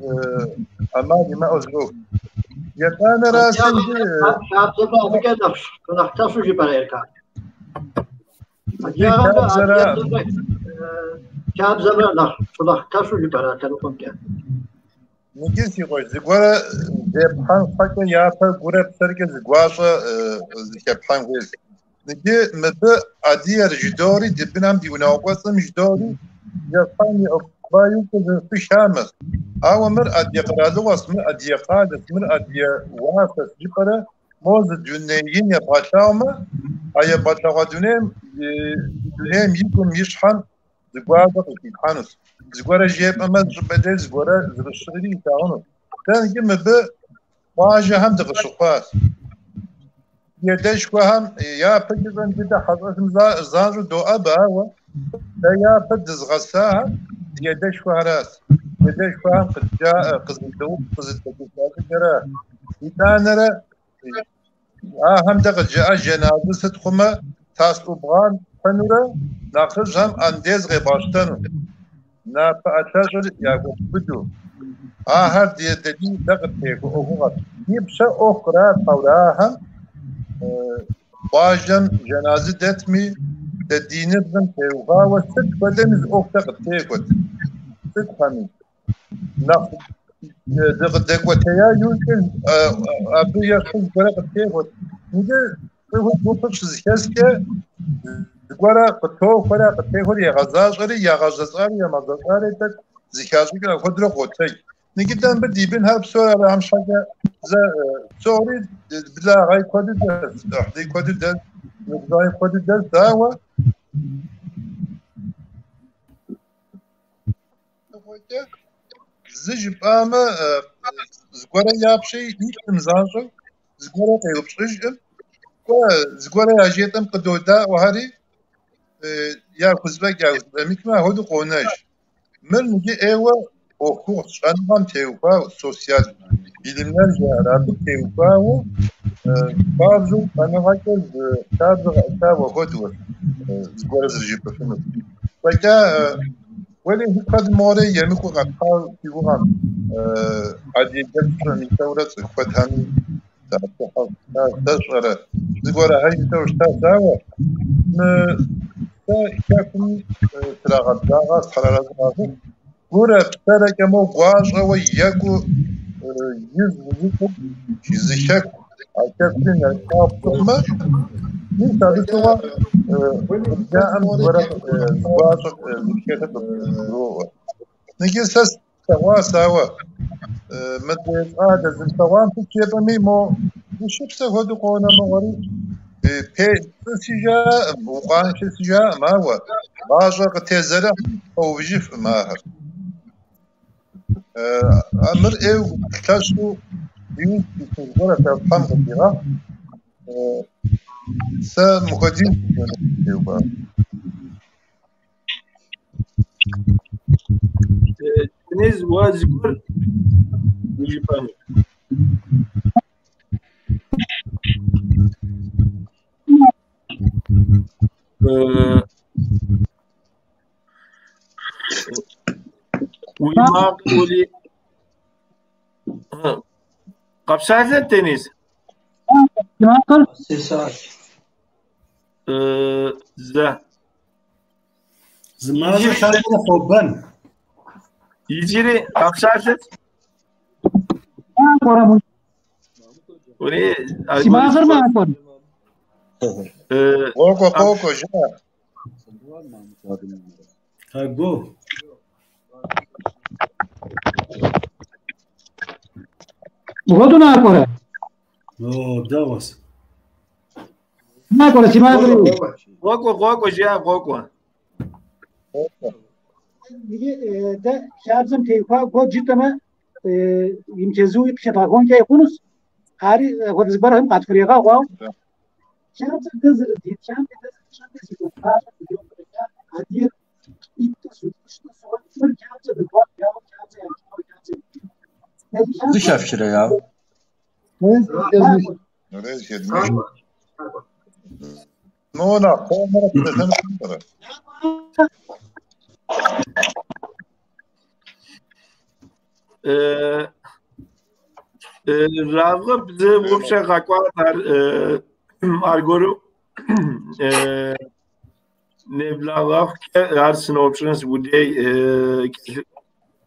ӏэмал имыӏэу зы ӏуэху. Етӏанэращи, Хабзэмрэ абыкӏэ нэхъ лъэщу жыпӏэрэ, Эркан? Адыгагъэмрэ хабзэмрэ нэхъ лъэщу жыпӏэрэ лъэныкъуэмкӏэ? Иджы си къуэш, зыгуэрэ зепхьэн щхьэкӏэ япэ гурэ псэркӏэ зы гуащӏэ зыхэпхьэн хуейщ. Иджы мыбы адыгэр жыдори, ди бынхэм ди унагъуэ кӏуэцӏым жыдори, жэпхьэн и ӏуэху зэрыщышамэщ. Ауэ мыр адыгэ къэралыгъуэщ, мыр адыгэ къалэщ, мыр адыгэ уафэщ жыпӏэрэ мо зы дуней ин ебгъэлъагъумэ, а ебгъэлъэгъуа дунейм дунейм и гум, и щхьэм зы гуащӏэ къыхилъхьэнущ. Зыгуэрэ жепӏэмэ, зыщӏыпӏэ деж зыгуэрэ зэрыщыӏэри илъагъунущ. Дэ иджы мыбы къуажэхэм дыкъыщыхъуащ. Ди адэшхуэхэм япэ жыпӏэмкӏэ дэ хьэщӏэхэм занщӏэу доӏэбэ, ауэ дэ япэ дызыгъэсахэр ди адэшхуэхэращ. Ди адэшхуэхэм къыджаӏэ, къызыдэупщӏ, къызыдэгушыӏэ щӏыкӏэрэ. Итӏанэрэ ахэм дэ къыджаӏэ жэназы сыт хъумэ, тас ӏубгъан пхьынурэ нэхъыжьхэм андез къебгъэщтэну, напэ ӏэлъэщӏыр яхуэбубыду. Ахэр ди дэди дэ къыттехуэ ӏуэхугъэщ. Ди пщэ ӏуэху къралъхьэурэ ахэм къуажэм жэназы дэтми, дэ диныбзэм теухуауэ сыт хуэдэми зы ӏуэху дэ къыттехуэт цӏыкӏухэми. Нэхъ дыкъыдэкӏуэтея иужькӏэ абы ещхьу зыгуэрэ къыттехуэт. Иджы цӏыхур гупыр щызэхэскӏэ зыгуэрэ къытохуэрэ къытехуэр егъэзащӏэри, ягъэзэщӏари ямыгъэзэщӏари тӏэкӏу зыхащӏыкӏыр апхуэдэурэ къотэдж. Иджы дэ мыбы ди бынхэр псори абыхэм щхьэкӏэ зэ псори благъэи куэду дэс, ӏыхьлыи куэду дэс, ныбжьэгъуи куэду дэс, ауэ зы жыпӏамэ, зыгуэрэ я пщэ илъым занщӏэу, зыгуэрэ къеупщӏыжкъым, кӏуэ, зыгуэрэ яжетӏэм къыдодаӏуэхэри, яхузэфӏэкӏ яхузэфӏэмыкӏмэ, апхуэдэу къонэж. Мыр иджы ӏейуэ ӏуэхугъу щӏэныгъэм теухуауэ, социал билимнэр жаӏэр, абы теухуауэ хуабжьу щӏэныгъэкӏэ зы лъабжьэ къэӏэтауэ хуэдэу зыгуэрэ зэрыжыпӏэфынур. Фӏэкӏа уэлэхьи куэд мыгъуэрэ емыкӏуу къэтхьауэ си гугъэм адыгэ джэгу щӏэмыщӏэурэ цӏыху куэдхэми датехьэу щытащ, дэ щӏэрэ зыгуэрхэр жытӏэу щытащ, ауэ мы сэ хэкум срагъэблагъэ схьэрэрэзы къахуху, гурэ псэрэкӏэ мо гуащӏэуэ екӏуу из узыщӏыр зы хэку, а хэкури нэрылъагъу пщӏымэ, мис абы щыгъуэ жаӏэм зыгуэрэ гуащӏэ зыхэлъыр къыбгуроӏуэ. Иджы сэ слъэгъуащ, ауэ мыдрей щӏалэ зымылъэгъуам сыт жепӏэми, мо гущыпсэ хуэдэу къонэ мыгъуэри, пцӏы си жаӏэм, укъуаншэ си жаӏэм, ауэ гъащӏэр къытезэрыхьым пэувыжыфӏым ахэр. Мыр ӏейуэ лъэщу иужь зыгуэрэ Тхьэм къыдигъэхь. Сэ мыхуэдиз теухуа. Deniz уэ зыгуэр жыпӏэну? Уи макъ ули. Къэпсалъэт, Дениз? Макъыр? Зэ. Зы мазэ лъандэрэ фобэн. Иджыри къэпсалъэт? Ури, Си макъыр макӏуэр. Къокӏуэ, къокӏуэ, жыӏэ. Агу. Мыхуэдэу накӏуэрэ? О, дэгъуэс. Накӏуэрэ си макъыр? Къокӏуэ, къокӏуэ, жыӏэ, къокӏуэ. Иджы дэ хабзэм теухуа куэд жытӏэмэ, имычэзууи къыхэдгъэхуэнкӏэ хъунущ. Ари апхуэдэ зыгуэрхэм къатхурегъэгъу, ауэ хабзэр дэ зэрыдетхам, дэ зэрытщӏэмкӏэ зи гуапащӏэ къыдэкӏа адыгэр ӏитӏу зутӏыпщту сыгъуэ мыр хабзэ дыхъуа, жаӏэу хабзэ ямыщӏауэ хабзэ. Зыхэфхрэ яу? Ну, на, полнора псэлъэн. Рагъыб зы упщӏэ къэкӏуат ар аргуэру неблагъэхукӏэ ар сыноупщӏынщ удей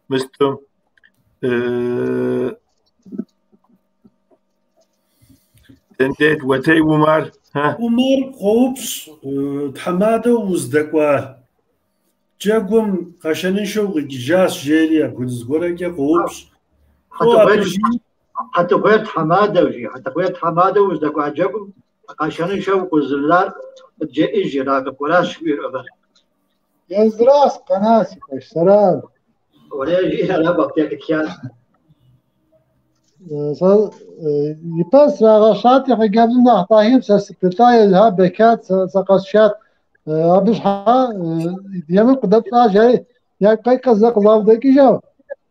мысту. Тендет, Уэтей Умар. Умар къоупщӏ, тхьэмадэу уздэкӏуа джэгум къэшэныншэу укъикӏыжащ, жери апхуэдиз гуэрэкӏэ къоупщӏ. Хьэтыкъуейр тхьэмадэу, жи, Хьэтыкъуейр тхьэмадэу уздэкӏуа джэгум къэшэныншэу укъызэрылар къыджеӏэж, Ракъып, уэращ жиӏэр Умар. Езыращ къэна, си къуэш, сэра. Уэрей жиӏэр ара абдей къытхащ. Сэ ипэ срагъэщати хъыджэбзым нэхъ дахэм сэ сыпылъа, езыхэр бэкат, сэ къэсшат. Абы щхьа емыкӏу къыдэпщӏа жари, ягу къэкӏ зэ къызаудэкӏыжау.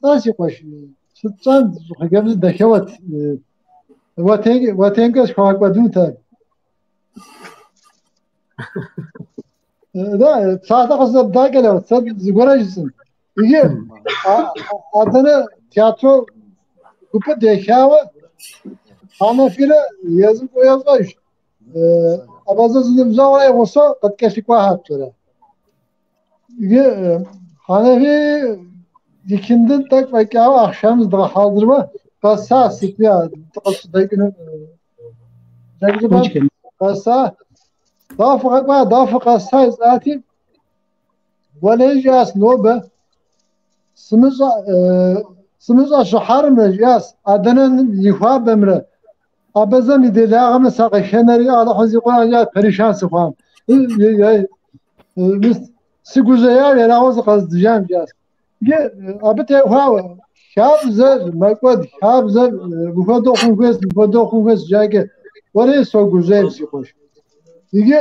Тӏэ, си къуэш, сыт тщӏэн, хъыджэбзыр дахэуэт. Уэтеймкӏэ схуэгъэкӏуэдынут ар. Да, псалъэ къызэбдакӏэ, сэ зыгуэрэ жысӏэн. Иджы Адэнэ театро гупыр дехауэ, Хьэнэфирэ езым фӏыуэ ещӏэж. Абазэ зы ныбжьэгъурэ и гъусэу къыткӏэлъыкӏуахэр пщӏэрэ. Иджы Хьэнэфи икиндын тӏэкӏу фӏэкӏауэ ахъшэм зыдгъэхьэзырмэ, къэса сытми дыкъыщыдэкӏыну джэгу къэса. Дауэ фыкъэкӏуа, дауэ фыкъэса жысӏати, уэлей жиӏащ нобэ сымыщӏэ щыхьэрымрэ жиӏащ Адэнэм и хуабэмрэ Абазэм и делагъэмрэ сакъыхэнэри Алыхьу зи Къурӏэн жиӏащ пэришан сыхъуам. Сыгужьеяр ерагъыу зыкъэздзыжам жиӏащ. Иджы абы теухуауэ хабзэр мэкӏуэд, хабзэр мыпхуэдэу хъун хуейщ, мыпхуэдэу хъун хуейщ жаӏэкӏэ, уэрей согужьейм, си къуэш. Иджы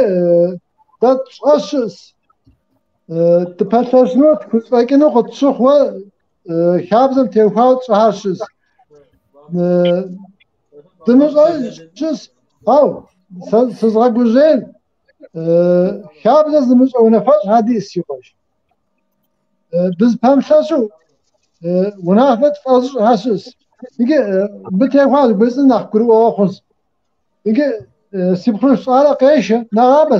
дэ тщӏэ щыӏэщ, дыпэлъэщыну тхузэфӏэкӏыну къытщыхъууэ хабзэм теухуауэ тщӏэхэр щыӏэщ. Дымыщӏэ щыӏэщ, ау сызгъэгужьейр хабзэ зымыщӏэ унафэщӏхэр диӏэщ, си къуэш. Дызыпэмылъэщу унафэ тфӏэзыщӏхэр щыӏэщ. Иджы мыбы теухуауэ жысӏэн нэхъ гурыӏуэгъуэ хъунщ. Иджы си пхъурылъху щӏалэ къешэ, нэгъабэ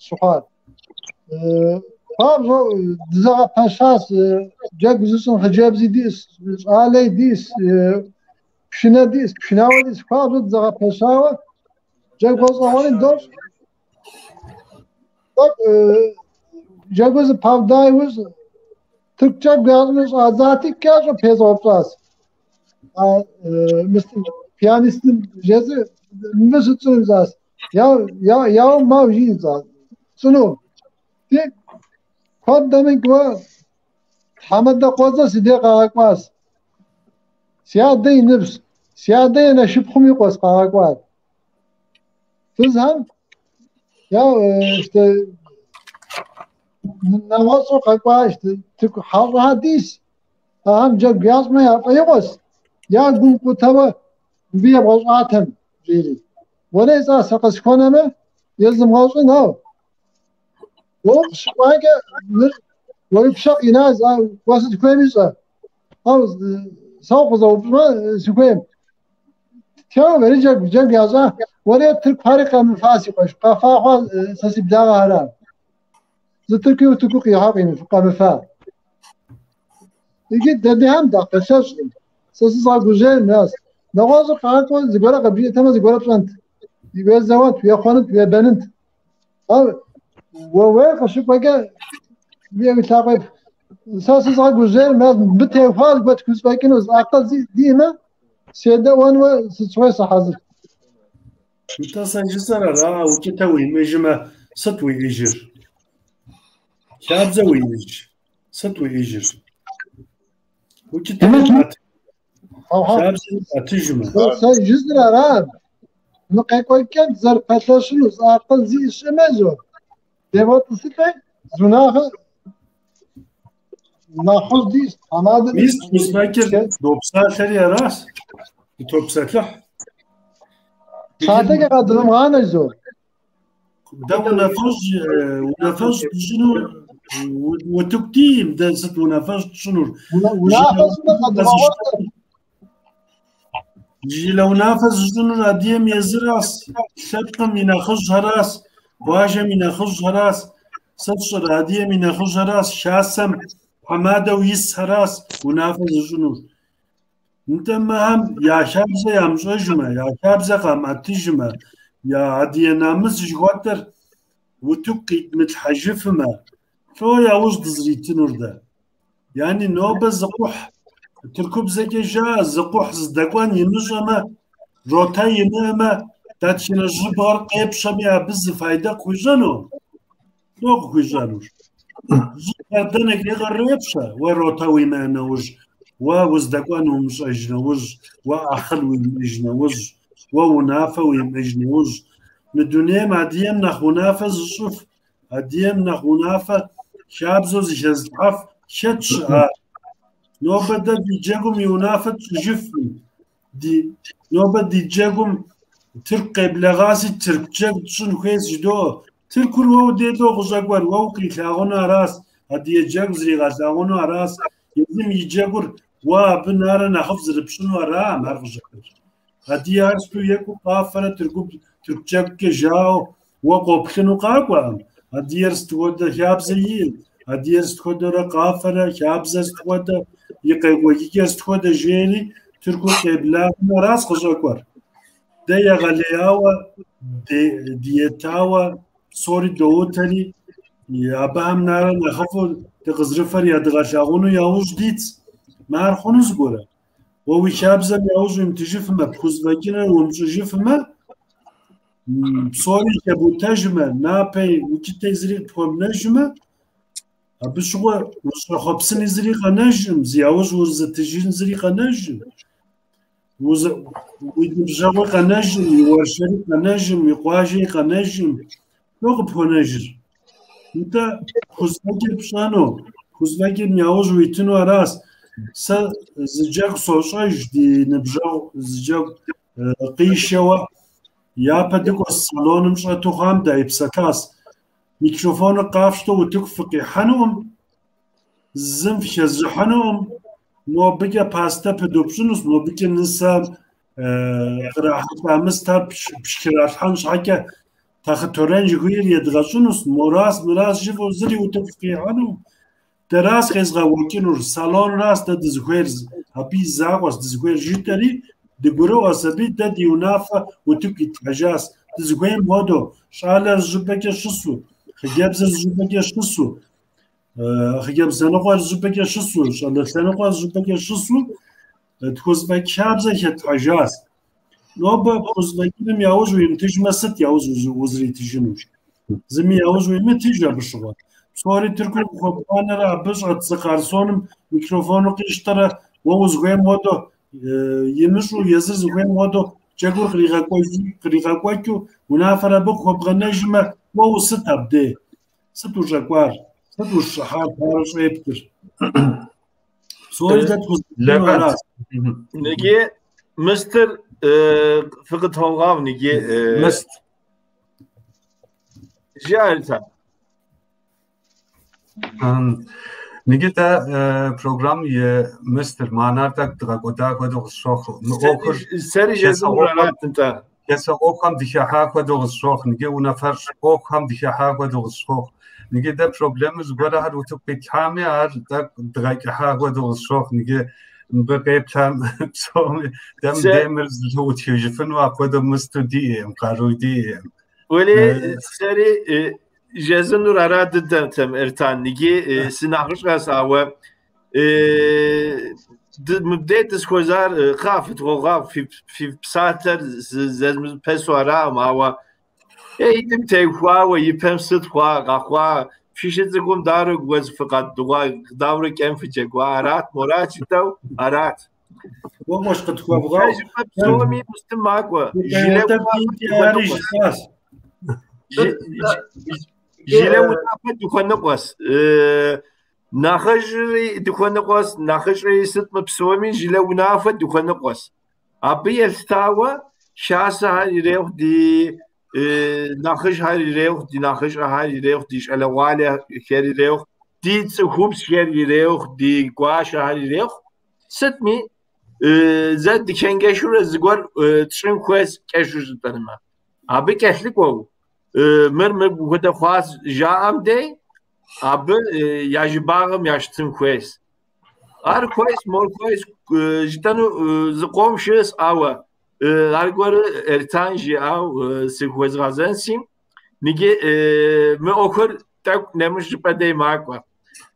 щыхъуар. Хуабжьу дызэгъэпэщащ, джэгу зыщӏын хъыджэбзи диӏэщ, щӏалэи диӏэщ, пшынэ диӏэщ, пшынауэ диӏэщ, хуабжьу дызэгъэпэщауэ джэгу гъэщӏэгъуэни дощӏ. Джэгур зэпауда иужь тырку джэгу ящӏыну щӏадзати, кӏэщӏу пезгъэупщӏащ. Пианистым жесӏэ, мыбы сыт тщӏыну жысӏащ. Яу мау жи жысӏащ. Тщӏыну. Ди куэд дэмыкӏыуэ тхьэмадэ къуэдзэ си дей къагъэкӏуащ. Си адэ и ныбжь, си адэ и анэшыпхъум и къуэщ къагъэкӏуар. Фызхэм я işte нэгъуэщӏу къэкӏуа işte тырку хьэщӏэхэр дис. Ахэм джэгу ящӏмэ яфӏэигъуэщ, я гум къутэуэ мыбы ебгъэщӏатэм, жери. Уэрей цӏа сэ къысхуэнэмэ, езымгъэщӏын, ау. Уэ укъыщыкӏуакӏэ мыр уэ уи пщэ къина, уэ сыт хуейми щӏэ. Ау сэ укъызэупщӏмэ, сыхуейм. Теувэри джэгу, джэгу ящӏа. Уэрей тыркухэри къэмыфа, си къуэш. Къэфа хъуа сэ си благъэхэра. Зы тыркуи утыку къихьа къэмыфа. Иджы дэдехэм дапэлъэщкъым. Сэ сызгъэгужьейр мыращ. Нэгъуэщӏыр къакӏуэ зыгуэрэ къыбжиӏэтэмэ зыгуэрэ пщӏэнт. Уезэуэнт, уехъуэнынт, уебэнынт. Ар уэ уей къыщыкӏуэкӏэ уи лъакъуэ сэ сызгъэгужьейр мыращ. Мыбы теухуа зыгуэр тхузэфӏэкӏыну зы акъыл диӏэмэ, седэӏуэнуэ сыт щыгъуи сыхьэзыр. Нтӏэ сэ жысӏэр ара, укӏытэ уимыӏэжмэ, сыт уиӏэжыр? Хабзэ уиӏэж? Сыт уиӏэжыр? Укӏытэ хабзэри пӏэтыжмэ. Сэ жысӏэр ара, мы къекӏуэкӏэм зэрыпэлъэщыну зы акъыл зиӏэ щыӏэмэ зо, девгъэтӏысылӏэ, зы унафэ нэхъыжь диӏэщ, тхьэмадэ Мис тхузэфӏэкӏыр допсалъэри аращ, дытопсэлъыхь. Псалъэкӏэ къэдвымыгъанэ зо. Дэ унафэщӏ тщӏыну утыку диӏэм, дэ сыт унафэщӏ тщӏынур? Унафэ щӏыныр къэдвгъэгъуэтыр. Жылэ унафэ зыщӏынур адыгэм езыращ, лъэпкъым и нэхъыжьхэращ, къуажэм и нэхъыжьхэращ, сэ сщӏэрэ адыгэм и нэхъыжьхэращ, хасэм тхьэмадэу исхэращ унафэ зыщӏынур. Нтӏэ мыхэм я хабзэ ямыщӏэжмэ, я хабзэ къамыӏэтыжмэ, я адыгэ намыс жыхуэтӏэр утыку къидмылъхьэжыфмэ, лӏо яужь дызритынур дэ? Яни нобэ зы кхъухь, тыркубзэкӏэ жаӏэ, зы кхъухь зыдэкӏуэн имыщӏэмэ, ротэ имыӏэмэ, дэтхэнэ жьыбгъэр къепщэми абы зы файдэ къыхуищӏэну? Лӏо къыхуищӏэнур? Жьыбгъэр дэнэкӏи кърепщэ, уэ ротэ уимыӏэ нэужь, уэ уздэкӏуэн умыщӏэж нэужь, уэ акъыл уимыӏэж нэужь, уэ унафэ уимыӏэж нэужь. Мы дунейм адыгэм нэхъ унафэ зыщӏыф, адыгэм нэхъ унафэ хабзэу зыхэзылъхьэф хэт щыӏар? Нобэ дэ ди джэгум и унафэ тщӏыжыфым, нобэ ди джэгум тырку къеблэгъаси тырку джэгу тщӏын хуейщ жыдоӏэ. Тыркур уэ удей лӏо къыщӏэкӏуэр, уэ укърилъагъуну аращ, адыгэ джэгу зригъэлъагъуну аращ, езым и джэгур уэ абы нэрэ нэхъыфӏ зэрыпщӏыну араӏым ар къыщӏэкӏуэр. Адыгэхэр сыту екӏуу къафэрэ тырку джэгукӏэ жаӏэу уэ къоплъыну къакӏуэӏым. Адыгэр сыт хуэдэ хабзэ иӏэ, адыгэр сыт хуэдэрэ къафэрэ, хабзэ сыт хуэдэ, и къекӏуэкӏыкӏэ сыт хуэдэ жери тыркур къеблагъэну аращ къыщӏэкӏуэр. Дэ егъэлеяуэ диетауэ псори доутэри, абыхэм нэрэ нэхъыфӏу дыкъызэрыфэр ядгъэлъагъуну яужь дитщ. Мар хъуну зыгуэрэ? Уэ уи хабзэм яужь уимытыжыфмэ, пхузэфӏэкӏынур умыщӏыжыфмэ, псори хэбутэжмэ, напэи укӏытэи зыри къыпхуэмынэжмэ, абы щыгъуэ ущӏэхъуэпсыни зыри къэнэжым, зи яужь узытыжын зыри къэнэжым. Уи ныбжьэгъуи къэнэжым, уи уэршэри къэнэжым, уи къуажэи къэнэжым. Лӏо къыпхуэнэжыр? Нтӏэ, пхузэфӏэкӏыр пщӏэну, пхузэфӏэкӏым яужь уитыну аращ. Сэ зы джэгу сощӏэж, ди ныбжьэгъу зы джэгу къишэуэ япэ дыкӏуэ салоным щӏэту хъуам дайпсэлъащ. Микрофоныр къафщтэу утыку фыкъихьэнукъым, зым фыхэзжыхьэнукъым, мобыкӏэ пастэ пыдупщӏынущ, мобыкӏэ нысэм кърахьэлӏа мыстэр пшхыралъхьэн щхьэкӏэ тахъытөрен жыхуиӏэр едгъэщӏынущ, морас, мырас жыфӏэу зыри утыку фыкъихьэнукъым. Дэращ къезгъэуэкӏынур, салонращ дэ дызыхуейр, абы и закъуэщ дызыхуейр жытӏэри, дыгурыӏуэщ аби дэ ди унафэ утыку итлъхьэжащ. Дызыхуейм хуэдэу, щӏалэр зыщӏыпӏэкӏэ щысу, хъыджэбзыр зыщӏыпӏэкӏэ щысу, хъыджэбз лъэныкъуэр зыщӏыпӏэкӏэ щысу, щӏалэ лъэныкъуэр зыщӏыпӏэкӏэ щысу, тхузэфӏэкӏ хабзэ хэтлъхьэжащ. Нобэ пхузэфӏэкӏыным яужь уимытыжмэ, сыт яужь узритыжынур? Зыми яужь уимытыж абы щыгъуэ. Псори тыркум къыхуэбгъанэрэ абы щӏэт зы къарсоным микрофону къищтэрэ уэ узыхуейм хуэдэу имыщӏу, езыр зыхуейм хуэдэу джэгур къригъэкӏуэкӏыу унафэр абы къыхуэбгъэнэжмэ, уэ усыт абдей? Сыт ущӏэкӏуар? Сыт ущӏыхьар парэ щӏептыр? Псори дэ тхузэфӏэкӏыну аращ. Ниги мыстыр фыкъытогъав ниги Мыст. Жиӏэ, Ниги дэ программ и мыстыр манар тӏэкӏу дгъэкӏуэда хуэдэу къысщохъу. Мы ӏуэхур Сэри жезыӏэнур арат, нтӏэ. Хасэ ӏуэхухэм дыхыхьа хуэдэу къысщохъу. Ниги унафэщӏ ӏуэхухэм дыхыхьа хуэдэу къысщохъу. Ниги дэ проблемэ зыгуэрхэр утыку къитлъхьами, ар тӏэкӏу дгъэкӏыхьа хуэдэу къысщохъу. Ниги мыбы къеплъам псоми дэ мыдеймыр зэлъыӏутхыжыфыну апхуэдэу мысту диӏэкъым, къару диӏэкъым. Уэли сэри жезыӏэнур ара дыдэтэм, Эртан, ниги сынэхъыщӏэс, ауэ мыбдей дызыхуэзар кхъа фытхуогъэгъу, фи псалъэр зэзмыпэсу араӏым, ауэ Идым теухуауэ и пэм сыт хъуа, къэхъуа, фи щыцӏыкӏум дауэрэ гуэдз фыкъэдыгъуа, дауэрэ кӏэн фыджэгуа, арат, морат жытӏэу, арат. Уэ къуэш къытхуэбгъэгъу. Пэжыпӏэ псоми мыстым макӏуэ. Жылэ Ари жысӏащ. Жылэ унафэ дыхуэныкъуэс. Нэхъыжьри дыхуэныкъуэс, нэхъыщӏэри сыт мы псоми жылэ унафэ дыхуэныкъуэс. Абы елъытауэ хасэхэр ирехъу, ди нэхъыжьхэр ирехъу, ди нэхъыщӏэхэр ирехъу, ди щӏалэгъуалэхэр ирехъу, ди цӏыхубзхэр ирехъу, ди гуащэхэр ирехъу. Сытми, зэ дычэнджэщурэ зыгуэр тщӏын хуейщ кӏэщӏу жытӏэнумэ. Абы кӏэлъыкӏуэу мыр мыпхуэдэ хъуащ жаӏэм дей, абы я жыбагъым ящытын хуейщ. Ар хуейщ, мор хуейщ, Жытӏэну зыкъом щыӏэщ, ауэ аргуэру Эртан жиӏау сыхуэзгъэзэнси, иджы мы ӏуэхур тӏэкӏу нэмыщӏ щӏыпӏэ дей макӏуэ.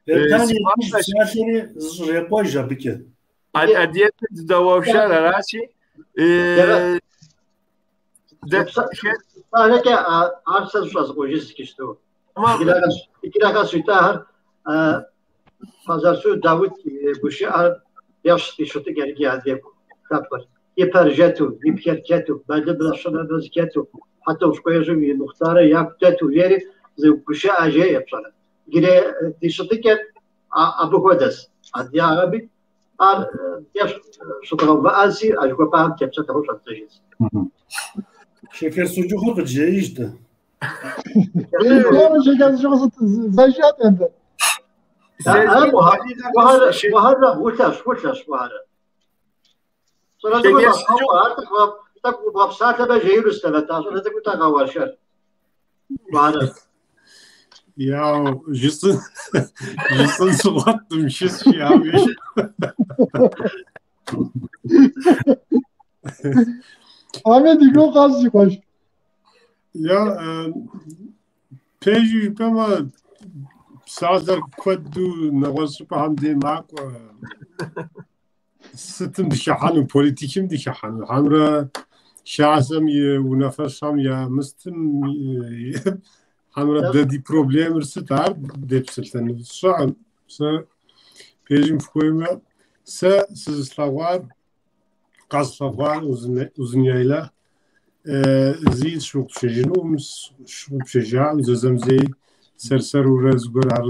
Эртан и псалъэри зыщӏрекъуэж абыкӏэ. Адыгэбзэ дыдэуэршэр аращи, Псалъэкӏэ ар сэ зыщӏэзыкъуэжын сыкӏыщту. Иджырэ къэс жытӏахэр Хъэзэрсу Даут и гушыӏэр ещхь ди щытыкӏэр иджы адыгэ лъэпкъыр. И пэр жэту, и пхэр кӏэту, мэлымрэ щынэмрэ зэхэту, Хьэтӏохъущыкъуейжьым и Мухътарэ яку дэту жери зы гушыӏэ жеӏэ пщӏэрэ. Иджырей ди щытыкӏэр абы хуэдэс адыгагъэми, ар щыдгъэувыӏэнси, а жыхуэпӏахэм тепсэлъыхьу щӏэддзэжынс. Шэкэр суджыхъур къыджеиж дэ. Şeker sucuğu zajat ende. Мухьэррэ улъэщ, улъэщ, Мухьэррэ. Щӏалэ цӏыкӏур ар тӏэкӏу убгъэпсалъэмэ жеину сынэвэта, щӏалэ цӏыкӏур тӏэкӏу къэуэршэр. Мухьэррэ. Я жысӏэн сыгъуэтым щысщи, ауэ Ahmet игу къащ си къуэш. Я пэжу жыпӏэмэ, псалъэр куэду нэгъуэщӏ щӏыпӏэхэм дей макӏуэ. Сытым дыхыхьэну, политикым дыхыхьэну, хьэмрэ хасэм и унафэщӏхэм я мыстым, хьэмрэ дэ ди проблемыр сыт, ар депсэлъэну сщӏэкъым. Сэ пэжым фыхуеймэ, сэ сызылъэгъуар, къэслъэгъуар Узуняйла зи сщыгъупщэжынукъым, сщыгъупщэжакъым, зэзэмызэи сэр-сэрурэ зыгуэр ар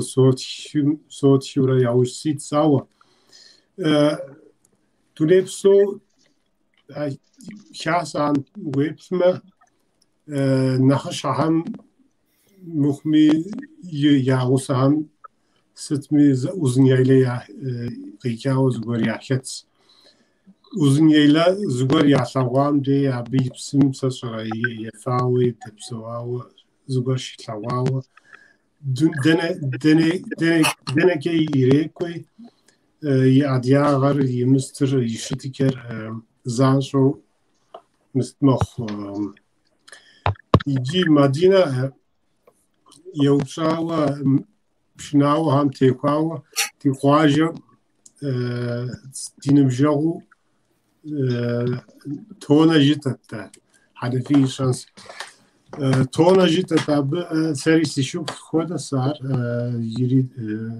сотхыурэ яужь ситщ, ауэ дуней псо хасэхэм уеплъмэ, нэхъыщхьэхэм мыхъуми я гъусэхэм сытми Узуняйла къикӏауэ зыгуэр яхэтщ. Узуняйла зыгуэр ялъэгъуам дей абы и псым сэ сщӏэрэ ефауэ, дэпсэуауэ, зыгуэр щилъэгъуауэ, дэнэкӏэ ирекӏуи, и адыгагъэр, и мыстыр, и щытыкӏэр занщӏэу мыст мэхъу. Иджы Мадинэ еупщӏауэ, пшынауэхэм техуауэ, ди къуажэм ди ныбжьэгъуу Тонэ жытӏэт дэ, Хьэнэфий ищӏэнщ. Тонэ жытӏэт абы, сэри си шыпхъу хуэдэс ар, иджыри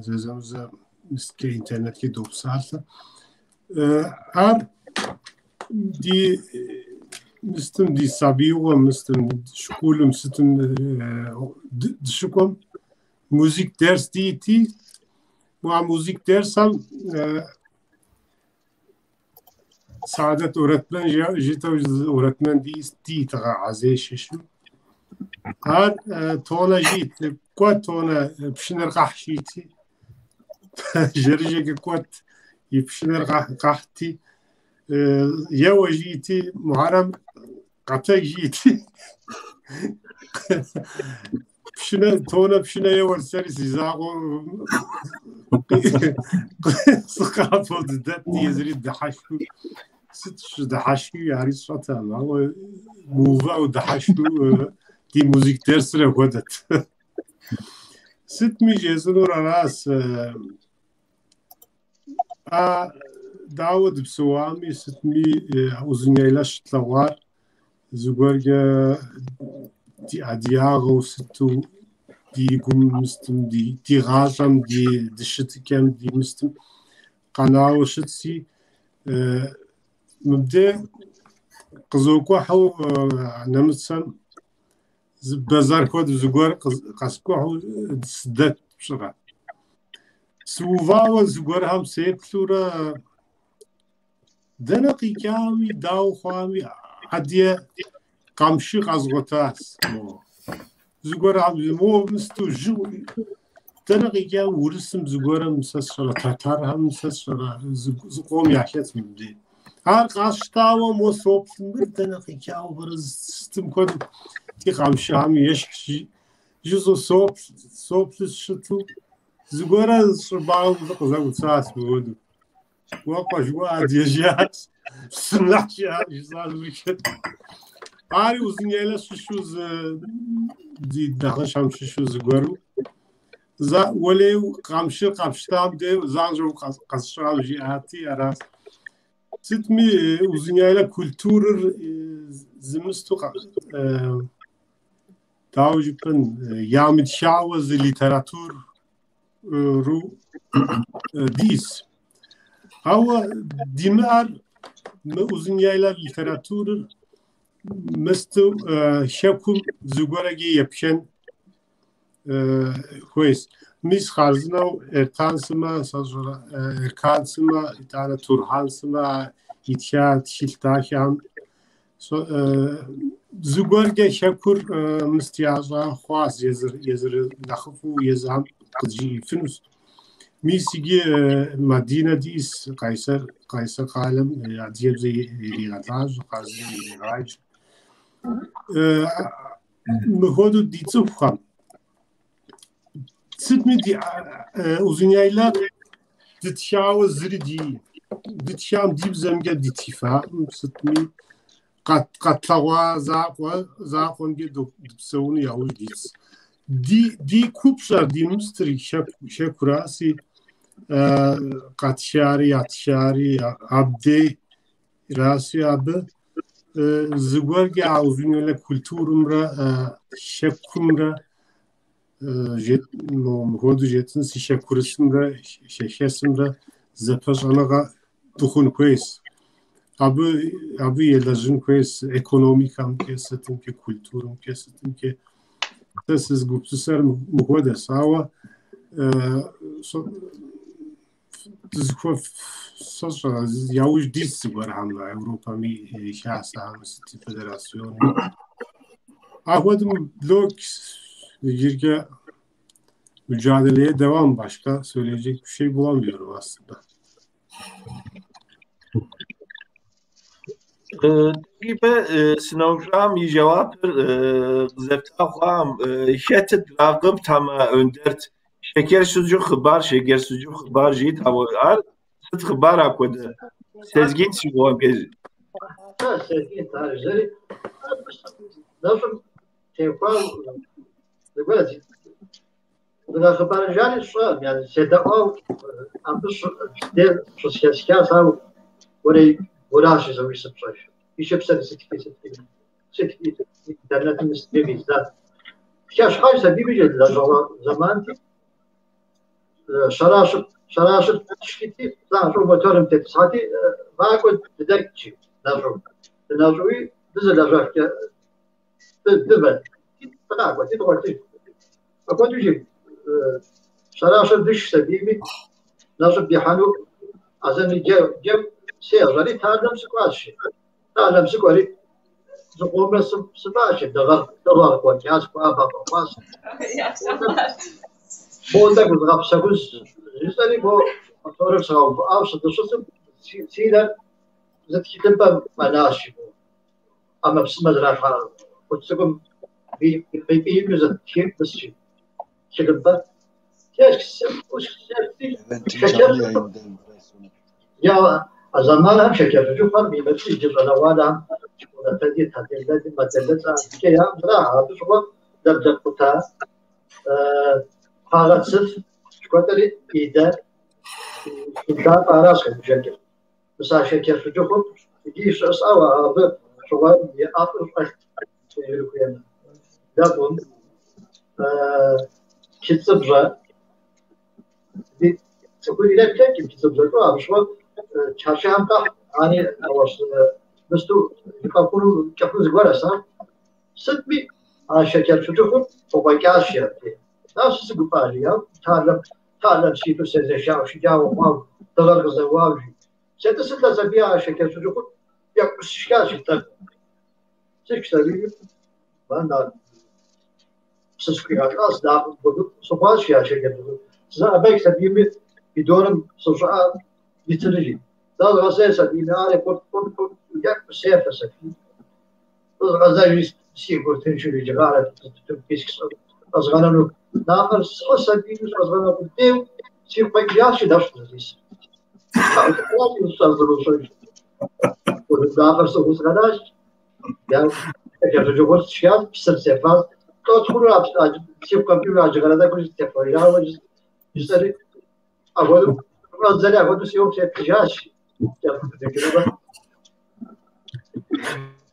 зэзэмызэ мысткӏэ интернеткӏэ допсалъэ. Ар ди мыстым, ди сабиигъуэм, мыстым, школым сытым дыщыкӏуэм музик дерс дийти, а музик дерсхэм Саадет öğretmen жытӏэу öğretmen дийт Азей щыщу. Ар Тонэ жиӏэт, кӏуэ Тонэ, пшынэр къэхь жиӏэти, жэрыжэкӏэ кӏуэт, и пшынэр къэхьти, еуэ жиӏэти, Мухьэрэм къэтэдж жиӏэти, пшынэ, Тонэ пшынэ еуэр сэри си закъуэу сыкъафэу дыдэтти, езыри дыхьэшхыу, сыт щыдыхьэшхыу ари сщӏэтэкъым, ауэ мыувыӏэу дыхьэшхыу ди музик дерсыр апхуэдэт. Сытми жесӏэнур аращ, а дауэ дыпсэуами, сытми Узуняйла щытлъэгъуар зыгуэркӏэ ди адыгагъэу сыту ди гум мыстым, ди гъащӏэм, ди дыщытыкӏэм, ди мыстым къэнауэ щытси, мыбде къызокӏухьу нэмыцэм зы бэзэр хуэдэу зыгуэр къэскӏухьу сыдэт пщӏырэ. Сыувауэ зыгуэрхэм сеплъурэ дэнэ къикӏами, дауэ хъуами, адыгэ къамшы къэзгъуэтащ. Зыгуэрхэм мо мысту жьы дэнэ къикӏам урысым зыгуэрым сэ сщӏэрэ, татархэм сэ сщӏэрэ, зыкъом яхэтщ мыбдеж. Ар къасщтауэ мо соплъ, мыр дэнэ къикӏауэ пӏэрэ, сытым хуэдэу ди къамшыхэм ещхьщ жысӏэу соплъ, соплъу сыщыту, зыгуэрэ щӏыбагъым къызэӏуцащ мыпхуэдэу. Уэ къуэш, уэ адыгэ жиӏащ. Сымлэхь жиӏащ, жысӏащ мыхэр. Ари Узуняйлэ щыщу зы ди нэхъыщхьэм щыщу зыгуэру. Уэлей къамшыр къэпщтам де занщӏэу къэсщӏам жиӏати, аращ. Сытми Узуняйлэ культурыр зымысту дауэ жыпӏэн ямытхауэ зы литературу дис. Ауэ димыӏэр мы Узуняйлэ литературыр мысту хэкум зыгуэрэкӏи епхэн хуейщ. Мис хъарзынэу Эртан сымэ, сощӏэрэ, Эркан сымэ, итӏанэ Турхьэн сымэ итха тхылъ дахэхэм зыгуэркӏэ хэкур мыст ящӏа хъуащ, езыр нэхъыфӏу езыхэм къыджиӏэфынущ. Мис иджы Мадинэ диӏэс Къайсэр къалэм адыгэбзэ иригъэлажьэ, хъарзынэу иригъаджэ. Мыхуэдэу ди цӏыхухэм сытми ди Узуняйлэ дытхауэ зыри ди дытхам ди бзэмкӏэ дитхыфакъым, сытми къэтлъэгъуа закъуэмкӏэ дыпсэуну яужь дитщ. Ди купщӏэр, ди мыстыр хэкураси, къатхари, ятхари абдейраси абы зыгуэркӏэ а Узуняйлэ культурымрэ хэкумрэ мыхуэдэу жетӏынси хэкурысымрэ хэхэсымрэ зэпэщӏэныгъэ дыхъун хуейщ. Абы елэжьын хуейщ экономикэмкӏэ, сытымкӏэ, культурымкӏэ, сытымкӏэ. Сэ сызыгупсысэр мыхуэдэщ, ауэ сощӏэ, яужь дис зыгуэрхэм Европэми хасэхэм, сыт федерасионми. Ахуэдэм блок иджыркӏэ mücadeleye devam, başka söyleyecek bir şey bulamıyorum aslında. Тӏэкӏу сыноупщӏам и жэуапыр къызэпта хъуам. Хэтыт Рагъып хьэмэ Өндэрт? Шекер суджук хъыбар, шекер суджук хъыбар жиӏэт, ауэ ар сыт хъыбар апхуэдэ? Сезгин си гугъэмкӏэ. Сезгин ар жери нэщӏым техуау зыгуэр зыгъэхъыбарыжари сщӏэкъым, yani седэӏуау абы щысхэсхащ, ауэ уэрей уэращ жызэуи сыпщӏэж. И шыпсэри сытхи, сытхи, сытхи, интернетым сытхи къиздат. Тхэ щхьэж сабийми лэжьыгъэ зэманти, щэращыр тшхити, занщӏэу моторым тетӏысхьати, вакӏуэ дыдэкӏ, нэщӏу. Дынэщӏуи дызэлэжьэхкӏэ дывэт, дыкъакӏуэти дыгъуэтыжт. Апхуэдэу жи, щэращыр дышх сабийми, нэщӏым дихьэну азэни джэгу сежьэри талэм сыкӏуащ. Талэм сыкӏуэри зыкъомрэ сыващ, дыгъэр къуэкӏащ, хуабэ къэхъуащ. Мо тӏэкӏу згъэпсэхунщ жысӏэри, мо моторыр сыгъэувыӏауэ сыдыщысым, си нэр зы тхылъымпӏэм фӏэнащ. ӏэмэпсымэ зралъхьа хут цӏыкӏум къипӏиикӏыу зы тхылъымпӏэ. Я а зэманхэм шэкэр суджухъэр къимыпщӏ иджы щӏалэгъуалэхэм шоколадэди, таделэди, маделэцӏэ абыкӏэ яӏэм зрахьэ. Абы щыгъуэ лэблэб къута, пхъагъэцыф, жыхуэтӏэри идэ, лъапӏэ аращ къебжэкӏыр. Мис а шэкэр суджухъум иджы щыӏэсӏауэ абы щыгъуэ и ӏэфӏыр щӏэлът зэрыхуеймэ. Лэкъум, чыцӏыбжьэ, цӏыхур иреплъэкӏым чыцӏыбжьэ тӏу, абы щыгъуэ чаршыхэм къахь, ани нэгъуэщӏ мысту жыпӏэ хъуну кӏыхьу зыгуэрэс, а? Сытми а шэкэр суджухъур къыкъуэкӏащ абдей. Ар сыгуфӏа жи, ау талэм ситу сезэшауэ, шэджагъуэ хъуау, дыгъэр къызэуау жи. Сетӏысылӏэс аби а шэкэр суджухъур екӏу сшхащ тӏэкӏу. Сышх сабийми, псы схуигъэлӏащ, нафӏэм хуэдэу сыхъуащ а шэкэр суджухъур. Сызэӏэбэкӏ сабийми, бидоным псы щӏыӏэ итырыжи. Зызгъэсей сабийми, ари къурт, къурт, къурт, екӏу сефэ сабий. Зызгъэзэжри си гур тыншу иджыгъарэ къэзгъэнэну. Нафӏэр схьы сабийми щӏэзгъэнэ къудейуэ сигу къэкӏыжащи нэщӏ дызэрисыр. Узыншагъэр сыгъусгъэнащ. Я шэкӏэцыджыгъур сшхащ, псыр сефащ. Тӏэу хъуну сигу къэмыкӏыу аджыгъэрэ тӏэкӏур сытефэжауэ жысӏэри, апхуэдэу щӏэздзэри апхуэдэу си ӏуэху сеплъыжащ.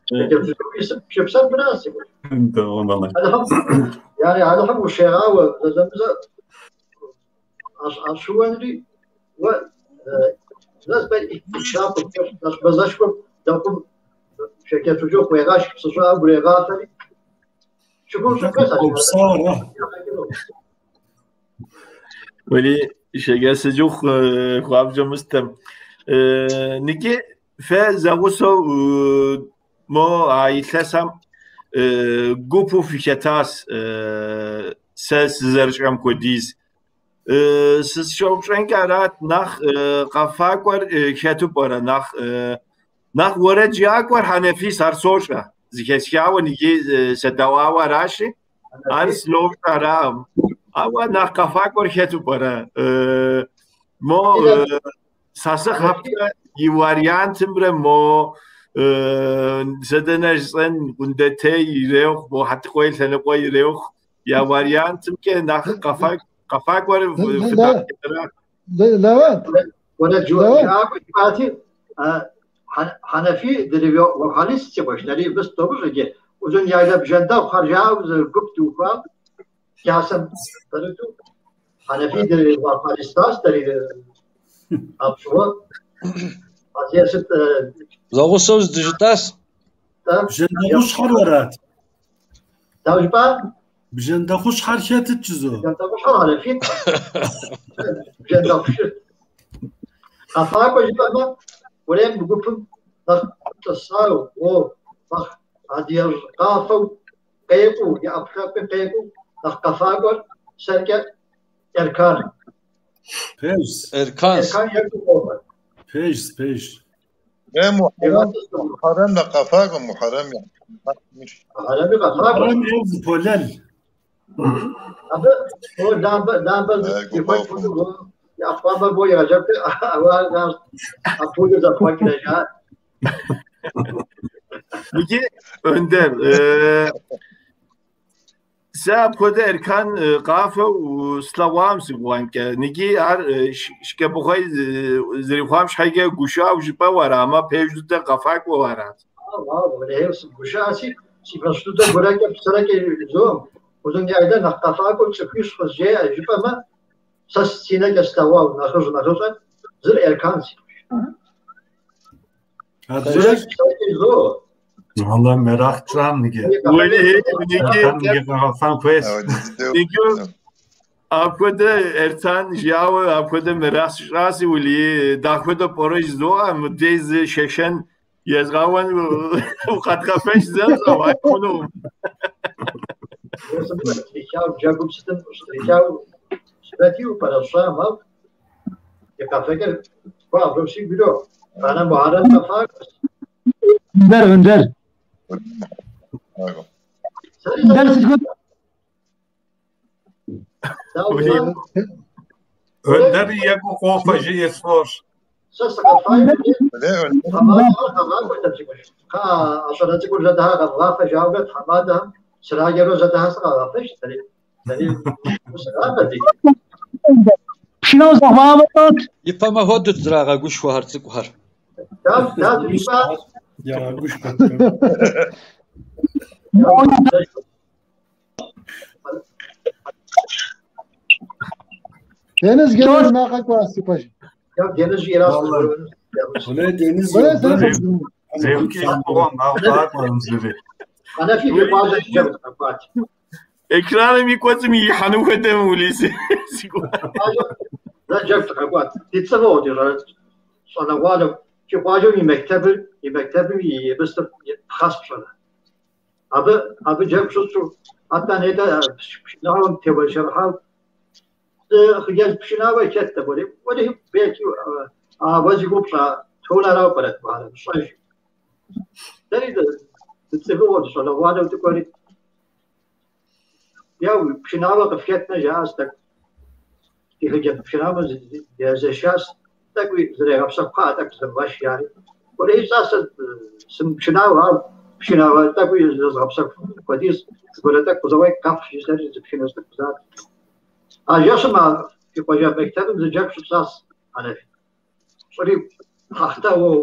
Шэкӏэцыджыгъур мыращ, си къуэш. Yani Алыхьым ущегъауэ зэзэмызэ ащыуэнри уэ нэсбэ нэщӏ мазэшхуэм лэкъум шэкӏэцыджыгъу уегъашх, псы щӏыӏэ урегъафэри шыгум щӏыпӏэ. Уэли шэкӏэцыджыгъу хуабжьу мыстэм. Ники фэ зэгъусэу мо а илъэсэм гупу фыхэтащ сэ сызэрыщӏэм хуэдиз. Сыщӏэупщӏэнкӏэ арат нэхъ къэфакӏуэр хэту пӏэрэ, нэхъ уэрэджыӏакӏуэр Хьэнэфис ар сощӏэ. Зыхэсхауэ ниги сэдэӏуауэ аращи, ар сыноупщӏ аракъым. Ауэ нэхъ къэфакӏуэр хэту пӏэрэ? Мо Сасыкъ Хьэптэ и вариантымрэ мо сэ дэнэ жысӏэн Къундэтей ирехъу, мо Хьэтыкъуей лъэныкъуэ ирехъу я вариантымкӏэ нэхъ къэфакӏуэр фыдахьэра? Левent. Уэрэджыӏакӏуэ жыпӏати, Хьэнэфи вокалист си къуэш, дэри мыс домыщӏ иджы. Узун-Яйлэ бжэндэхъухэр жаӏэу зы гуп дыухуам, хасэм пэрыту. Хьэнэфи вокалистащ, дэри апщыгъуэ. Азие сыт Зэгъусэу здыжытӏащ. Бжэндэхъущхьэр уэрат? Дауэ жыпӏа? Бжэндэхъущхьэр хэтыт жызо? Бжэндэхъущхьэр Хьэнэфит. Бжэндэхъушыр. Къэфакӏуэ жыпӏэмэ, Урем гупым нэхъ тӏысау, о, нэхъ адыгэжь къафэу къекӏуу, и ӏэпкълъэпкъым къекӏуу, нэхъ къэфакӏуэр сэркӏэ Эркан. Пэжщ. Эркан. Эркан екӏуу къофэ. Пэжщ, пэжщ. Е Мухьэрэм нэхъ къэфакӏуэ, Мухьэрэм мыщ. Мухьэрэми къэфакӏуэщ. Мухьэрэм е зыполэл. Абы о ламбэ зыхуэкӏ хуэдэу и ӏэпхъуамбэр мо игъэджэгути, апхуэдэу зэпхъуэкӏрэ жаӏэ. Иджы Önder, сэ апхуэдэ Эркан къафэу слъэгъуам си гугъэмкӏэ. Ниги ар шкӏэбыгъуей зэрихъуам щхьэкӏэ гушыӏэу жыпӏэу арамэ, пэж дыдэ къэфакӏуэу арат. Ауэ, сыгушыӏэси, си фӏэщ дыдэ гурэкӏэ псэрэкӏэ жызоӏэм. Узун-Яйлэ нэхъ къэфакӏуэу цӏыхуищ къызжеӏэ жыпӏэмэ, сэ си нэкӏэ слъэгъуау нэхъыжь нэхъыщӏэ, зыр Эркан си къуэш. Адрейр? Псэрэкӏэ жызоӏэ. Валла merak тщӏам ниги. Уэли, ниги Эркан ниги къэгъэфэн хуейщ. Ниги апхуэдэ Эртан жиӏауэ апхуэдэ мерах сщӏаси, уэли дахуэдэ пӏэрэ жызоӏэ, мыбдеж зы шэшэн езгъэуэн укъэдгъэфэнщ зэмыщӏэу, ар хъунукъым. Трихау джэгум сытым щытрихау сурэти упӏэрэ сщӏам, ау и къэфэкӏэр хуабжьу сигу ирохь. Итӏанэ Мухьэрэм къэфакӏуэщ. Önder, Önder. Önder сыт хуэдэ? Önder екӏуу къофэ жиӏэ сфӏощӏ. Сэ сыкъэфаи, тхьэмадэхэр къэгъакӏуэртэм си къуэш. Кхъа, а щӏалэ цӏыкӏур зэдэхьэ къэвгъафэ жаӏэурэ тхьэмадэхэм сраджэурэ зэдэхьэ сыкъагъэфэжт, дэри сыкъафэти. Пшынэу зэхъуауэ тӏэт. Ипэ махуэду зрагъэгушхуэхэр цӏыкӏухэр. Дау жыпӏа? Ягъэгушхуэрт. Deniz gelir makak var си къуэш. Я Deniz ирас. Уэлей Deniz Уэлей, йобэн. Зевки мыгъуэм, ауэ къакӏуэркъым зыри. Хьэнэфи фи къуажэ джэгу къэкӏуат. Экраным и кӏуэцӏым ихьэну хуэдэм ули си гугъэ. Зэ джэгу къэкӏуат. Ди цӏыгъуэу ди щӏалэгъуалэу фи къуажэм и мектебыр, и мектебым и мыстыр пхъэс пщӏэрэ. Абы джэгу щытщӏу, атӏэ нетӏэ пшынауэм теуэршэрыхьау хъыджэбз пшынауэ хэтт абы. Уэри белки а уэ зи гугъу пщӏа тонэрауэ пӏэрэт Мухьэрэм, щӏэж. Дэри дыцӏыхугъуэ дыщӏалэгъуалэу дыкӏуэри, я пшынауэ къыфхэтмэ жаӏащ тӏэкӏу. Ди хъыджэбз пшынауэ езэшащ. Тӏэкӏуи зрегъэпсэху, кхъыӏэ, тӏэкӏу зрымыгъэш, жари. Уэлэхьи, сэ сымыпшынауэ, ауэ пшынауэ тӏэкӏуи зызгъэпсэху хуэдиз зыгуэрэ тӏэкӏу къызэуэкӏ къэфхь жысӏэри зы пшынэ цӏыкӏу къызат. А жэщым а фи къуажэ мектебым зы джэгу щытщӏащ, Хьэнэфи. Щӏыри хьэхътэ уэу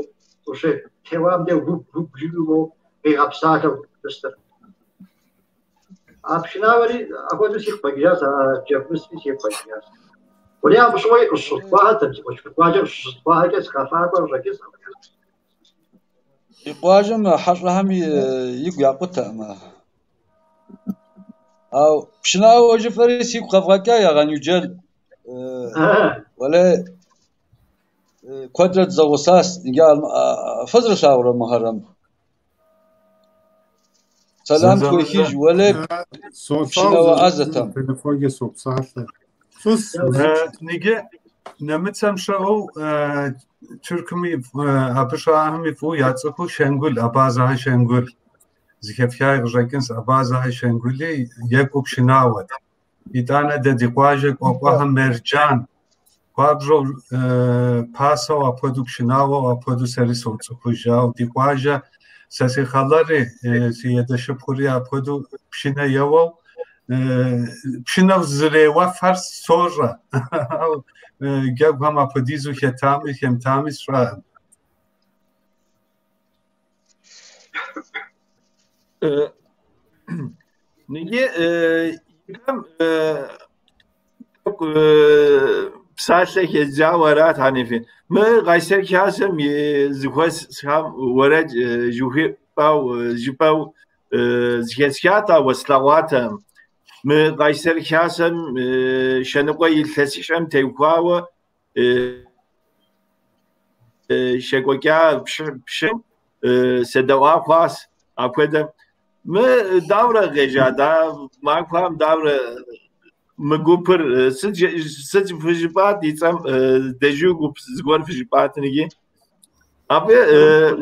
ущытеуам де гугу гугу жиӏэу уэу къигъэпсалъэу мыстыр. А пшынауэри апхуэдэу сигу къэкӏыжащ, а джэгу мыстри сигу къэкӏыжащ. Уэлэхьи, абы щыгъуи къыщыщытхъуахэтэм, си къуэш къуажэм къыщыщытхъуахэкӏэ сыкъэфакӏуэ къыщӏэкӏынкъым. Ди къуажэм хьэщӏэхэм игу якъутэкъым. Ау пшынауэ жыфӏэри сигу къэвгъэкӏа Егъэн Юджэл. Уэлэ куэдрэ дызэгъусащ. Иджы фызэрылъагъурэ Мухьэррэм? Сэлам тхуехыж, уэлэ пшынауэ ӏэзэтэм. Телефонкӏэ сопсалъэ. Фӏыс. Ниге нэмыцэм щыӏэу Тыркуми абы щыӏэхэми фӏыуэ яцӏыхуу Шенгул, Абазэхэ Шенгул. Зэхэфхаи къыщӏэкӏынщ, Абазэхэ Шенгули екӏуу пшынауэт. Итӏанэ дэ ди къуажэ Кӏуэкӏуэхэ Мерджан хуабжьу пасэу апхуэдэу пшынауэу апхуэдэу сэри соцӏыхуж. Ауэ ди къуажэ сэ си хъалэри, си адэшыпхъури апхуэдэу пшынэ еуэу, пшынэу зэреуэфхэр сощӏэ. Ауэ джэгухэм апхуэдизу хэтами хэмытами сщӏэкъым. Ниги ипэм псалъэ хэздзауэ арат, Хьэнифи. Мы Къайсэр Хасэм и зэхуэсхэм уэрэд жыхуипӏэу жыпӏэу зэхэсхат, ауэ слъэгъуатэкъым. Мы Къайсэр Хасэм щэныкъуэ илъэсыщӏэм теухуауэ щекӏуэкӏа пшыхьым седэӏуа хъуащ апхуэдэ. Мы даурэ къежьа, да махуэм даурэ мы гупыр сыт фыжыпӏат и цӏэм дэжу гуп зыгуэр фыжыпӏат иджы. Абы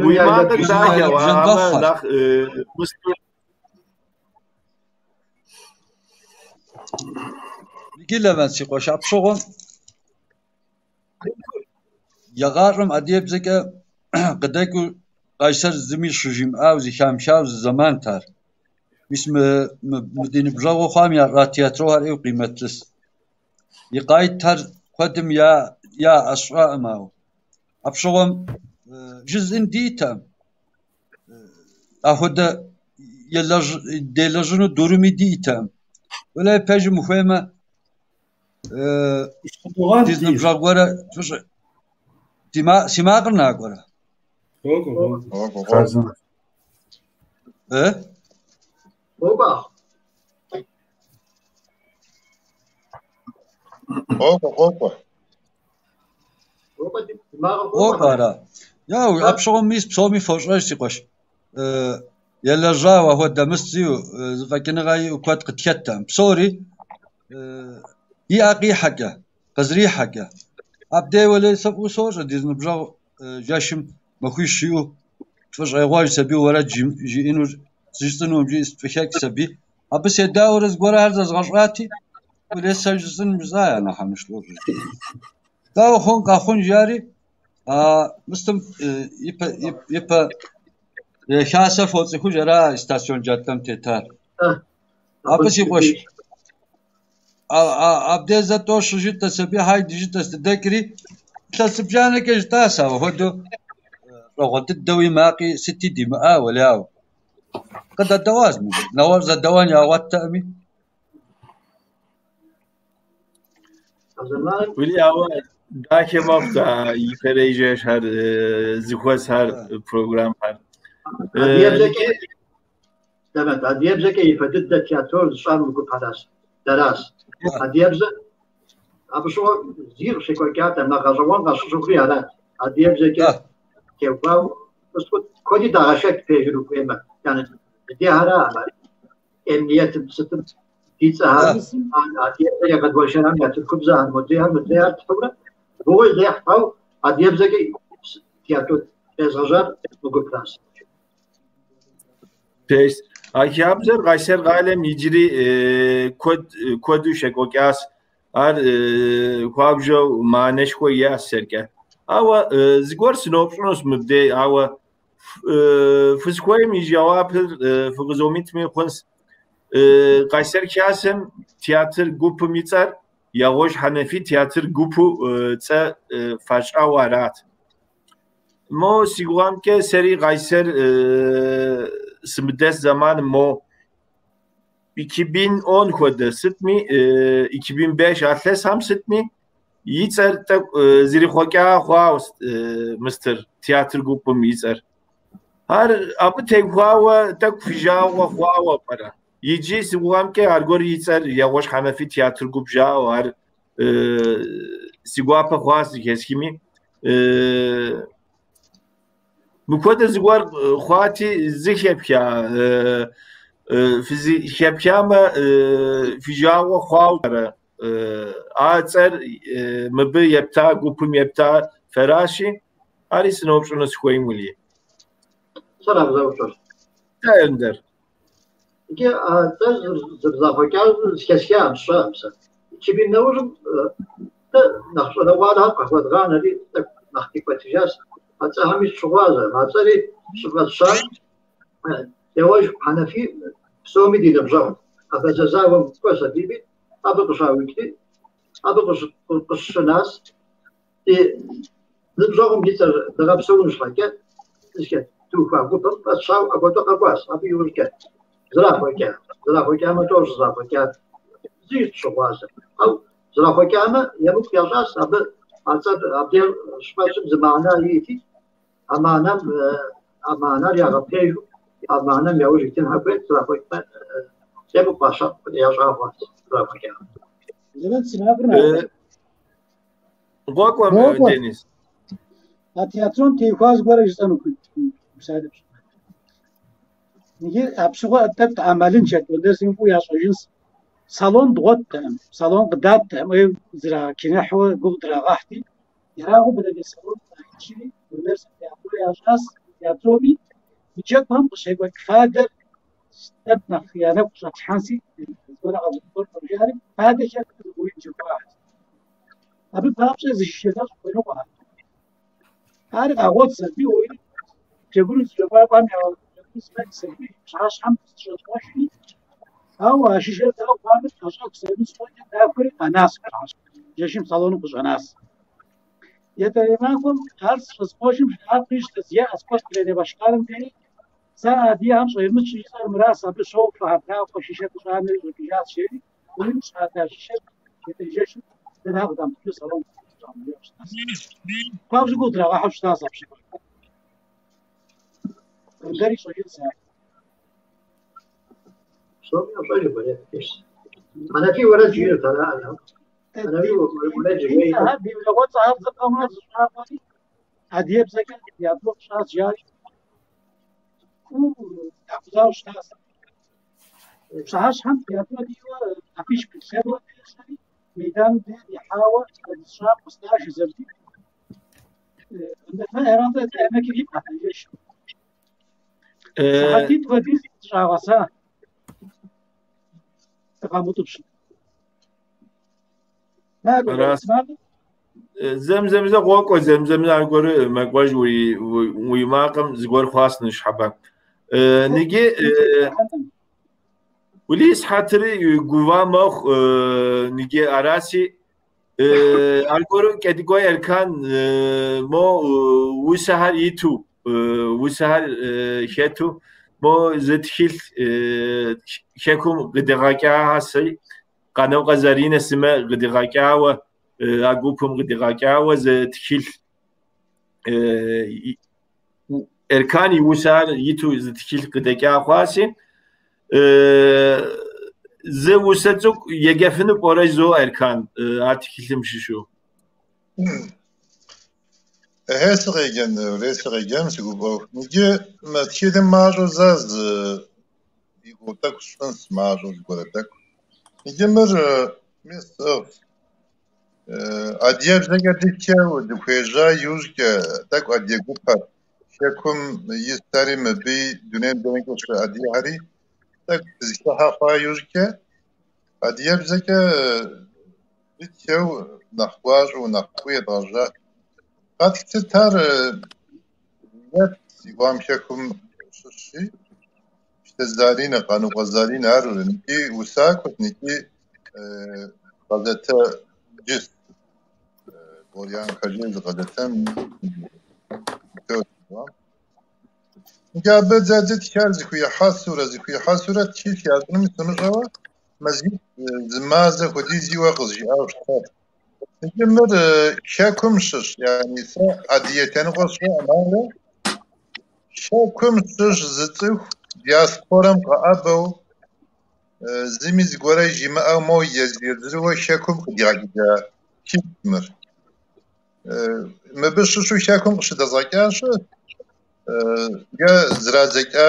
уи макъыр дахэу, амэ нэхъ Иджы Левент си къуэш, апщыгъуэм егъащӏэм адыгэбзэкӏэ къыдэкӏыу Къайсэр зыми щыжимыӏауэ, зэхамыхауэ зы зэмант ар. Мис мы ди ныбжьэгъуу хъуам ящӏа театрохэр ӏейуэ къимэтлыс. И къайтхэр куэдым яӏэ сщӏэкъым, ауэ апщыгъуэм жызӏын диӏэтэкъым. Апхуэдэ делэжьыну дурыми диӏэтэкъым. Уэлэхьи, пэжым ухуеймэ, ди зы ныбжьэгъу гуэрэ си макъыр накӏуэрэ? Хъарзынэщ. Къокӏуэ. Къокӏуэ, къокӏуэ. Къокӏуэ, ди макъыр Къокӏуэ къокӏуэ. ара? Я, апщыгъуэм мис псоми фощӏэж, си къуэш. Елэжьауэ апхуэдэ мыс зиӏэу, зэфӏэкӏыныгъэ иӏэу куэд къытхэттэкъым. Псори и ӏэ къихьэкӏэ, къызэрихьэкӏэ. Абдей уэлей сэ фӏыуэ сощӏэ ди зы ныбжьэгъу жэщым махуищ иӏэу тфӏыщӏегъуэж сабий уэрэд жиӏэнур жысӏэнукъым жиӏэу сфӏыхэкӏ сабий. Абы седауэрэ зыгуэрхэр зэзгъэщӏати, уэлей сэ жысӏэнум жысӏа я нэхъэмыщ лӏыжь. Дауэ хъун къэхъун жари, мыстым ипэ хасэр фоцӏыхуж ара стацион джадэм тетар. Абы си къуэш абдей зэ тӏэу щыжытӏэ сабий хьайди жытӏэ сыдэкӏри, илъэс зыбжанэкӏэ жытӏащ, ауэ хуэдэу щӏагъуэ дыдэуи макъи сыти димыӏа, уэлей ауэ. Къыдэдэӏуащ, нэгъуэщӏ зэдэӏуэн ягъуэттэкъыми. Уэли, ауэ дахэ мэхъу а ипэрей жэщхэр, зэхуэсхэр, программхэр. Адыгэбзэкӏэ, Левент, адыгэбзэкӏэ ипэ дыдэ театрор зыщӏар мы гупэращ, дэращ. Адыгэбзэ абы щыгъуэ зи къыщекӏуэкӏат, нэхъ гъэщӏэгъуэн къащыщыхъури арат. Адыгэбзэкӏэ теухуауэ куэди дагъэшэч пэжыр ухуеймэ. Яни дыдейхьэра, эмниетым сытым ди цӏэхэр, адыгэбзэкӏэ къэдгуэшэхэм я тыркубзэхэр, модрейхэр, мыдрейхэр тхьурэ гугъуи дехьт, ауэ адыгэбзэкӏэ театр къезгъэжьар мы гупращ. Пэжщ. А хабзэр Къайсэр къалэм иджыри куэду щекӏуэкӏащ. Ар хуабжьу мыхьэнэшхуэ иӏащ сэркӏэ. Ауэ зыгуэр сыноупщӏынущ мыбдей, ауэ фызыхуейм и жэуапыр фыкъызомытми хъунщ. Къайсэр Хасэм театр гупым и цӏэр Егъуэжь Хьэнэфий театр гупу цӏэ фащӏауэ арат. Мо си гугъэмкӏэ сэри Къайсэр сымыдэс зэманым мо 2010 хуэдэ сытми, 2005 а илъэсхэм сытми и цӏэр тӏэкӏу зэрихъуэкӏа хъуауэ мыстыр театр гупым и цӏэр. Ар абы теухуауэ тӏэкӏу фи жагъуэ хъуауэ пӏэрэ? Иджы си гугъэмкӏэ аргуэр и цӏэр Егъуэжь Хьэнэфий театр гуп жаӏэу ар си гуапэ хъуащ зэхэсхми. Мыпхуэдэ зыгуэр хъуати, зыхэпха, фызыхэпхамэ, фи жагъуэ хъуауэ пӏэрэ? А цӏэр мыбы епта, гупым епта фэращи, ари сыноупщӏыну сыхуейм, Уэлий. Сэра къызэупщӏыр? Дэ, Эндер. Иджы а цӏэр зэрызахъуэкӏар зэхэсхам, сщӏэкъым сэ. 2000 нэужьым дэ нэхъ щӏалэгъуалэхэр къахуэдгъанэри, тӏэкӏу нэхъ дикӏуэтыжащ. А цӏэхэми сыщыгъуазэкъым. А цӏэри щыфӏэтщар Егъуэжь Хьэнэфий псоми ди ныбжьэгъут. Абазэ зауэм кӏуэщ абыми, абы къыщаукӏри, абы къыщынащ. Ди ныбжьэгъум и цӏэр дгъэпсэун щхьэкӏэ, зыхэт духуа гупым фӏэтщауэ апхуэдэу къэкӏуащ. Абы иужькӏэ зэрахъуэкӏа, зэрахъуэкӏамэ тӏэу щӏызахъуэкӏар зыри сыщыгъуазэкъым. Ауэ зэрахъуэкӏамэ емыкӏу ящӏащ, абы а цӏэр абдеж щыфӏэтщым зы мыхьэнэ иӏэти, а мыхьэнэм а мыхьэнэр ягъэпэжу, а мыхьэнэм яужь итын хуейт, зэрахъуэкӏмэ емыкӏу ящӏа хъуащ зэрахъуэкӏар. Къокӏуэм, Денис. А театром теухуа зыгуэрэ жысӏэну псалъэщ. Иджы апщыгъуэ тӏэкӏу ӏэмалыншэт, Ондер сыми фӏыуэ ящӏэжынщ. Салон дгъуэттэкъым, салон къыдаттэкъым, ӏей зрагъэкӏыныхьуэ гугъу драгъэхьти. Ерагъыу бэлэдей салон къахичри, Ондер сым театро ящӏащ, театроми джэгухэм къыщекӏуэкӏ фадэр тӏэкӏу нэхъ я нэгу къыщӏэтлъхьэнси, зыгуэрэ къэзыгъуэтыр жаӏэри, фадэхэр зыгуэрым джэгуахэщ. Абы папщӏэ зы шышэ нэщӏ хуэныкъуэхэт. Ар къагъуэт сабий уи джэгуну зыджэгуакӏуэхэм я джэгуну сабий пщыхьэщхьэм зыщӏэткъуэжри, ауэ а шышэр дауэ хъуами ӏэщӏэху сабий дахуэри къэнащ пщыхьэщхьэм, жэщым салоным къыщӏэнащ. Етӏэрей махуэм ар зыщӏэскъуэжым жиӏар къищтэс, еӏэ, скӏуэщ беледие башканым дей, сэ адыгэхэм щӏемыщӏ жысӏэр мыращ, абы щофэхэр, дауэ шышэ къыщӏанэри щӏэкӏыжащ, жери, уи щӏата шышэр етӏэрей жэщым дэнэ къыдамытыжу салон къыщӏанэжауэ щытащ. Хуабжьу гугъу драгъэхьу щытащ апщыгъуэм. Дэри щӏэжынщ ар. Псоми ящӏэжу балет пьесэ. Хьэнэфий уэрэд жиӏэрт ара? Хьэнэфий уэрэд жиӏэрт. Ди унагъуэцӏэхэр зыкъомрэ зыщӏакъуэри, адыгэбзэкӏэ театро къыщӏащ жари, дакъузауэ щытащ. Пщыхьэщхьэм театро диӏэуэ афиш пытлъэуэ дещӏэри, мейданым де дихьауэ зыщӏакъуэ стажэ зэрыти. Herhalde emek yıpratmış. Сыхьэтитӏ хуэдиз дыщӏагъэса. Дыкъамутӏыпщ. Аращ. Зэм-зэмызэ къокӏуэ, зэм-зэмызэ аргуэру мэкӏуэж уи макъым зыгуэр хъуащ ныщхьэбэ. Ныджы Ули сыхьэтри гува мэхъу, ныджы аращи, аргуэру Кӏэдыкӏуей Эркан мо усэхэр иту, усэхэр хэту, мо зы тхылъ хэкум къыдигъэкӏахэси, Къанокъуэ Заринэ сымэ къыдигъэкӏауэ, а гупым къыдигъэкӏауэ зы тхылъ Эркан и усэхэр иту зы тхылъ къыдэкӏа хъуащи, зы усэ цӏыкӏу еджэфыну пӏэрэ жызоӏэ Эркан а тхылъым щыщу. Эхе сыкъеджэн, ре сыкъеджэн си гуфӏэу. Иджы мы тхылъым мащӏэу зэ зы и гугъу тӏэкӏу сщӏынщ, мащӏэу зыгуэрэ тӏэкӏу. Иджы мыр мис сӏыгъщ. Адыгэбзэкӏэ дытхэу дыхуежьа иужькӏэ тӏэкӏу адыгэ гупэр, хэкум исхэри мыбы дунейм дэнэкӏэ щыӏэ адыгэхэри тӏэкӏу дызэхыхьэ хъуа иужькӏэ адыгэбзэкӏэ дытхэу нэхъ гуащӏэу, нэхъ фӏыуэ едгъэжьащ. Къэтхтыт ар Нет, си гуам хэкум щыщи, Щтэ Заринэ, Къаныкъуэ Заринэ, ар ныкӏи усакӏуэт, ныкӏи газетэ джыс. Горянка жери газетэм. Иджы абы дзэдзэ тхар зыхуихьэсурэ тхылъ ящӏынуми сымыщӏэуэ, мазитӏ, зы мазэ хуэдиз иуэ къызжиӏауэ щытат. Иджы мыр хэкум щыщ, яни сэ адыгэ лъэныкъуэ сщӏэӏым, ауэ хэкум щыщ зы цӏыху диаспорэм къэӏэбэу, зыми зыгуэрэ жимыӏэу моуэ езыр-езыруэ хэкум къыдигъэкӏыжа тхылъ мыр. Мыбы щыщу хэкум къыщыдэзгъэкӏа щыӏэщ, е зрадзэкӏа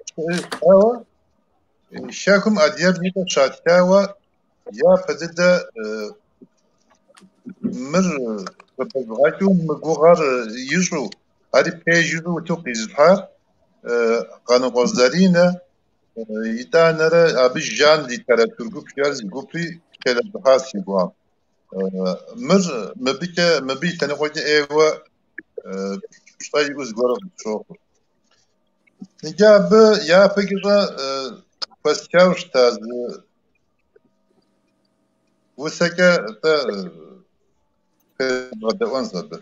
щыӏэщ, ауэ хэкум адыгэбзэкӏэ щатхауэ япэ дыдэ мыр къыдэзгъэкӏыу мы гугъэр ищӏу, ари пэж ищӏу утыку къизылъхьар Къаныкъуэ Заринэ, итӏанэрэ абы Жан литератур гуп жиӏэр зы гупри хэлэжьыхьащ си гугъэм. Мыр мыбыкӏэ, мыбы и лъэныкъуэкӏэ ӏейуэ пщӏэ иӏэу зыгуэр къысщохъур. Иджы абы япэкӏэ щӏэ хуэстхауэ щыта зы усэкӏэ тӏэ фезгъэдэӏуэнщ абы.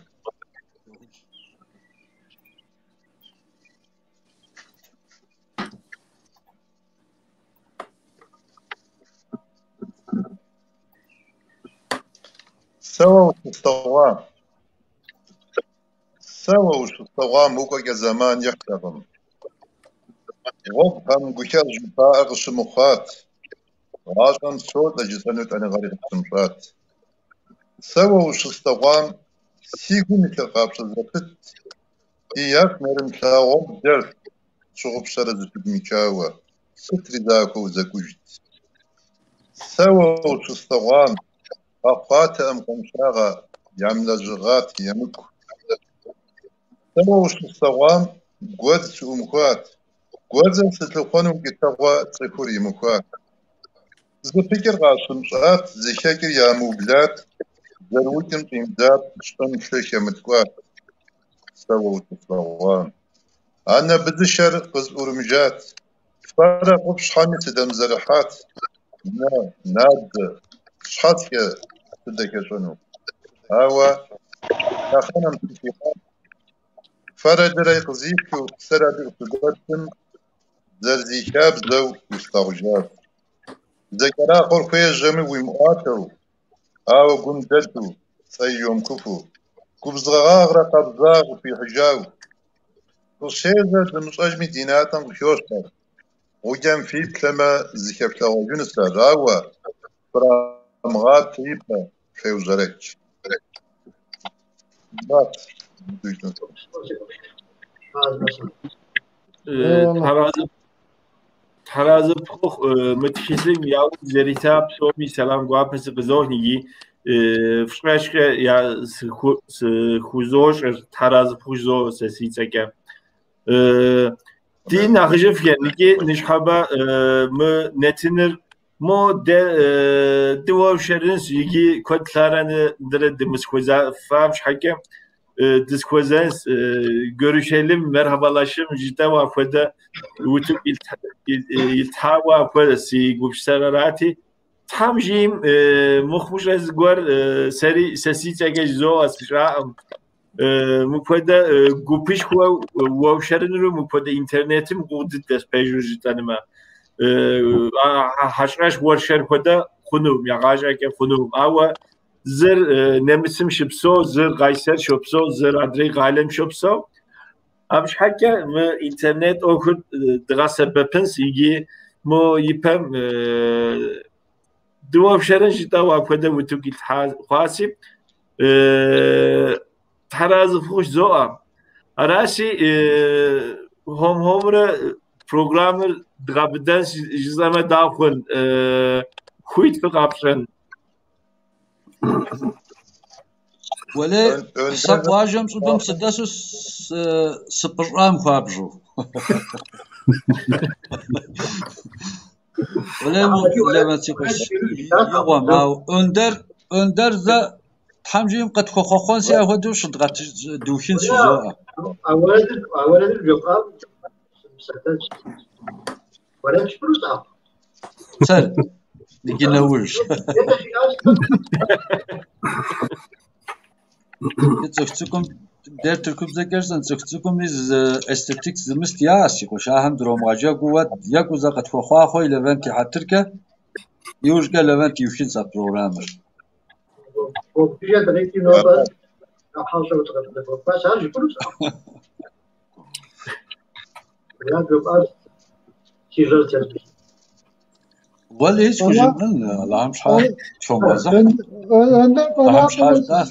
Сэ уэ ущыслъэгъуам, сэ уэ ущыслъэгъуам укӏуэкӏэ зэман ихьтэкъым. Гъуэгухэм гухэщӏ жыпаӏэр къыщымыхъуат, гъащӏэм солӏэ жысӏэну лӏэныгъэри къыщымыщӏат. Сэ уэ ущыслъэгъуам си гум илъыр къапщӏэ зэпытт, ди яку нэрымылъагъу гъуэгу дэлът, щыгъупщэрэ зыщыдмычауэ, сытри захуэу зэкӏужт. Сэ уэ ущыслъэгъуам къэхъуатэкъым къуаншагъэ, ямылэжьыгъат емыкӏу. Сэ уэ ущыслъэгъуам гуэдз сыӏумыхуат, гуэдзыр сылъыхъуэну укӏытэгъуэ цӏыхур имыхуат. Зыпыкӏыр къащымыщӏат, зыхэкӏыр ямыублат, зэрыукӏым щӏимыдзат, щӏым лъы хэмыткӏуат. Сэ уэ ущыслъэгъуам. Анэ быдзышэр къысӏурымыжат, фэрэ къупщхьэми сыдэмызэрыхьат, нэ, набдзэ, щхьэцкӏэ сыдэхэщӏэну. Ауэ лъэхъэнэм сыхихьат, фэрэ лырэ къызилъу псэр абы къыщыгуэтым, зэрызихабзэу услъагъужащ. Зэкӏэрахъуэр хуежьэми уимыӏуатэу, ауэ гум дэлъу, цӏэ йомкыфу, губзыгъагърэ къабзагъ къыпхуихьыжау. Къыщежьэр дымыщӏэжми ди натӏэм къыхощ ар. Гъуджэм фиплъэмэ, зыхэфлъэгъуэжынущ ар, ауэ фрамыгъаплъэ ипэ феужьэрэкӏ. Тхьэразэ пхухъу, мы тхылъым яужь зэрита псоми сэлам гуапэ сыкъызох икӏи фщӏэшкӏэ я сыхузощӏыр, Тхьэразэ пхухъу жызоӏэ сэ си цӏэкӏэ. Ди нэхъыжьыфӏхэр икӏи ныщхьэбэ мы нэтыныр мо дэ дыуэршэрынщ икӏи куэд лъандэрэ дымысхуэзэфам щхьэкӏэ дысхуэзэнщ, görüşelim, merhabalaşım жытӏэу апхуэдэ утыку илъхьауэ апхуэдэ си гупсысэр арати. Тхьэм жиӏэм мыхъумыщӏэ зыгуэр сэри сэ си цӏэкӏэ жызоӏэ сщӏаӏым. Мыпхуэдэ гупышхуэ уэршэрынурэ мыпхуэдэ интернетым гугъу дыдэщ пэжу жытӏэнумэ. Хьэщӏэщ уэршэр хуэдэ хъунукъым, егъащӏэкӏэ хъунукъым. Ауэ зыр нэмыцым щыпсэу, зыр Къайсэр щопсэу, зыр адрей къалэм щопсэу. Абы щхьэкӏэ мы интернет ӏуэхур дгъэсэбэпынщ икӏи мо ипэм дыуэршэрын жытӏэу апхуэдэ утыку илъхьа хъуаси, Тхьэразэ фыхъу жызоӏэ. Аращи, хуэм-хуэмурэ программэр дгъэбыдэнщ жысӏэмэ дауэ хъун, хуит фыкъапщӏэн. Уэлей, сэ къуажэм щӏыбым сыдэсу сыпӏыщӏам хуабжьу. Уэлей, Левэн си къуэш, игъуэм, ауэ Önder зэ Тхьэм жиӏэм къытхуэхъуэхъуэн си апхуэдэу щыдгъэт духынщ жызоӏэ. А уэрэдыр жыпӏам сыпсэлъэнщ. Уэрэд жыпӏэну сӏэ? Сэр, иджы нэужь. Цӏыху цӏыкӏум дер тыркубзэкӏэ жысӏэн, цӏыху цӏыкӏуми зы эстетик зымыст яӏэщ, си къуэш, ахэм дромыгъэджэгууэ екӏуу зэ къытхуэхъуахъуэ и Левент и хьэтыркӏэ, иужькӏэ Левент иухынщ а программэр. Гугъу дыкъикӏи нобэ хьэщӏэу дыкъыфхуэкӏуащ, ар жыпӏэну сӏэ? Я жыпӏар си жьэр зэтелъ. Уэлэхьи схужымыӏэн, Алыхьым щхьэ тхомыгъэзыхь. Алыхьым щхьэ жытӏащ.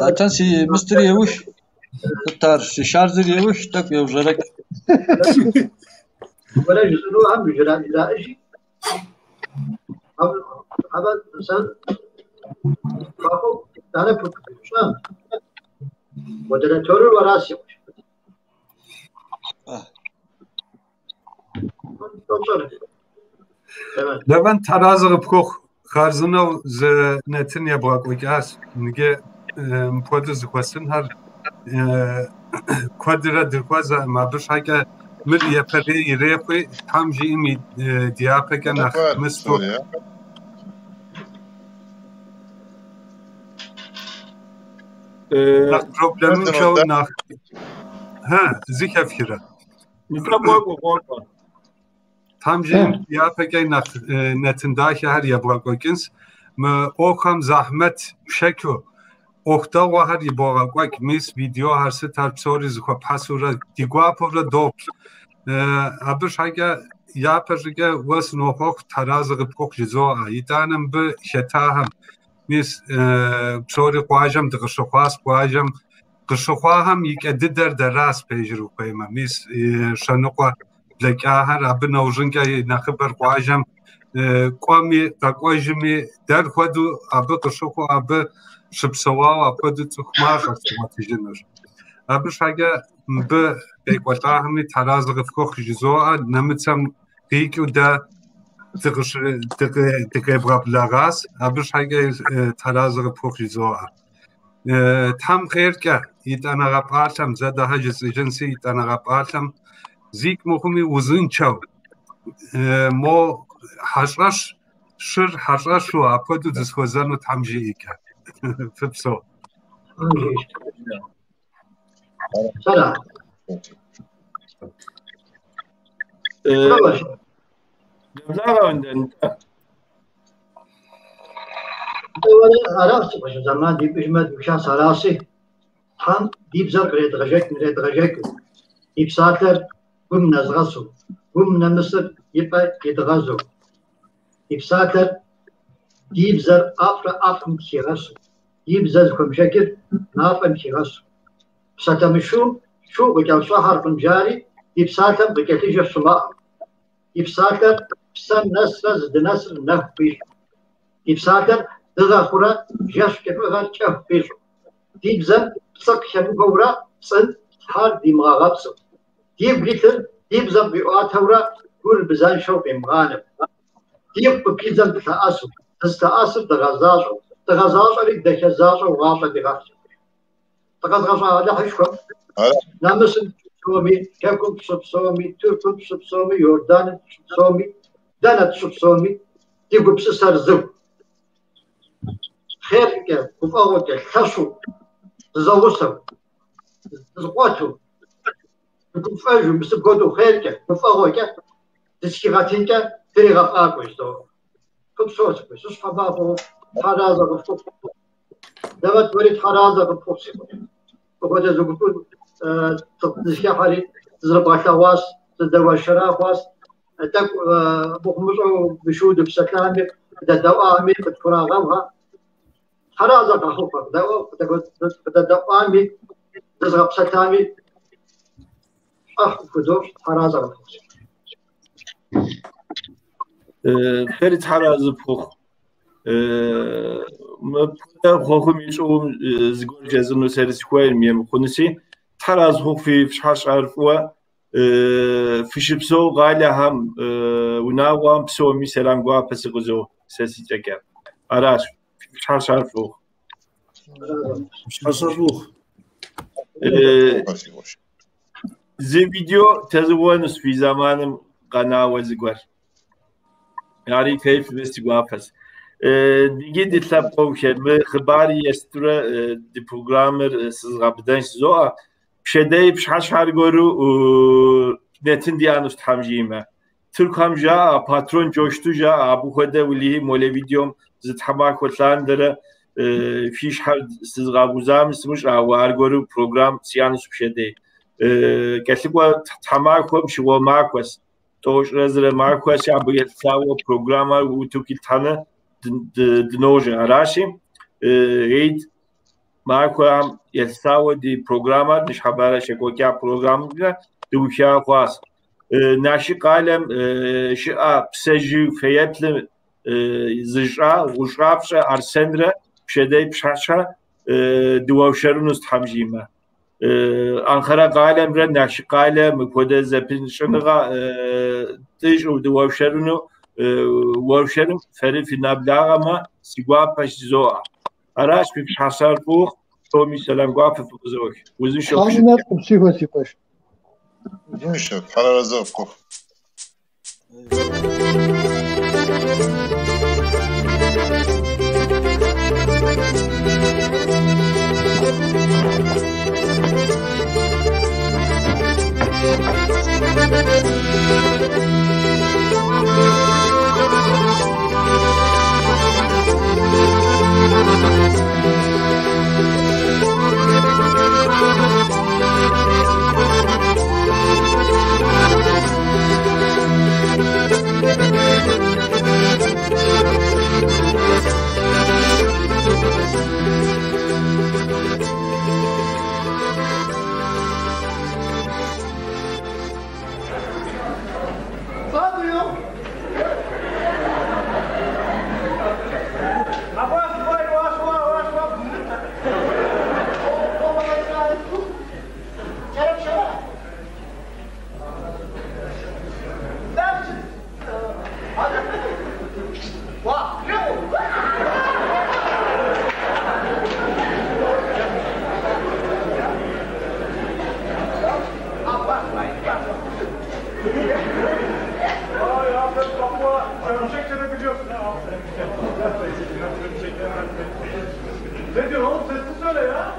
Атэн си мыстыр еух, сыт ар, си шарзыр еух, тӏэкӏу еужьэрэкӏ. Уэрэ жысӏэнухэм жраӏэжи, абы сэ папэу итӏанэ пщӏэн. Модераторыр уэращ, си къуэш. Левент аразы къыпхухъу, хъарзынэу зы нэтын ебгъэкӏуэкӏащ. Иджы мыпхуэдэу зыхуэсынхэр куэдрэ дыхуэзэкъым. Абы щхьэкӏэ мыр япэрей ирехъуи, Тхьэм жиӏэм дяпэкӏэ нэхъ мысту. Нэхъ проблемыншэу нэхъ зыхэфхрэ? Нтӏэ, къокӏуэ, къокӏуэ. Тхьэм жиӏэм дяпэкӏэ нэхъ нэтын дахэхэр ебгъэкӏуэкӏынщ. Мы ӏуэхухэм захьмэт пшэчу, ӏуэху дэгъуэхэр ибогъэкӏуэкӏ, мис видеохэр сытхэр псори зыхуэпхьэсурэ ди гуапэурэ доплъ. Абы щхьэкӏэ япэ щӏыкӏэ уэ сынохъуэхъу, тхьэразэ къыпхухъу жызоӏэ. Итӏанэ мыбы хэтахэм, мис псори къуажэм дыкъыщыхъуащ, къуажэм къыщыхъуахэм и кӏэ дыдэр дэращ пэжыр ухуеймэ. Мис щэныкъуэ блэкӏахэр абы нэужьынкӏэ нэхъыбэр къуажэм кӏуэми къэкӏуэжми дэр хуэдэу абы къыщыхъуу абы щыпсэуауэ апхуэдэу цӏыху мащӏэщ зыгъуэтыжынур. Абы щхьэкӏэ мыбы къекӏуэлӏахэми тхьэразэ къыфхухъу жызоӏэ, нэмыцэм къикӏыу дэ дыкъебгъэблэгъащ, абы щхьэкӏэ тхьэразэ къыпхухъу жызоӏэ. Тхьэм хъеркӏэ итӏанэгъэ пӏалъэм, зэ дахэ жысӏэжынси, итӏанэгъэ пӏалъэм зикӏ мыхъуми узыншэу, мо хьэщӏэщ, щыр хьэщӏэщу апхуэдэу дызыхуэзэну Тхьэм жиӏэкӏэ. Фыпсэу. Нэблагъэ Өндэн. Аращ, си къуэш, зэман димыӏэжмэ дыухащ, аращи, Тхьэм ди бзэр къредгъэжэкӏ, нредгъэжэкӏыу, ди псалъэр гум нэзгъэсу, гум нэмысыр и пӏэ идгъэзу, ди псалъэр ди бзэр ӏэфӏрэ ӏэфӏым хигъэсу, ди бзэ зыхуэмышэчыр мафӏэм хигъэсу. Псалъэ мышыум шу къыкӏэлъыщӏыхьэркъым жари, ди псалъэм къыкӏэлъыжэ щымыӏэу. Ди псалъэр псэм нэсрэ зыдынэсыр нэху къищӏу. Ди псалъэр дыгъэ хъурэ жэщ кӏыфӏыгъэр кӏэху къищӏу. Ди бзэм пцӏы къыхэмыхуэурэ пцӏым Тхьэр димыгъэгъэпцӏу. Дигу илъыр ди бзэм къиӏуатэурэ гур бзэншэу къимыгъанэу. Дигу къыпидзэм дылъэӏэсу, дызылъэӏэсыр дгъэзащӏэу, дгъэзащӏэри дахэ защӏэу гъащӏэ дигъэхь. Дыкъэзыгъэщӏа Алыхьышхуэм нэмысым щыпсэуми, Хэкум щыпсэуми, Тыркум щыпсэуми, Иорданым щыпсэуми, дэнэ дыщыпсэуми, ди гупсысэр зыу. Хъеркӏэ, гуфӏэгъуэкӏэ, лъэщу, дызэгъусэу, дызэкъуэту, дыгуфӏэжу, мис апхуэдэу хъеркӏэ, гуфӏэгъуэкӏэ дызэхигъэтынкӏэ дригъэфӏакӏуэ жызоӏэ. Фыпсэу, си къуэш, жьыщхьэ махуэ ухъу, тхьэразэ къыфхухъу. Левент уэри тхьэразэ къыпхухъу, си къуэш. Мыпхуэдэ зы гупу дызэхыхьэри, дызэрыбгъэлъэгъуащ, дызэдэуэршэра хъуащ. Тӏэкӏу мыхъумыщӏэу мышыу дыпсэлъами, къыдэдэӏуами, къытхурагъэуха. Тхьэразэ къахухъу, къыдэдэӏуами, дызыгъэпсэлъами, щӏыхь къыпхудощӏ, тхьэразэ къыпхухъу. Фэри тхьэразэ пхухъу. Мыпхуэдэ хъуэхъум и щӏыгум зыгуэр жезыну сэри сыхуейм емыхъунуси, тхьэразэ хъухъу фи щхьэщӏэр фӏыуэ фыщыпсэу къалэхэм, унагъуэм псоми сэлам гуапэ сыкъызо. сэ си цӏэкӏэ. Аращ. Пщыхьэщхьэр фӏыуэ. Пщыхьэщхьэр фӏыуэ. Зы видео тезыгъуэнущ фи зэманым къэнауэ зыгуэр. Ари феплъмэ си гуапэщ. Иджы ди лъэпкъыухэр, мы хъыбари естурэ ди программэр сызгъэбыдэнщ жызоӏэ. Пщэдей пщыхьэщхьэ аргуэру нэтын диӏэнущ Тхьэм жиӏэмэ. Тыркухэм жаӏэ, патрон джошту жаӏэ, абы хуэдэ уэлэхьи молэ видеом зы тхьэмахуэ лъандэрэ фи щхьэр сызгъэгузами сымыщӏэ, ауэ аргуэру программ сиӏэнущ пщэдей. Кӏэлъыкӏуэ тхьэмахуэм щыгъуэ махуэщ, 31 махуэщи, абы елъытауэ программэр утыку итлъхьэну дыножьэ. Аращи, гьид махуэм елъытауэ ди программэр ныщхьэбэрэ щекӏуэкӏа программэмкӏэ дыуха хъуащ. Налшык къалэм щыӏэ Псэжьы фэеплъым зыщӏа Гъущӏапщӏэ Арсенрэ пщэдей пщыхьэщхьэ дыуэршэрынущ Тхьэм жиӏэмэ. Анкара къалэмрэ Налшык къалэ мыпхуэдэ зэпыщӏэныгъэ тӏыщӏу дыуэршэрыну уэршэрым фэри фынэблагъэмэ, си гуапэщ жызоӏэ. Аращ фи пщыхьэщхьэр фӏыуэ, псоми сэлам гуапэ фыкъызох. Узыншэу Тхьэм и нэфӏ къыпщихуэ, си къуэш. Узыншэу, Тхьэр арэзы къыпхухъу. Ne diyorsun oğlum? Sesli söyle ya.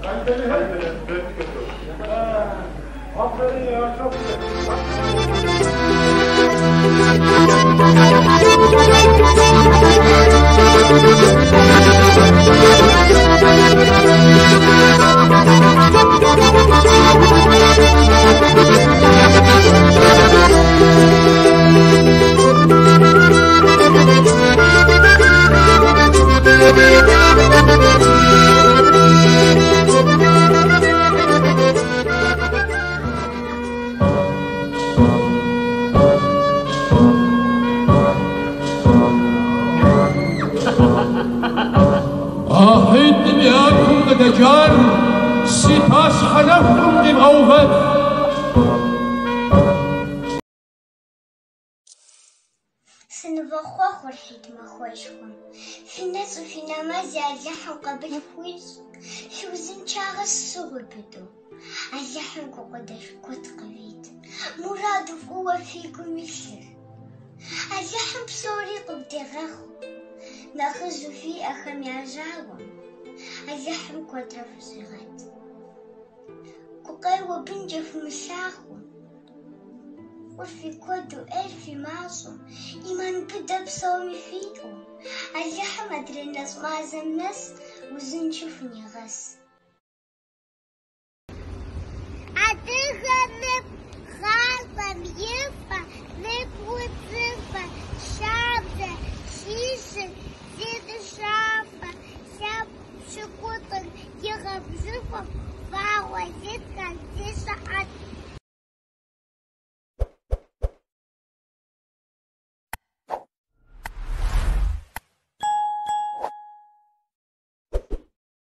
Kaliteli. Aferin ya, çok güzel. Ахьитӏым я кум къыдэкӏар си пащхьэ нэхум къибгъэувэт. Сынывохъуэхъур хьид махуэшхуэм. Фи нэщӏи фи нэмэзи Алыхьым къабыл фхуищӏ. Фи узыншагъэ щыгъуи быдэу. Алыхьым гукъыдэж куэд къывит. Мураду фӏыуэ фи гум илъыр. Алыхьым псори къывдегъэхъу. Нэхъыжьу фиӏэхэм я жьауэм. Алыхьым куэдрэ фыщӏигъэт. Гукъеуэ бынкӏэ фымылъагъуу. Фӏыр фи куэду, ӏейр фи мащӏэу, ӏиман быдэ псоми фиӏэу, Алыхьым адрей нэщӏ мазэм нэс узыншэу фынигъэс. Адыгэ нып гъащӏэм и фэ, нып удзыфэ, шабзэ щищыр зи дыщафэ, лъэпкъ пщыкӏутӏыр игъэбжьыфӏэм.